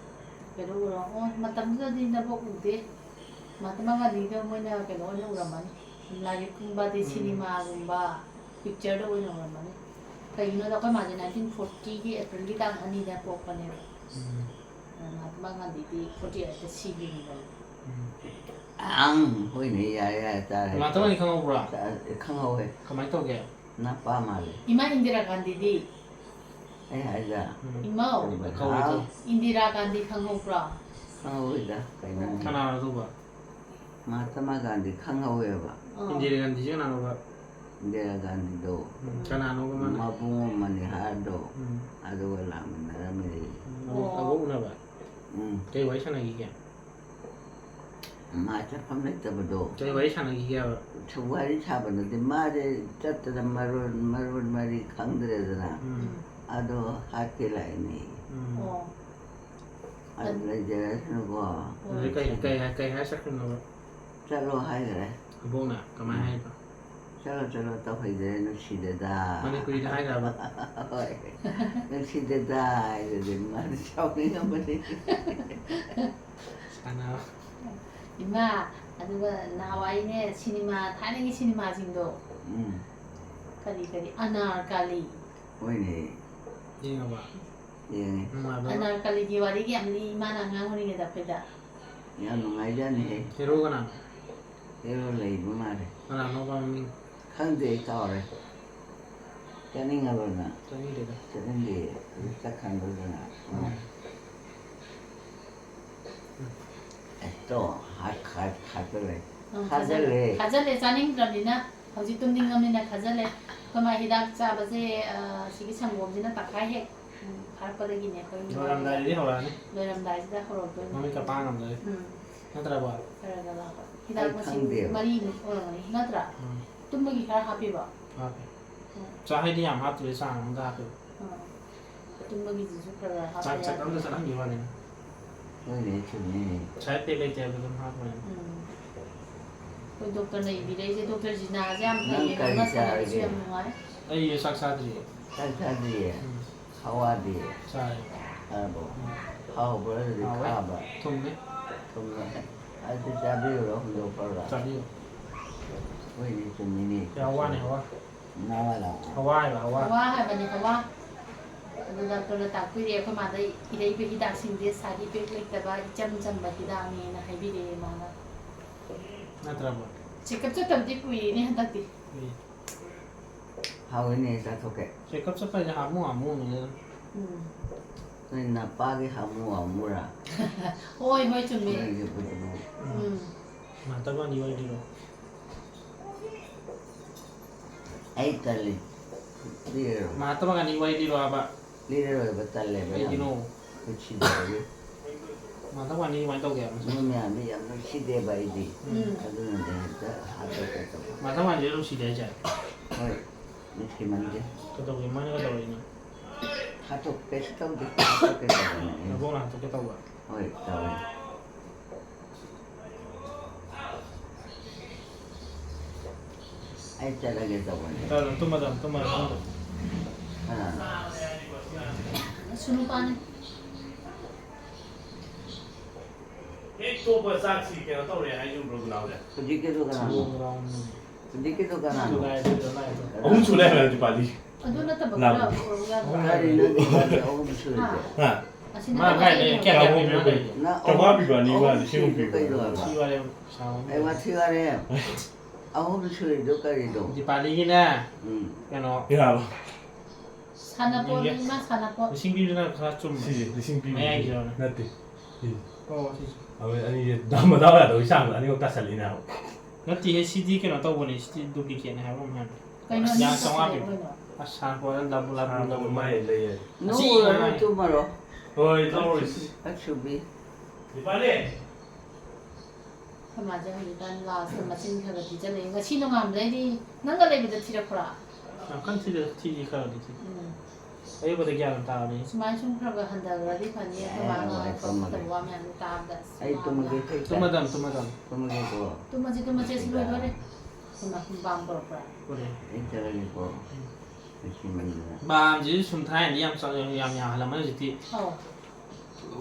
ꯀꯩꯅꯣ ꯎꯔꯣ? ꯑꯣ, ꯃꯇꯝꯗꯨꯗꯗꯤ ꯅꯕꯣꯛ ꯎꯗꯦ꯫ ꯃꯍꯥꯇꯃꯥ ꯒꯥꯟꯙꯤꯗ ꯃꯣꯏꯅ ꯀꯩꯅꯣ ꯑꯣꯏꯅ ꯎꯔꯝꯃꯅꯤ꯫ ꯂꯥꯏꯔꯤꯛꯀꯨꯝꯕ, ꯑꯗꯩ ꯎꯝ꯫ ꯁꯤꯅꯦꯃꯥꯒꯨꯝꯕ, ꯄꯤꯛꯆꯔꯗ ꯑꯣꯏꯅ ꯎꯔꯝꯃꯅꯤ꯫ ꯀꯩꯒꯤꯅꯣꯗ ꯑꯩꯈꯣꯏ ꯃꯥꯁꯦ nineteen fortyꯒꯤ Aprilꯒꯤ ꯇꯥꯡ ꯑꯅꯤꯗ ꯄꯣꯛꯄꯅꯦꯕ꯫ ꯎꯝ꯫ ꯑꯗ ꯃꯍꯥꯇꯃꯥ ꯒꯥꯟꯙꯤꯗꯤ forty eightꯇ ꯁꯤꯈꯤꯕꯅꯦꯕ꯫ ꯎꯝ꯫ ꯑꯪ, ꯍꯣꯏꯅꯦ, ꯌꯥꯔꯦ, ꯌꯥꯔꯦ, ꯇꯥꯔꯦ꯫ ꯃꯍꯥꯇꯃꯥ ꯒꯥꯟꯙꯤ ꯈꯪꯍꯧꯕ꯭ꯔꯥ? ꯇꯥ-, ꯈꯪꯍꯧꯋꯦ꯫ ꯀꯃꯥꯏꯅ ꯇꯧꯒꯦ? ꯅꯄꯥ ꯃꯥꯜꯂꯦ꯫ ꯏꯃꯥ ꯏꯟꯗꯤꯔꯥ ꯒꯥꯟꯙꯤꯗꯤ? ꯑꯩ ꯍꯥꯏꯗ꯫ ꯎꯝ꯫ ꯏꯃꯧ? ꯍꯥꯎ꯫ ꯏꯟꯗꯤꯔꯥ ꯒꯥꯟꯙꯤ ꯈꯪꯍꯧꯕ꯭ꯔꯣ? ꯈꯪꯍꯧꯋꯤꯗ, ꯀꯩꯅꯣꯅꯦ꯫ ꯀꯅꯥꯅꯣ ꯑꯗꯨꯕꯣ? ꯃꯍꯥꯇꯃꯥ ꯒꯥꯟꯙꯤ ꯈꯪꯍꯧꯋꯦꯕ꯫ ꯑꯥ꯫ ꯏꯟꯗꯤꯔꯥ ꯒꯥꯟꯙꯤꯁꯦ ꯀꯅꯥꯅꯣꯕ? ꯏꯟꯗꯤꯔꯥ ꯒꯥꯟꯙꯤꯗꯣ꯫ ꯎꯝ, ꯀꯅꯥꯅꯣꯕ ꯃꯥꯅ? ꯃꯕꯨꯡ ꯃꯅꯤꯍꯥꯔꯗꯣ, ꯎꯝ꯫ ꯑꯗꯨꯒ ꯂꯥꯛꯃꯤꯟꯅꯔꯝꯃꯦ꯫ ꯎꯝ, ꯑꯕꯣꯛ-, ꯑꯣ꯫ ꯑꯕꯣꯛ ꯎꯅꯕ? ꯎꯝ꯫ ꯀꯩ ꯋꯥꯔꯤ ꯁꯥꯟꯅꯈꯤꯒꯦ? ꯃꯥ ꯆꯠꯐꯝ ꯂꯩꯇꯕꯗꯣ꯫ ꯀꯩ ꯋꯥꯔꯤ ꯁꯥꯟꯅꯈꯤꯒꯦꯕ? ꯁꯨ-, ꯋꯥꯔꯤ ꯁꯥꯕ ꯅꯠꯇꯦ, ꯃꯥꯁꯦ ꯆꯠꯇꯅ ꯃꯔꯣꯟ, ꯃꯔꯣꯟ ꯃꯔꯤ ꯈꯪꯗ꯭ꯔꯦꯗꯅ꯫ ꯎꯝ꯫ ꯑꯗꯣ ꯍꯥꯠꯀꯦ ꯂꯥꯛꯏꯅꯦ꯫ ꯎꯝ꯫ ꯑꯣ꯫ ꯑꯗꯨ ꯂꯩꯖꯔꯁꯅꯨꯀꯣ꯫ ꯑꯗꯨꯗꯤ ꯀꯩ, ꯀꯩ, ꯀꯩ ꯍꯥꯏ ꯆꯠꯈ꯭ꯔꯤꯅꯣꯕ? ꯆꯠꯂꯣ ꯍꯥꯏꯈ꯭ꯔꯦ꯫ ꯑꯕꯣꯛꯅ ꯀꯃꯥꯏ ꯎꯝ꯫ ꯍꯥꯏꯕ? "ꯆꯠꯂꯣ, ꯆꯠꯂꯣ, ꯇꯧꯍꯩꯗ꯭ꯔꯦ, ꯅꯨꯡꯁꯤꯗꯦꯗ"꯫ ꯃꯅꯤꯄꯨꯔꯤꯗ ꯍꯥꯏꯔꯕ? ꯍꯣꯏ꯫ "ꯅꯨꯡꯁꯤꯗꯦꯗ" ꯍꯥꯏꯔꯗꯤ ꯃꯥꯗꯤ ꯁꯥꯎꯅꯤꯡꯉꯝꯃꯅꯤ꯫ ꯁꯥꯟꯅꯕ꯫ ꯏꯃꯥ, ꯑꯗꯨꯒ ꯅꯍꯥꯟꯋꯥꯏꯅꯦ, ꯁꯤꯅꯦꯃꯥ, ꯊꯥꯏꯅꯒꯤ ꯁꯤꯅꯦꯃꯥꯁꯤꯡꯗꯣ꯫ ꯎꯝ꯫ ꯀꯔꯤ, ꯀꯔꯤ, ꯑꯅꯥꯔꯀꯥꯂꯤ꯫ ꯍꯣꯏꯅꯦ꯫ ꯌꯦꯡꯉꯕ? ꯌꯦꯡꯉꯦ꯫ ꯅꯨꯡꯉꯥꯏꯕ꯭ꯔꯕ? ꯑꯅꯥꯔꯀꯥꯂꯤꯒꯤ ꯋꯥꯔꯤꯒ ꯌꯥꯝ ꯂꯤ, ꯏꯃꯥꯅ ꯑꯉꯥꯡ ꯑꯣꯏꯔꯤꯉꯩꯗ ꯑꯩꯈꯣꯏꯗ꯫ ꯌꯥꯝ ꯅꯨꯡꯉꯥꯏꯖꯥꯠꯅꯤꯍꯦ꯫ ꯍꯦꯔꯣ ꯀꯅꯥꯅꯣ? ꯍꯦꯔꯣ ꯂꯩꯕ ꯃꯥꯜꯂꯦ꯫ ꯀꯅꯥꯅꯣꯕ ꯃꯃꯤꯡ? ꯈꯪꯗꯦ, ꯑꯩ ꯀꯥꯎꯔꯦ꯫ ꯆꯠꯅꯤꯡꯉꯕ꯭ꯔ ꯅꯪ? ꯆꯠꯅꯤꯡꯗꯦꯗ꯫ ꯆꯠꯅꯤꯡꯗꯦ꯫ ꯑꯗꯨ ꯆꯠꯈ꯭ꯔꯅꯨꯗꯅ꯫ ꯎꯝ꯫ ꯑꯦ, ꯇꯣ, ꯍꯥꯠ-, ꯍꯥꯠ-, ꯍꯥꯠꯄ ꯂꯩ꯫ ꯈꯥꯖꯜꯂꯦ꯫ ꯈꯥꯖꯜꯂꯦ, ꯆꯥꯅꯤꯡꯗ꯭ꯔꯕꯅꯤꯅ꯫ ꯍꯧꯖꯤꯛ ꯇꯨꯝꯅꯤꯡꯉꯕꯅꯤꯅ ꯈꯥꯖꯜꯂꯦ꯫ ꯑꯩꯈꯣꯏ ꯃꯥ ꯍꯤꯗꯥꯛ ꯆꯥꯕꯁꯦ, ꯑ, ꯁꯤꯒꯤ ꯁꯪꯒꯣꯝꯁꯤꯅ ꯇꯪꯈꯥꯏ ꯍꯦꯛ, ꯎꯝ, ꯐꯥꯔꯛꯄꯗꯒꯤꯅꯦ ꯑꯩꯈꯣꯏ ꯂꯣꯏꯔꯝꯗꯥꯏꯗꯗꯤ ꯍꯧꯔꯛꯑꯅꯤ꯫ ꯂꯣꯏꯔꯝꯗꯥꯏꯁꯤꯗ ꯍꯧꯔꯛꯇꯣꯏꯅꯦ꯫ ꯃꯃꯤꯠꯀ ꯄꯥꯡ ꯉꯝꯗꯔꯦ꯫ ꯎꯝ꯫ ꯅꯠꯇ꯭ꯔꯕ? ꯈꯔ ꯈꯔ ꯂꯥꯛꯄ꯫ ꯍꯤꯗꯥꯛ ꯑꯩ ꯃꯁꯤꯡ ꯈꯪꯗꯦꯕ꯫ ꯃꯔꯤꯃꯨꯛ ꯑꯣꯏꯔꯝꯒꯅꯤ꯫ ꯅꯠꯇ꯭ꯔꯥ? ꯎꯝ꯫ ꯇꯨꯝꯕꯒꯤ ꯈꯔ ꯍꯥꯞꯄꯤꯕ? ꯍꯥꯞꯄꯦ꯫ ꯎꯝ꯫ ꯆꯥꯛ ꯍꯥꯏꯗꯤ ꯌꯥꯝ ꯍꯥꯞꯇ꯭ꯔꯦ, ꯆꯥꯡ ꯑꯃꯗ ꯍꯥꯞꯄꯦꯕ꯫ ꯑꯥ꯫ ꯇꯨꯝꯕꯒꯤꯁꯤꯁꯨ ꯈꯔ ꯈꯔ ꯍꯥꯞꯄ ꯆꯥꯛ ꯆꯠ ꯌꯥꯗꯦ꯫ ꯑꯝꯇ ꯆꯠꯍꯟꯈꯤꯕ ꯋꯥꯅꯤꯅꯦ꯫ ꯍꯣꯏꯅꯦ, ꯆꯨꯝꯃꯤꯅꯦ꯫ Side effect ꯂꯩꯇꯦ ꯍꯥꯏꯕꯗꯣ ꯑꯗꯨꯝ ꯍꯥꯞꯄꯅꯦ꯫ ꯎꯝ꯫ ꯑꯩꯈꯣꯏ ꯗꯣꯛꯇꯔꯅ ꯏꯕꯤꯔꯛꯏꯁꯦ, ꯗꯣꯛꯇꯔ ꯖꯤꯅꯥꯁꯦ ꯌꯥꯝ ꯅꯪ ꯐꯩꯌꯦ, ꯀꯔꯤ ꯉꯥꯡꯅ ꯁꯥꯟꯅꯕꯁꯨ ꯆꯥꯔꯒꯦ? ꯌꯥꯝ ꯅꯨꯡꯉꯥꯏ꯫ ꯑꯩ ꯆꯥꯛ ꯆꯥꯗ꯭ꯔꯤꯌꯦ꯫ ꯆꯥꯛ ꯆꯥꯗ꯭ꯔꯤꯌꯦ? ꯎꯝ꯫ ꯍꯋꯥꯗꯤ? ꯆꯥꯔꯦ꯫ ꯆꯥꯔꯕꯣ? ꯎꯝ꯫ ꯍꯥꯎꯕ꯭ꯔꯥ ꯑꯗꯨꯗꯤ? ꯍꯥꯎꯋꯦ꯫ ꯈꯥꯕ? ꯊꯨꯝꯃꯦ꯫ ꯊꯨꯝꯃꯦ꯫ ꯑꯗꯨ ꯆꯥꯕꯤꯔꯨꯔꯣ, ꯍꯨꯟꯗꯣꯛꯈ꯭ꯔꯒ꯫ ꯆꯥꯕꯤꯌꯨ꯫ ꯍꯣꯏꯅꯦ, ꯆꯨꯝꯃꯤꯅꯦ꯫ ꯌꯥꯝ ꯋꯥꯅꯦ, ꯍꯋꯥ꯫ ꯅꯋꯥ ꯂꯥꯎ꯫ ꯍꯋꯥ ꯍꯥꯏꯕ, ꯍꯋꯥ꯫ ꯍꯋꯥ ꯍꯥꯏꯕꯅꯤ, ꯍꯋꯥ꯫ ꯑꯗꯨ ꯗꯥꯛꯇꯔꯅ ꯇꯥꯛꯄꯤꯔꯦ, ꯑꯩꯈꯣꯏ ꯃꯥꯗ ꯏꯔꯛꯏꯕ ꯍꯤꯗꯥꯛꯁꯤꯡꯁꯦ side effect ꯂꯩꯇꯕ, ꯏꯆꯝ ꯆꯝꯕ ꯍꯤꯗꯥꯛꯅꯦꯅ ꯍꯥꯏꯕꯤꯔꯛꯑꯦ ꯃꯥꯅ꯫ ꯅꯠꯇ꯭ꯔꯕ? Checkup ꯆꯠꯇꯕꯗꯤ ꯀꯨꯏꯔꯦꯅꯦ ꯍꯟꯗꯛꯇꯤ꯫ ꯀꯨꯏꯔꯦ꯫ ꯍꯥꯎꯋꯤꯅꯦ, ꯆꯥꯊꯣꯛꯀꯦ꯫ Checkup ꯆꯠꯄ ꯍꯥꯏꯁꯦ ꯍꯥꯃꯨ ꯍꯥꯃꯨꯅꯤꯗ꯫ ꯎꯝ꯫ ꯅꯣꯏ ꯅꯄꯥꯒꯤ ꯍꯥꯃꯨ ꯍꯥꯃꯨꯔꯥ? ꯍꯣꯏ, ꯍꯣꯏ, ꯆꯨꯝꯃꯦ꯫ ꯅꯣꯏꯒꯤ ꯕꯨꯗꯨ꯫ ꯎꯝ꯫ ꯉꯥꯛꯇꯪ ꯑꯅꯤ ꯋꯥꯔꯤ ꯂꯤꯔꯣ꯫ ꯑꯩ ꯇꯜꯂꯤ꯫ ꯂꯤꯔꯔꯣꯏ꯫ ꯃꯍꯥꯇꯃꯥ ꯒꯥꯟꯙꯤ ꯋꯥꯔꯤ ꯂꯤꯔꯣ ꯍꯥꯏꯕ꯫ ꯂꯤꯔꯔꯣꯏꯕ, ꯇꯜꯂꯦꯕ ꯌꯥꯝ꯫ ꯀꯩꯒꯤꯅꯣ? ꯅꯨꯡꯁꯤꯗꯕꯒꯤ꯫ ꯃꯍꯥꯇꯃꯥ ꯒꯥꯟꯙꯤ ꯀꯃꯥꯏꯅ ꯇꯧꯒꯦ ꯍꯥꯏꯕ? ꯃꯣꯏ ꯃꯌꯥꯝꯗꯤ ꯌꯥꯝ ꯅꯨꯡꯁꯤꯗꯦꯕ ꯑꯩꯗꯤ꯫ ꯎꯝ꯫ ꯑꯗꯨꯅꯅꯦ ꯍꯦꯛꯇ ꯍꯥꯠꯇꯣꯛꯀꯦ ꯇꯧꯕ꯫ ꯃꯍꯥꯇꯃꯥ ꯒꯥꯟꯙꯤꯗ ꯅꯨꯡꯁꯤꯗꯦ ꯍꯥꯏꯁꯦ? ꯍꯣꯏ, ꯅꯨꯡꯁꯤꯃꯟꯗꯦ꯫ ꯀꯩꯗꯧꯒꯦ? ꯃꯣꯏꯅ ꯀꯩꯗꯧꯔꯤꯅꯣ? ꯍꯥꯠꯇꯣꯛ-, ꯀꯩꯁꯨ ꯇꯧꯗꯦ, ꯍꯥꯠꯇꯣꯛꯀꯦ ꯇꯧꯕꯅꯦ꯫ ꯅꯕꯣꯛꯅ ꯍꯥꯠꯇꯣꯛꯀꯦ ꯇꯧꯕ? ꯍꯣꯏ, ꯇꯧꯋꯦ꯫ ꯑꯩ ꯆꯠꯂꯒꯦ ꯇꯧꯕꯅꯦ꯫ ꯆꯠꯂꯣ, ꯇꯨꯝꯃꯗꯝ, ꯇꯨꯝꯃꯗꯝ꯫ ꯀꯅꯥꯅꯣ? ꯑꯁ, ꯅꯨꯄꯥꯅꯤ꯫ ꯍꯦꯛ ꯇꯣꯛꯄ ꯆꯥꯛꯁꯤ ꯀꯩꯅꯣ ꯇꯧꯔꯦ ꯍꯥꯏꯖꯕ꯭ꯔꯣ, ꯒꯨꯅꯥꯎꯁꯦ? ꯍꯧꯖꯤꯛꯀꯤꯗꯣ ꯀꯅꯥꯅꯣ? ꯍꯧꯖꯤꯛꯀꯤꯗꯣ ꯀꯅꯥꯅꯣ? ꯑꯍꯨꯝ ꯁꯨ ꯂꯩꯔꯝꯃꯦ ꯍꯧꯖꯤꯛ ꯄꯥꯜꯂꯤ꯫ ꯑꯗꯨ ꯅꯠꯇꯕ ꯂꯥꯝ꯫ ꯈꯔ ꯄꯨꯔꯛꯎ ꯌꯥꯗ꯭ꯔꯣ? ꯀꯔꯤꯅꯣ ꯅꯪꯒꯤ ꯑꯍꯨꯝ ꯁꯨꯔꯤꯁꯦ? ꯍꯥ? ꯍꯥ? ꯑꯁꯤ ꯃꯥ ꯅꯠꯇꯕ ꯀꯥꯏꯗꯩ? ꯀꯩꯅꯣ? ꯀꯌꯥ ꯀꯌꯥ ꯅꯪ ꯄꯤꯕꯅꯣ ꯑꯍꯨꯝ ꯀꯩꯅꯣ? ꯅꯪ ꯆꯥꯝꯃꯉꯥ ꯑꯍꯨꯝ ꯄꯤꯕ ꯑꯅꯤ ꯑꯍꯨꯝ ꯋꯥꯠꯂꯤ, ꯁꯤ ꯑꯍꯨꯝ ꯁꯨꯔꯤꯗꯣ ꯄꯤꯕ꯫ ꯀꯩꯅꯣ ꯍꯥꯏꯕ? ꯁꯤ ꯋꯥꯔꯦ, ꯁꯥꯎ꯫ ꯑꯩ ꯋꯥꯊꯤ ꯋꯥꯔꯦꯝ꯫ ꯑꯍꯨꯝ ꯁꯨꯔꯤꯗꯣ ꯀꯔꯤꯅꯣ? ꯗꯤꯄꯥꯂꯤꯒꯤꯅꯦ, ꯎꯝ꯫ ꯀꯩꯅꯣ, ꯌꯥꯔꯕ? ꯁꯥꯟꯅꯄꯣꯠꯅꯤ, ꯌꯦꯡꯒꯦ꯫ ꯏꯃꯥ, ꯁꯥꯟꯅꯄꯣꯠ꯫ ꯂꯤꯁꯤꯡ ꯄꯤꯕꯗꯨꯅ ꯈꯔ ꯆꯨꯝꯕ꯫ ꯁꯤꯁꯦ ꯂꯤꯁꯤꯡ ꯄꯤꯕ ꯃꯌꯥꯏꯒꯤꯗꯣ꯫ ꯅꯠꯇꯦ꯫ ꯁꯤꯁꯦ꯫ ꯑꯣ, ꯁꯤꯁꯦ꯫ ꯑꯩꯈꯣꯏ ꯑꯅꯤꯁꯦ ꯗꯥ ꯃꯗꯥꯎ ꯌꯥꯗꯕꯒꯤ ꯆꯥꯡꯗ ꯑꯅꯤꯃꯛ ꯇꯥꯁꯜꯂꯤꯅꯦ ꯍꯥꯏꯕ꯫ ꯅꯠꯇꯦꯍꯦ, ꯁꯤꯗꯤ ꯀꯩꯅꯣ ꯇꯧꯕꯅꯦ, ꯁꯤꯗꯤ duplicateꯅꯦ ꯍꯥꯏꯕ ꯑꯃ ꯍꯥꯏꯕꯅꯦ꯫ ꯀꯩꯅꯣ ꯑꯁ, ꯑꯅꯤ ꯌꯥꯝ ꯈꯛꯇ ꯆꯥꯝꯃꯉꯥ ꯂꯩ ꯄꯤꯕ꯫ ꯀꯩꯅꯣ? ꯑꯁ, ꯁꯥꯔꯛꯄ ꯂꯕꯨ ꯂꯕꯨ ꯂꯕꯨ ꯃꯥꯏ ꯂꯩꯌꯦ꯫ ꯑꯁꯤ ꯅꯣꯛꯎꯔꯅꯨ ꯍꯥꯏ꯫ ꯇꯨꯝꯃꯔꯣ꯫ ꯍꯣꯏ, ꯂꯧꯔꯣꯏ꯫ ꯑꯁꯨꯕꯤ꯫ ꯗꯤꯄꯥꯂꯤ꯫ ꯑꯩꯈꯣꯏ ꯃꯥꯁꯦ ꯍꯧꯖꯤꯛꯀꯥꯟ ꯂꯥꯁꯇ ꯃꯆꯤꯟ ꯈꯔ ꯈꯔ ꯊꯤꯖꯤꯜꯂꯛꯑꯦ꯫ ꯉꯁꯤ ꯅꯣꯡꯉꯥꯟꯕꯗꯩꯗꯤ ꯅꯪꯒ ꯂꯩꯕꯗ ꯊꯤꯔꯛꯄ꯭ꯔꯥ? ꯌꯥꯝ ꯀꯟꯅ ꯊꯤꯗꯦ, ꯊꯤꯗꯤ ꯈꯔꯗꯤ ꯊꯤ꯫ ꯎꯝ꯫ ꯑꯌꯨꯛꯄꯗ ꯒ꯭ꯌꯥꯟ ꯇꯥꯕꯅꯤ꯫ ꯁꯨꯃꯥꯏꯅ ꯁꯨꯝ ꯈꯔ ꯈꯔ ꯍꯟꯊꯈ꯭ꯔꯗꯤ ꯐꯅꯤ꯫ ꯑꯩꯈꯣꯏ ꯃꯥ ꯌꯥꯔꯦ, ꯉꯥꯡꯕ ꯇꯨꯝꯃꯒꯦ꯫ ꯐꯠꯇꯕ ꯋꯥ ꯃꯌꯥꯝꯗꯣ ꯇꯥꯕꯗ ꯑꯁ ꯑꯩ ꯃꯥ ꯇꯨꯝꯃꯒꯦ꯫ ꯉꯥꯡꯕ ꯇꯨꯝꯃ-, ꯇꯨꯝꯃꯗꯝ, ꯇꯨꯝꯃꯗꯝ꯫ ꯇꯨꯝꯃꯒꯦꯀꯣ꯫ ꯇꯨꯝꯃꯁꯤ, ꯇꯨꯝꯃꯁꯤ, ꯁꯤ ꯂꯣꯏꯗꯣꯔꯦ꯫ ꯁꯤꯃ ꯁꯨꯝ ꯄꯥꯝ ꯄꯨꯔꯛꯄ꯭ꯔꯥ? ꯀꯣꯅꯦ꯫ ꯑꯩ ꯆꯠꯂꯒꯦꯀꯣ꯫ ꯉꯁꯤ ꯃꯟꯗꯅ꯫ ꯕꯥꯝꯁꯤꯁꯨ ꯁꯨꯝ ꯊꯥꯏꯅꯗꯤ ꯌꯥꯝ ꯆꯥꯎ-, ꯌꯥꯝ ꯌꯥꯍꯜꯂꯝꯃꯅꯤ, ꯍꯧꯖꯤꯛꯇꯤ ꯑꯧ꯫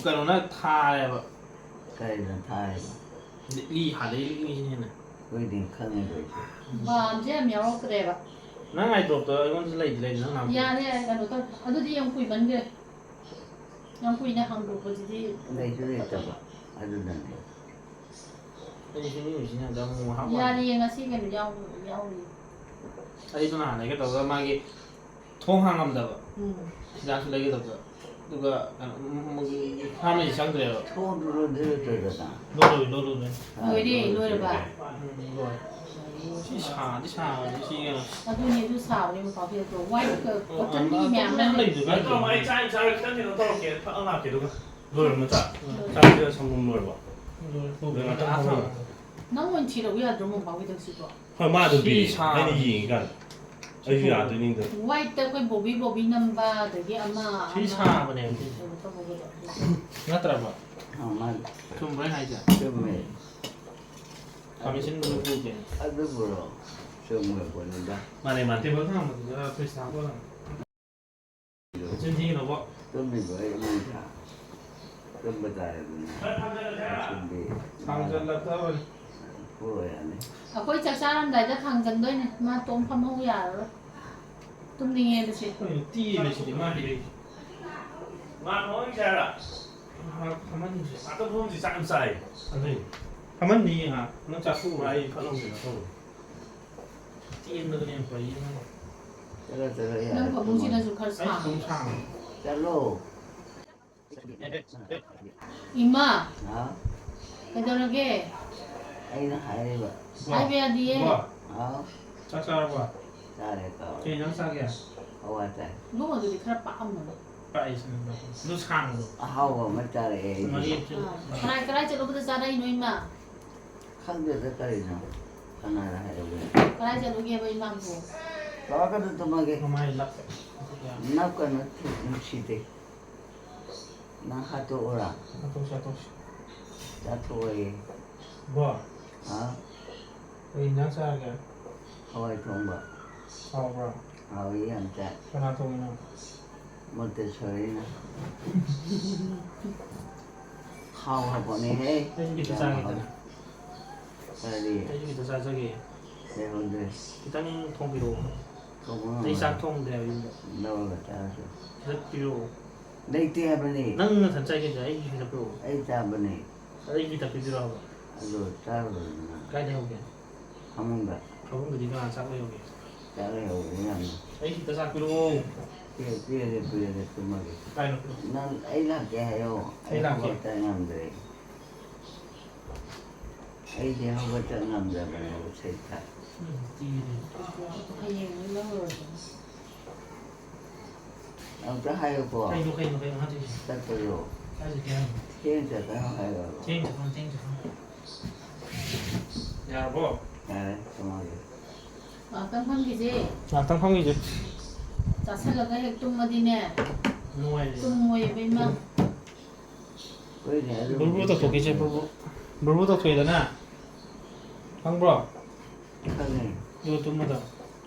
ꯀꯩꯅꯣꯅ ꯊꯥꯔꯦꯕ꯫ ꯀꯔꯤꯅ ꯊꯥꯏꯕ? ꯂꯤꯛꯂꯤ ꯍꯥꯟꯅꯗꯩ ꯂꯤꯛꯂꯤꯁꯤꯅ ꯍꯦꯟꯅ꯫ ꯑꯩꯈꯣꯏꯗꯤ ꯈꯪꯉꯤꯕ ꯑꯩꯁꯦ꯫ ꯕꯥꯝꯁꯦ ꯌꯥꯝ ꯌꯥꯎꯔꯛꯇ꯭ꯔꯦꯕ꯫ ꯅꯪ ꯑꯥꯏ ꯗ꯭ꯔꯣꯞꯇꯣ ꯑꯩꯉꯣꯟꯗꯁꯨ ꯂꯩꯗꯤ ꯂꯩꯕ, ꯅꯪ ꯅꯍꯥꯟ ꯌꯥꯔꯦ, ꯌꯥꯔꯦ, ꯀꯩꯅꯣ ꯇꯧ꯫ ꯑꯗꯨꯗꯤ ꯌꯥꯝ ꯀꯨꯏꯃꯟꯈ꯭ꯔꯦ꯫ ꯌꯥꯝ ꯀꯨꯏꯅ ꯍꯥꯡꯗꯣꯛꯄꯁꯤꯗꯤ ꯂꯩꯁꯨ ꯂꯩꯇꯕ꯫ ꯑꯗꯨꯅꯅꯦ꯫ ꯑꯩꯁꯨ ꯃꯤ ꯑꯣꯏꯁꯤꯅ ꯑꯗꯨꯝ ꯑꯃꯨꯛ ꯍꯥꯞꯄ꯫ ꯌꯥꯔꯤꯌꯦ, ꯉꯁꯤ ꯀꯩꯅꯣ ꯌꯥꯎ-, ꯌꯥꯎꯔꯤ꯫ ꯑꯩꯗꯣ ꯅꯍꯥꯟ ꯂꯩꯒꯦ ꯇꯧꯔꯒ ꯃꯥꯒꯤ ꯊꯣꯡ ꯍꯥꯡꯉꯝꯗꯕ꯫ ꯎꯝ꯫ ꯍꯤꯗꯥꯛꯁꯨ ꯂꯩꯒꯦ ꯇꯧꯕ꯫ ꯑꯗꯨꯒ ꯀꯩꯅꯣ, ꯎꯝ, ꯎꯝ, ꯎꯝ, ꯐꯥꯔꯃꯥꯁꯤ ꯆꯪꯗ꯭ꯔꯦꯕ꯫ ꯊꯣꯡꯗꯨ ꯂꯣꯟꯁꯤꯜꯂꯗ꯭ꯔꯣꯏꯗꯅ꯫ ꯂꯣꯜꯂꯨꯔꯦ, ꯂꯣꯜꯂꯨꯔꯦ꯫ ꯂꯣꯏꯔꯦ, ꯂꯣꯏꯔꯕ? ꯎꯝ, ꯂꯣꯏꯔꯦ꯫ ꯁꯤ ꯁꯥꯗꯤ ꯁꯥꯕꯅꯤ, ꯁꯤ ꯀꯩꯅꯣ꯫ ꯑꯗꯨꯅꯦ, ꯑꯗꯨ ꯁꯥꯕꯅꯦ ꯃꯄꯥ ꯐꯤꯔꯛꯇꯣ꯫ ꯋꯥꯏꯠ ꯀ-, ꯑꯣ, ꯀꯣꯇꯟꯒꯤ ꯑꯇꯣꯞꯄ ꯃꯌꯥꯝ ꯃꯌꯥꯝ ꯂꯩ꯫ ꯂꯩꯗꯨꯗꯤ꯫ ꯀꯩꯅꯣ ꯇꯧꯔꯝꯃꯣ, ꯑꯩ ꯆꯥꯛ, ꯆꯥꯛ ꯈꯤꯇꯪ ꯀꯩꯅꯣ ꯇꯧꯔꯛꯀꯦ꯫ ꯐꯠ ꯂꯥꯎ ꯂꯥꯛꯀꯦ, ꯑꯗꯨꯒ ꯂꯣꯏꯔꯕ ꯅꯠꯇ꯭ꯔꯥ? ꯆꯥꯛꯁꯤꯗ ꯁꯪꯒꯣꯝ ꯂꯣꯏꯔꯕ? ꯂꯣꯏꯔꯦ, ꯂꯣꯏꯔꯦ꯫ ꯉꯥꯛꯇꯪ ꯐꯝꯃꯣ꯫ ꯅꯪ ꯑꯣꯏꯅ ꯊꯤꯔꯛꯎ ꯌꯥꯗ꯭ꯔꯣ, ꯃꯣꯝꯄꯥꯛ ꯐꯤꯗꯛꯁꯤꯕꯣ? ꯍꯣꯏ, ꯃꯥ ꯑꯗꯨꯝ ꯁꯤ ꯄꯤꯔꯛꯑꯦ꯫ ꯁꯥ-, ꯑꯩꯅ ꯌꯦꯡꯉꯤꯀꯥꯟꯗ꯫ ꯑꯩꯁꯨ ꯌꯥꯗꯣꯏꯅꯤꯗ꯫ ꯋꯥꯏꯠꯇ ꯑꯩꯈꯣꯏ ꯕꯣꯕꯤ ꯕꯣꯕꯤ ꯅꯝꯕ, ꯑꯗꯒꯤ ꯑꯃ, ꯁꯤ ꯑꯃ ꯁꯥꯕꯅꯦ꯫ ꯀꯩꯅꯣ ꯇꯧꯕꯒꯗꯣ꯫ ꯅꯠꯇ꯭ꯔꯕ? ꯑ, ꯃꯥꯅꯤ꯫ ꯆꯨꯝꯕ꯭ꯔꯥ ꯑꯩ ꯍꯥꯏꯁꯦ? ꯆꯨꯝꯃꯦ꯫ ꯀꯃꯤꯁꯟꯗꯨꯁꯨ ꯄꯨꯒꯦ꯫ ꯑꯗꯨꯕꯨꯔꯣ? ꯆꯨꯝꯃꯦ ꯄꯣꯠꯅꯤꯗ꯫ ꯃꯥꯅꯦ, ꯃꯥꯅꯦ꯫ ꯇꯦꯕꯜ ꯊꯝꯃꯝꯕꯗꯨꯗ ꯐ꯭ꯔꯤꯖ ꯊꯝꯃꯝꯕ꯫ ꯆꯤꯟ ꯊꯤꯒꯅꯣꯀꯣ꯫ ꯇꯨꯝꯃꯤꯕ ꯑꯩ ꯑꯃꯨꯛ ꯇꯨꯝꯕ ꯇꯥꯔꯦꯗꯅ꯫ ꯇꯨꯝꯕꯤ꯫ ꯊꯥꯡꯖꯜꯂꯛꯇꯕꯅꯤ꯫ ꯄꯨꯔꯣ ꯌꯥꯅꯤ꯫ ꯑꯩꯈꯣꯏ ꯆꯥꯛ ꯆꯥꯔꯝꯗꯥꯏꯗ ꯊꯥꯡꯖꯟꯗꯣꯏꯅꯦ꯫ ꯃꯥ ꯇꯣꯝ ꯐꯝꯍꯧ ꯌꯥꯔꯔꯣꯏ꯫ ꯇꯨꯝꯅꯤꯡꯉꯦꯕ ꯁꯤ꯫ ꯑꯩꯈꯣꯏ ꯇꯤꯌꯦ ꯁꯤꯗꯤ ꯃꯥ ꯄꯤꯔꯛꯏꯁꯦ꯫ ꯉꯥ ꯊꯣꯡꯍꯟꯁꯦ ꯍꯥꯏꯔ? ꯉꯥ ꯊꯣꯡꯍꯟꯁꯦ꯫ ꯉꯥꯛꯇꯪ ꯐꯝꯁꯤ, ꯆꯥꯛ ꯌꯥꯝ ꯆꯥꯏ꯫ ꯑꯗꯨꯏ꯫ ꯐꯝꯍꯟꯗꯤ ꯉꯥꯏꯍꯥꯛ ꯅꯪ ꯆꯥꯊꯣꯛꯎꯔꯣ꯫ ꯑꯩ ꯐꯠ ꯂꯥꯎ ꯀꯩꯅꯣ ꯇꯧꯔꯦ꯫ ꯇꯦꯟꯕꯗꯨꯅ ꯌꯥꯝ ꯐꯩꯌꯦ ꯅꯪ꯫ ꯆꯠꯂꯣ, ꯆꯠꯂꯣ, ꯌꯥꯔꯦ, ꯅꯪ ꯐꯃꯨꯡꯁꯤꯅꯁꯨ ꯈꯔ ꯑꯩ ꯁꯥꯡꯉꯦ꯫ ꯐꯃꯨꯡ ꯁꯥꯡꯉꯦ꯫ ꯆꯠꯂꯣ꯫ ꯏꯃꯥ, ꯍꯥ? ꯀꯩꯗꯧꯔꯒꯦ? ꯑꯩꯅ ꯍꯥꯏꯔꯤꯕ꯫ ꯍꯥꯏꯕ ꯌꯥꯗꯤꯌꯦ꯫ ꯕꯣ, ꯍꯥꯎ꯫ ꯆꯥꯛ ꯆꯥꯔꯕꯣ? ꯆꯥꯔꯦ, ꯀꯥꯎꯔꯦ꯫ ꯀꯩ ꯏꯟꯖꯥꯡ ꯆꯥꯒꯦ? ꯍꯋꯥꯏ ꯆꯥꯏ꯫ ꯏꯕꯨꯡꯉꯣ, ꯑꯗꯨꯗꯤ ꯈꯔ ꯄꯥꯛꯑꯝꯒꯅꯤ꯫ ꯄꯥꯛꯏꯁꯤꯅꯦ꯫ ꯑꯗꯨ ꯁꯥꯡꯕꯗꯣ꯫ ꯑꯍꯥꯎꯕ ꯑꯃ ꯆꯥꯔꯛꯑꯦ ꯑꯩꯗꯤ꯫ ꯃꯔꯤ ꯑꯃ꯫ ꯑꯥ, ꯀꯅꯥꯏ, ꯀꯗꯥꯏ ꯆꯠꯂꯨꯕꯗ ꯆꯥꯔꯛꯏꯅꯣ, ꯏꯃꯥ? ꯈꯪꯗꯦꯗ ꯀꯔꯤꯅꯣ꯫ ꯀꯅꯥꯅ ꯍꯥꯏꯔꯛꯏꯅꯣ? ꯀꯗꯥꯏ ꯆꯠꯂꯨꯒꯦꯕ, ꯏꯃꯥꯕꯨ? ꯇꯧꯔꯛꯀꯅꯨ, ꯇꯨꯝꯃꯒꯦ꯫ ꯃꯃꯥꯏ ꯂꯥꯛꯑꯦ꯫ ꯅꯞꯀꯅꯨ, ꯅꯨꯡꯁꯤꯗꯦ꯫ ꯅꯪ ꯍꯥꯠꯇꯣꯛꯎꯔꯥ? ꯍꯥꯠꯇꯣꯛꯁꯤ, ꯍꯥꯠꯇꯣꯛꯁꯤ꯫ ꯆꯥꯊꯣꯛꯑꯣꯌꯦ꯫ ꯕꯣ꯫ ꯍꯥ? ꯀꯔꯤ ꯏꯟꯖꯥꯡ ꯆꯥꯔꯒꯦ? ꯍꯋꯥꯏ ꯊꯣꯡꯕ꯫ ꯍꯥꯎꯕ꯭ꯔꯣ? ꯍꯥꯎꯏ ꯌꯥꯝ ꯆꯥꯏ꯫ ꯀꯅꯥ ꯊꯣꯡꯉꯤꯅꯣ? ꯃꯣꯟꯇꯦꯁꯣꯔꯤꯅ꯫ ꯍꯥꯎꯈ꯭ꯔꯄꯣꯠꯅꯤꯍꯦ꯫ ꯑꯩꯁꯨ ꯈꯤꯇ ꯌꯥꯝ ꯆꯥꯒꯦꯗꯅ꯫ ꯍꯥꯎꯏ꯫ ꯀꯔꯤ? ꯑꯩꯁꯨ ꯈꯤꯇ ꯆꯥꯖꯒꯦ꯫ ꯂꯩꯍꯧꯗ꯭ꯔꯦ꯫ ꯈꯤꯇꯪ ꯊꯣꯡꯕꯤꯔꯛꯑꯣ꯫ ꯊꯣꯡꯕ ꯉꯝꯃꯔꯣꯏ꯫ ꯑꯩ ꯆꯥꯛ ꯊꯣꯡꯗꯦ ꯍꯥꯏꯕ ꯌꯨꯝꯗ꯫ ꯂꯧꯔꯒ ꯆꯥꯔꯁꯤ꯫ ꯈꯤꯇ ꯄꯤꯔꯛꯑꯣ꯫ ꯂꯩꯇꯦ ꯍꯥꯏꯕꯅꯤ꯫ ꯅꯪ ꯅꯊꯟ ꯆꯥꯏ ꯀꯩꯗꯧꯔꯒꯦ? ꯑꯩꯒꯤ ꯈꯤꯇ ꯄꯤꯔꯛꯑꯣ꯫ ꯑꯩ ꯆꯥꯕꯅꯤ꯫ ꯑꯩꯒꯤ ꯈꯤꯇ ꯄꯤꯕꯤꯔꯛꯑꯣ ꯍꯥꯏꯕ꯫ ꯑꯗꯨ ꯆꯥꯔꯨꯔꯣꯗꯅ꯫ ꯀꯥꯏ ꯂꯩꯍꯧꯒꯦ? ꯐꯃꯨꯡꯗ꯫ ꯐꯃꯨꯡꯗꯗꯤ ꯀꯅꯥ ꯆꯥꯛ ꯂꯩꯍꯧꯒꯦ? ꯆꯥꯛ ꯂꯩꯍꯧꯕꯅꯤ ꯌꯥꯝꯅ꯫ ꯑꯩ ꯈꯤꯇ ꯆꯥꯛ ꯄꯤꯔꯛꯑꯣ꯫ ꯄꯤꯔꯦ, ꯄꯤꯔꯒꯦ, ꯄꯤꯔꯒꯦ, ꯇꯨꯝꯃꯒꯦ꯫ ꯀꯥꯏꯅꯣ ꯄꯤꯔꯛꯑꯣ꯫ ꯅꯪ ꯑꯩ ꯂꯥꯛꯀꯦ ꯍꯥꯏꯌꯣ꯫ ꯑꯩ ꯑꯩ ꯂꯥꯛꯀꯦ꯫ ꯍꯧꯒꯠꯇ ꯉꯝꯗ꯭ꯔꯦ꯫ ꯑꯩꯗꯤ ꯍꯧꯒꯠꯇ ꯉꯝꯗꯕꯅꯦ, ꯏꯁꯩ ꯊꯥꯏ꯫ ꯎꯝ, ꯇꯤꯚꯤꯗꯤ꯫ ꯍꯌꯦꯡ ꯑꯃꯨꯛ ꯂꯧꯔꯨꯔꯁꯤ꯫ ꯑꯝꯇ ꯍꯥꯏꯌꯨꯀꯣ꯫ ꯀꯩꯅꯣ, ꯀꯩꯅꯣ, ꯀꯩꯅꯣ ꯍꯥꯏꯗꯣꯏꯁꯦ? ꯆꯠꯄꯗꯣ꯫ ꯍꯥꯏꯁꯦ ꯀꯩ ꯍꯥꯏꯅꯣ? ꯊꯦꯡ ꯆꯠꯀꯅꯨ ꯍꯥꯏꯌꯣ꯫ ꯊꯦꯡ ꯆꯠꯀꯅꯨ, ꯊꯦꯡ ꯆꯠꯀꯅꯨ꯫ ꯌꯥꯔꯕꯣ? ꯌꯥꯔꯦ, ꯊꯝꯃꯒꯦ꯫ ꯉꯥꯛꯇꯪ ꯐꯝꯈꯤꯁꯦ꯫ ꯉꯥꯛꯇꯪ ꯐꯝꯈꯤꯁꯦ꯫ ꯆꯥꯁꯜꯂꯒ ꯍꯦꯛ ꯇꯨꯝꯃꯗꯤꯅꯦ꯫ ꯅꯨꯡꯉꯥꯏꯔꯦ꯫ ꯇꯨꯝꯃꯣꯏꯕ ꯏꯃꯥ꯫ ꯍꯣꯏꯅꯦ, ꯑꯗꯨꯕꯨꯗꯤ ꯕꯨꯔꯕꯨ ꯇꯧꯊꯣꯛꯈꯤꯁꯦ, ꯆꯨꯝꯃꯦ꯫ ꯕꯨꯔꯕꯨ꯫ ꯕꯨꯔꯕꯨ ꯇꯧꯊꯣꯛꯑꯦꯗꯅ꯫ ꯈꯪꯕ꯭ꯔꯣ? ꯈꯪꯉꯦ꯫ ꯑꯗꯨꯒ ꯇꯨꯝꯃꯗ꯫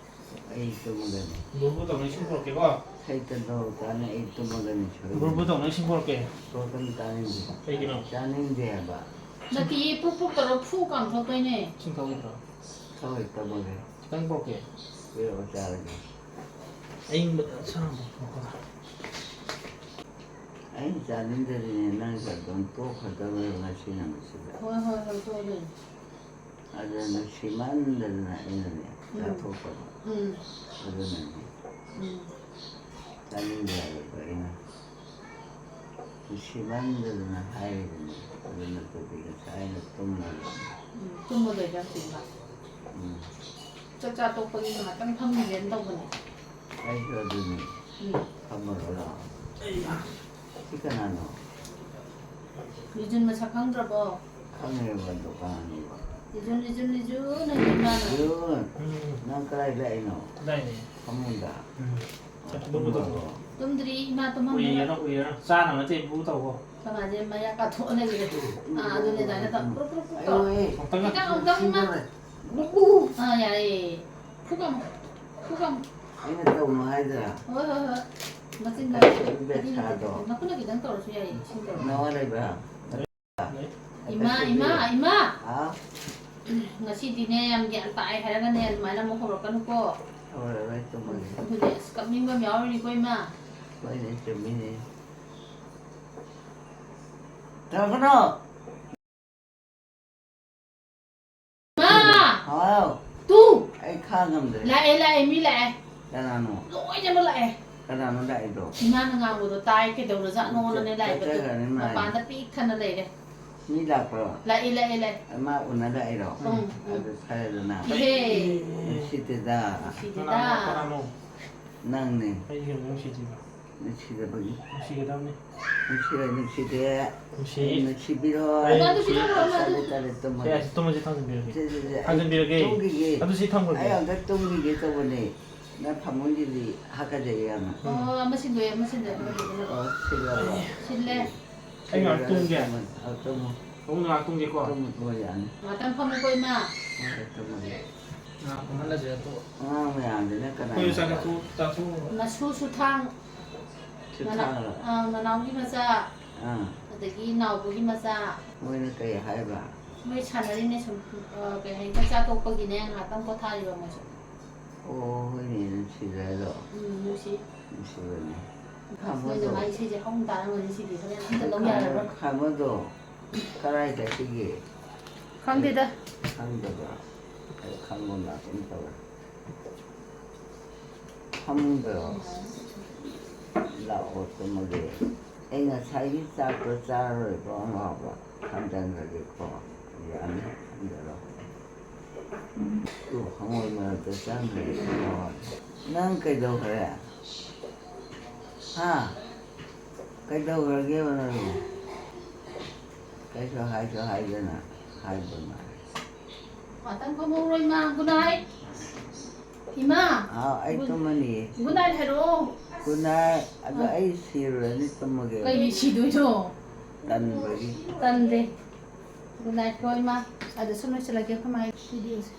ꯑꯩ ꯇꯨꯝꯃꯒꯅꯤ꯫ ꯕꯨꯔꯕꯨ ꯇꯧꯅ ꯏꯁꯤꯡ ꯄꯨꯔꯛꯀꯦꯀꯣ꯫ ꯁꯩꯇ ꯇꯧꯔꯛꯀꯥꯟꯗ ꯑꯩ ꯇꯨꯝꯃꯒꯅꯤ ꯁꯣꯏꯗꯅ꯫ ꯕꯨꯔꯕꯨ ꯇꯧꯅ ꯏꯁꯤꯡ ꯄꯨꯔꯛꯀꯦ꯫ ꯄꯨꯔꯛꯀꯅꯤ, ꯇꯥꯅꯤꯡꯗꯦ꯫ ꯀꯩꯒꯤꯅꯣ? ꯇꯥꯅꯤꯡꯗꯦ ꯍꯥꯏꯕ꯫ ꯅꯠꯇꯤꯌꯦ, ꯄꯨꯛ ꯄꯨꯛ ꯇꯧꯔ ꯐꯨ ꯀꯥꯝꯊꯣꯛꯇꯣꯏꯅꯦ꯫ ꯏꯁꯤꯡ ꯊꯛꯑꯣꯏꯗ꯭ꯔꯣ? ꯊꯛꯑꯣꯏ, ꯇꯨꯝꯃꯒꯦ꯫ ꯈꯤꯇꯪ ꯄꯨꯔꯛꯀꯦ꯫ ꯄꯤꯔꯛꯑꯣ, ꯆꯥꯔꯒꯦ꯫ ꯑꯌꯤꯡꯕ ꯑꯁꯥꯕ ꯄꯨꯔꯛꯀꯗ꯭ꯔꯥ? ꯑꯩ ꯆꯥꯅꯤꯡꯗ꯭ꯔꯗꯤꯅꯦ, ꯅꯪꯁꯨ ꯑꯗꯨꯝ ꯇꯣꯛꯈ꯭ꯔꯗꯕꯅꯦꯕ ꯉꯁꯤ ꯅꯨꯃꯤꯠꯁꯤꯗ꯫ ꯍꯣꯏ, ꯍꯣꯏ, ꯍꯣꯏ, ꯇꯣꯛꯑꯗꯣꯏꯅꯦ꯫ ꯑꯗꯨ ꯅꯨꯡꯁꯤꯃꯟꯗꯗꯅ ꯑꯩꯅꯅꯦ, ꯎꯝ꯫ ꯆꯥꯊꯣꯛꯄꯗꯣ꯫ ꯎꯝ꯫ ꯑꯗꯨꯅꯅꯦ꯫ ꯎꯝ꯫ ꯆꯥꯅꯤꯡꯗꯦ ꯍꯥꯏꯕꯗꯣ ꯑꯩꯅ꯫ ꯅꯨꯡꯁꯤꯃꯟꯗꯗꯅ ꯍꯥꯏꯔꯤꯕꯅꯤ꯫ ꯑꯗꯨ ꯅꯠꯇ꯭ꯔꯗꯤ ꯉꯁꯥꯏꯅ ꯇꯨꯝꯃꯅꯤ꯫ ꯎꯝ, ꯇꯨꯝꯃꯗꯣꯏꯅꯦ ꯍꯧꯖꯤꯛ ꯃꯥ꯫ ꯎꯝ꯫ ꯆꯥꯛ ꯆꯥ ꯇꯣꯛꯄꯒꯤ ꯉꯥꯏꯍꯥꯛꯇꯪ ꯐꯝꯈꯤꯒꯦꯅ ꯇꯧꯕꯅꯦ꯫ ꯑꯩꯁꯨ ꯑꯗꯨꯅꯤ꯫ ꯎꯝ꯫ ꯐꯝꯃꯔꯣꯏ ꯂꯥꯛꯑꯣ꯫ ꯁꯤ ꯀꯅꯥꯅꯣ? ꯕꯤꯖꯨꯟ ꯃꯁꯛ ꯈꯪꯗ꯭ꯔꯕꯣ? ꯈꯪꯉꯦꯕ, ꯗꯨꯀꯥꯟꯅꯦꯕ꯫ ꯕꯤꯖꯨꯟ, ꯕꯤꯖꯨꯟ, ꯕꯤꯖꯨꯟ, ꯅꯪꯒꯤ ꯏꯃꯥꯅ꯫ ꯕꯤꯖꯨꯟ, ꯎꯝ꯫ ꯅꯪ ꯀꯗꯥꯏ ꯂꯥꯛꯏꯅꯣ? ꯀꯗꯥꯏꯅꯦ? ꯐꯃꯨꯡꯗ꯫ ꯎꯝ꯫ ꯇꯨꯝꯃꯕꯣ? ꯇꯨꯝꯗ꯭ꯔꯤ, ꯏꯃꯥ ꯇꯨꯝꯍꯟꯕ꯫ ꯎꯏꯔꯅꯨ, ꯎꯏꯔꯅꯨ꯫ ꯆꯥꯅꯕ ꯅꯠꯇꯦ, ꯕꯨ ꯇꯧꯋꯣ꯫ ꯀꯃꯥꯏꯅ ꯃꯌꯥ ꯀꯥꯊꯣꯛꯑ ꯂꯩꯒꯦ? ꯑꯥ, ꯑꯗꯨꯅꯦ, ꯑꯗꯨꯃꯥꯏꯅ ꯇꯧ꯫ ꯀ꯭ꯔꯨꯛ, ꯀ꯭ꯔꯨꯛ, ꯀ꯭ꯔꯨꯛ ꯇꯧ꯫ ꯑꯌꯣ, ꯑꯦ꯫ ꯑꯃꯨꯛꯇꯪ, ꯑꯃꯨꯛꯇꯪ, ꯏꯃꯥ꯫ ꯕꯨ, ꯕꯨ꯫ ꯑꯥ, ꯌꯥꯔꯦ꯫ ꯐꯨꯒꯝ, ꯐꯨꯒꯝ꯫ ꯑꯩꯅ ꯇꯧꯅꯨ ꯍꯥꯏꯗ꯭ꯔꯥ? ꯍꯣꯏ, ꯍꯣꯏ, ꯍꯣꯏ꯫ ꯃꯆꯤꯟ ꯑꯗꯨ ꯈꯗꯤ ꯕꯦꯁꯥꯗꯣ꯫ ꯅꯈꯨꯠꯅ ꯈꯤꯇꯪ ꯇꯧꯔꯁꯨ ꯌꯥꯏꯌꯦ, ꯏꯁꯤꯡ ꯇꯧꯔꯁꯨ꯫ ꯅꯋꯥ ꯂꯩꯕ꯭ꯔꯥ? ꯏꯃꯥ, ꯏꯃꯥ, ꯏꯃꯥ! ꯍꯥꯎ? ꯉꯁꯤꯗꯤꯅꯦ, ꯌꯥꯝ ꯒ꯭ꯌꯥꯟ ꯇꯥꯏ ꯍꯥꯏꯔꯒꯅꯦ, ꯑꯗꯨꯃꯥꯏꯅ ꯑꯃꯨꯛ ꯍꯧꯔꯛꯀꯅꯨꯀꯣ꯫ ꯍꯧꯔꯛꯑꯔꯣꯏ, ꯇꯨꯝꯃꯒꯦ꯫ ꯑꯗꯨꯅꯦ, ꯑꯁ, ꯀꯞꯅꯤꯡꯕ ꯑꯃ ꯌꯥꯎꯔꯤꯅꯤꯀꯣ, ꯏꯃꯥ꯫ ꯍꯣꯏꯅꯦ, ꯆꯨꯝꯃꯤꯅꯦ꯫ ꯇꯧꯔꯛꯀꯅꯣ! ꯃꯥ! ꯍꯥꯎ? ꯇꯨ! ꯑꯩ ꯈꯥꯡ ꯉꯝꯗ꯭ꯔꯦ꯫ ꯂꯥꯛꯑꯦ, ꯂꯥꯛꯑꯦ, ꯃꯤ ꯂꯥꯛꯑꯦ꯫ ꯀꯅꯥꯅꯣ? ꯂꯣꯏꯅꯃꯛ ꯂꯥꯛꯑꯦ꯫ ꯀꯅꯥꯅꯣ ꯂꯥꯛꯏꯗꯣ? ꯏꯃꯥꯅ ꯉꯥꯡꯕꯗꯣ ꯇꯥꯏ, ꯀꯩꯗꯧꯔꯖꯥꯠꯅꯣꯅꯅꯦ ꯂꯥꯛꯏꯕꯗꯣ꯫ ꯆꯠꯈ꯭ꯔꯅꯤ ꯃꯥ꯫ ꯃꯄꯥꯟꯗ ꯄꯤꯛ ꯊꯟꯅ ꯂꯩꯔꯦ꯫ ꯃꯤ ꯂꯥꯛꯄ꯭ꯔꯣ? ꯂꯥꯛꯑꯦ, ꯂꯥꯛꯑꯦ, ꯂꯥꯛꯑꯦ꯫ ꯃꯥ ꯎꯅ ꯂꯥꯛꯏꯔꯣ? ꯎꯝ, ꯎꯝ꯫ ꯑꯗꯨ ꯐꯔꯦꯗꯅ꯫ ꯏꯍꯦ꯫ ꯅꯨꯡꯁꯤꯇꯦꯗ꯫ ꯅꯨꯡꯁꯤꯇꯦꯗ꯫ ꯀꯅꯥꯅꯣ, ꯀꯅꯥꯅꯣ? ꯅꯪꯅꯦ꯫ ꯑꯩ ꯀꯩꯅꯣ ꯅꯨꯡꯁꯤꯗ꯭ꯔꯤꯕ? ꯅꯨꯡꯁꯤꯗꯕꯒꯤ꯫ ꯅꯨꯡꯁꯤꯒꯗꯕꯅꯤ꯫ ꯅꯨꯡꯁꯤꯔꯣꯏ, ꯅꯨꯡꯁꯤꯗꯦ꯫ ꯅꯨꯡꯁꯤ꯫ ꯑꯩ ꯅꯨꯡꯁꯤꯕꯤꯔꯣꯏ꯫ ꯑꯩ ꯅꯨꯡꯁꯤ꯫ ꯇꯜꯂꯦ, ꯇꯜꯂꯦ, ꯇꯨꯝꯃꯒꯦ꯫ ꯁꯦ, ꯑꯁꯤ ꯇꯨꯝꯃꯁꯤ, ꯊꯥꯡꯖꯤꯟꯕꯤꯔꯒꯦ꯫ ꯁꯦ, ꯁꯦ, ꯁꯦ, ꯑꯩ ꯊꯥꯡꯖꯤꯟꯕꯤꯔꯒꯦ꯫ ꯇꯨꯝꯈꯤꯒꯦ꯫ ꯑꯗꯨ ꯁꯤ ꯊꯝꯈ꯭ꯔꯒꯦ꯫ ꯑꯩ ꯑꯝꯇ ꯇꯨꯝꯈꯤꯒꯦ ꯇꯧꯕꯅꯦ꯫ ꯅꯪ ꯐꯃꯨꯡꯁꯤꯗꯤ ꯍꯥꯀꯠꯆꯩ ꯌꯥꯝꯅ꯫ ꯑꯣ, ꯑꯃ ꯁꯤꯟꯗꯣꯛꯑꯦ, ꯑꯃ ꯁꯤꯟꯗꯣꯛꯑꯦ, ꯑꯃ ꯁꯤꯟꯗꯣꯛꯑꯦ꯫ ꯑꯣ, ꯁꯤꯜꯂꯕꯣ? ꯁꯤꯜꯂꯦ꯫ ꯑꯩ ꯉꯥꯏꯍꯥꯛ ꯇꯨꯝꯒꯦ꯫ ꯑ, ꯇꯨꯝꯃꯣ꯫ ꯐꯃꯨꯡꯗ ꯉꯥꯏꯍꯥꯛ ꯇꯨꯝꯒꯦꯀꯣ꯫ ꯇꯨꯝꯃꯣ, ꯇꯨꯝꯃꯣ, ꯌꯥꯅꯤ꯫ ꯉꯥꯛꯇꯪ ꯐꯝꯃꯨꯀꯣ, ꯏꯃꯥ꯫ ꯍꯣꯏ, ꯍꯣꯏ, ꯇꯨꯝꯃꯒꯦ꯫ ꯉꯥꯏꯍꯥꯛ ꯐꯝꯍꯜꯂꯁꯤꯔ ꯇꯣ꯫ ꯑꯉꯥꯡ ꯃꯌꯥꯝꯁꯤꯅ ꯀꯅꯥ ꯑꯩꯈꯣꯏꯁꯨ ꯆꯥꯛ ꯀꯅꯥ? ꯆꯥꯊꯣꯛ-, ꯆꯥꯊꯣꯛ-, ꯃꯁꯨ ꯁꯨꯊꯥꯡ꯫ ꯁꯨꯊꯥꯡ꯫ ꯃꯅꯥꯎ-, ꯑ, ꯃꯅꯥꯎꯒꯤ ꯃꯆꯥ꯫ ꯑꯥ꯫ ꯑꯗꯒꯤ ꯅꯥꯎꯕꯒꯤ ꯃꯆꯥ꯫ ꯃꯣꯏꯅ ꯀꯩ ꯍꯥꯏꯕ? ꯃꯣꯏ ꯁꯥꯟꯅꯔꯤꯅꯦ ꯁꯨꯝ, ꯑ, ꯀꯩ ꯍꯥꯏꯅꯤ, ꯆꯥꯛ ꯆꯥ ꯇꯣꯛꯄꯒꯤꯅꯦ, ꯉꯥꯏꯍꯥꯛꯇꯪ ꯄꯣꯊꯥꯔꯤꯕ ꯃꯣꯏꯁꯨ꯫ ꯑꯣ, ꯍꯣꯏꯅꯦ, ꯅꯨꯡꯁꯤꯗ꯭ꯔꯥ ꯑꯗꯣ? ꯎꯝ, ꯅꯨꯡꯁꯤ꯫ ꯅꯨꯡꯁꯤꯕꯅꯦ꯫ ꯑꯁ, ꯅꯣꯏꯅ ꯈꯥꯃꯣꯗꯣ꯫ ꯃꯥꯏ ꯏꯁꯩꯁꯦ ꯍꯧꯅ ꯇꯥꯔꯝꯒꯅꯤ ꯁꯤꯗꯤ, ꯍꯣꯔꯦꯟ ꯑꯝꯇ ꯂꯧ ꯌꯥꯔꯔꯣꯏ꯫ ꯈꯥꯃꯣꯗꯣ ꯀꯗꯥꯏ ꯆꯠꯈꯤꯒꯦ? ꯈꯪꯗꯦꯗ꯫ ꯈꯪꯗꯕ꯭ꯔꯥ? ꯑꯩ ꯈꯪꯕ ꯂꯥꯛꯀꯨꯝ ꯇꯧꯋꯦ꯫ ꯐꯃꯨꯡꯗꯔꯣ? ꯂꯥꯛꯑꯣ, ꯇꯨꯝꯃꯒꯦ꯫ ꯑꯩ ꯉꯁꯥꯏꯒꯤ ꯆꯥꯛꯇꯣ ꯆꯥꯔꯔꯣꯏꯀꯣ, ꯑꯉꯥꯎꯕ꯫ ꯊꯝꯖꯟꯈ꯭ꯔꯒꯦꯀꯣ꯫ ꯌꯥꯅꯤ, ꯊꯝꯖꯜꯂꯣ꯫ ꯇꯨ, ꯍꯉꯣꯏ ꯃꯔꯛꯇ ꯆꯪꯈ꯭ꯔꯦ꯫ ꯅꯪ ꯀꯩꯗꯧꯈ꯭ꯔꯦ? ꯍꯥ? ꯀꯩꯗꯧꯈ꯭ꯔꯒꯦꯕ ꯅꯪ? ꯀꯩꯁꯨ ꯍꯥꯏꯁꯨ ꯍꯥꯏꯗꯅ ꯍꯥꯏꯕ ꯃꯥꯜꯂꯦ꯫ ꯉꯥꯛꯇꯪ ꯐꯝꯍꯧꯔꯣ, ꯏꯃꯥ꯫ Good night꯫ ꯏꯃꯥ꯫ ꯍꯥꯎ, ꯑꯩ ꯇꯨꯝꯃꯅꯤꯌꯦ꯫ Good night ꯍꯥꯏꯔꯛꯑꯣ꯫ Good night꯫ ꯑꯗꯣ ꯑꯥ꯫ ꯑꯩ ꯁꯤꯔꯨꯔꯅꯤ ꯇꯨꯝꯃꯒꯦ꯫ ꯀꯩꯒꯤ ꯁꯤꯗꯣꯏꯅꯣ? ꯇꯟꯕꯒꯤ꯫ ꯇꯟꯗꯦ꯫ Good night ꯀꯣ, ꯏꯃꯥ꯫ ꯑꯗ ꯁꯨꯝ ꯂꯣꯏꯁꯤꯜꯂꯒꯦ ꯑꯩꯈꯣꯏ ꯃꯥꯒꯤ videoꯁꯦ꯫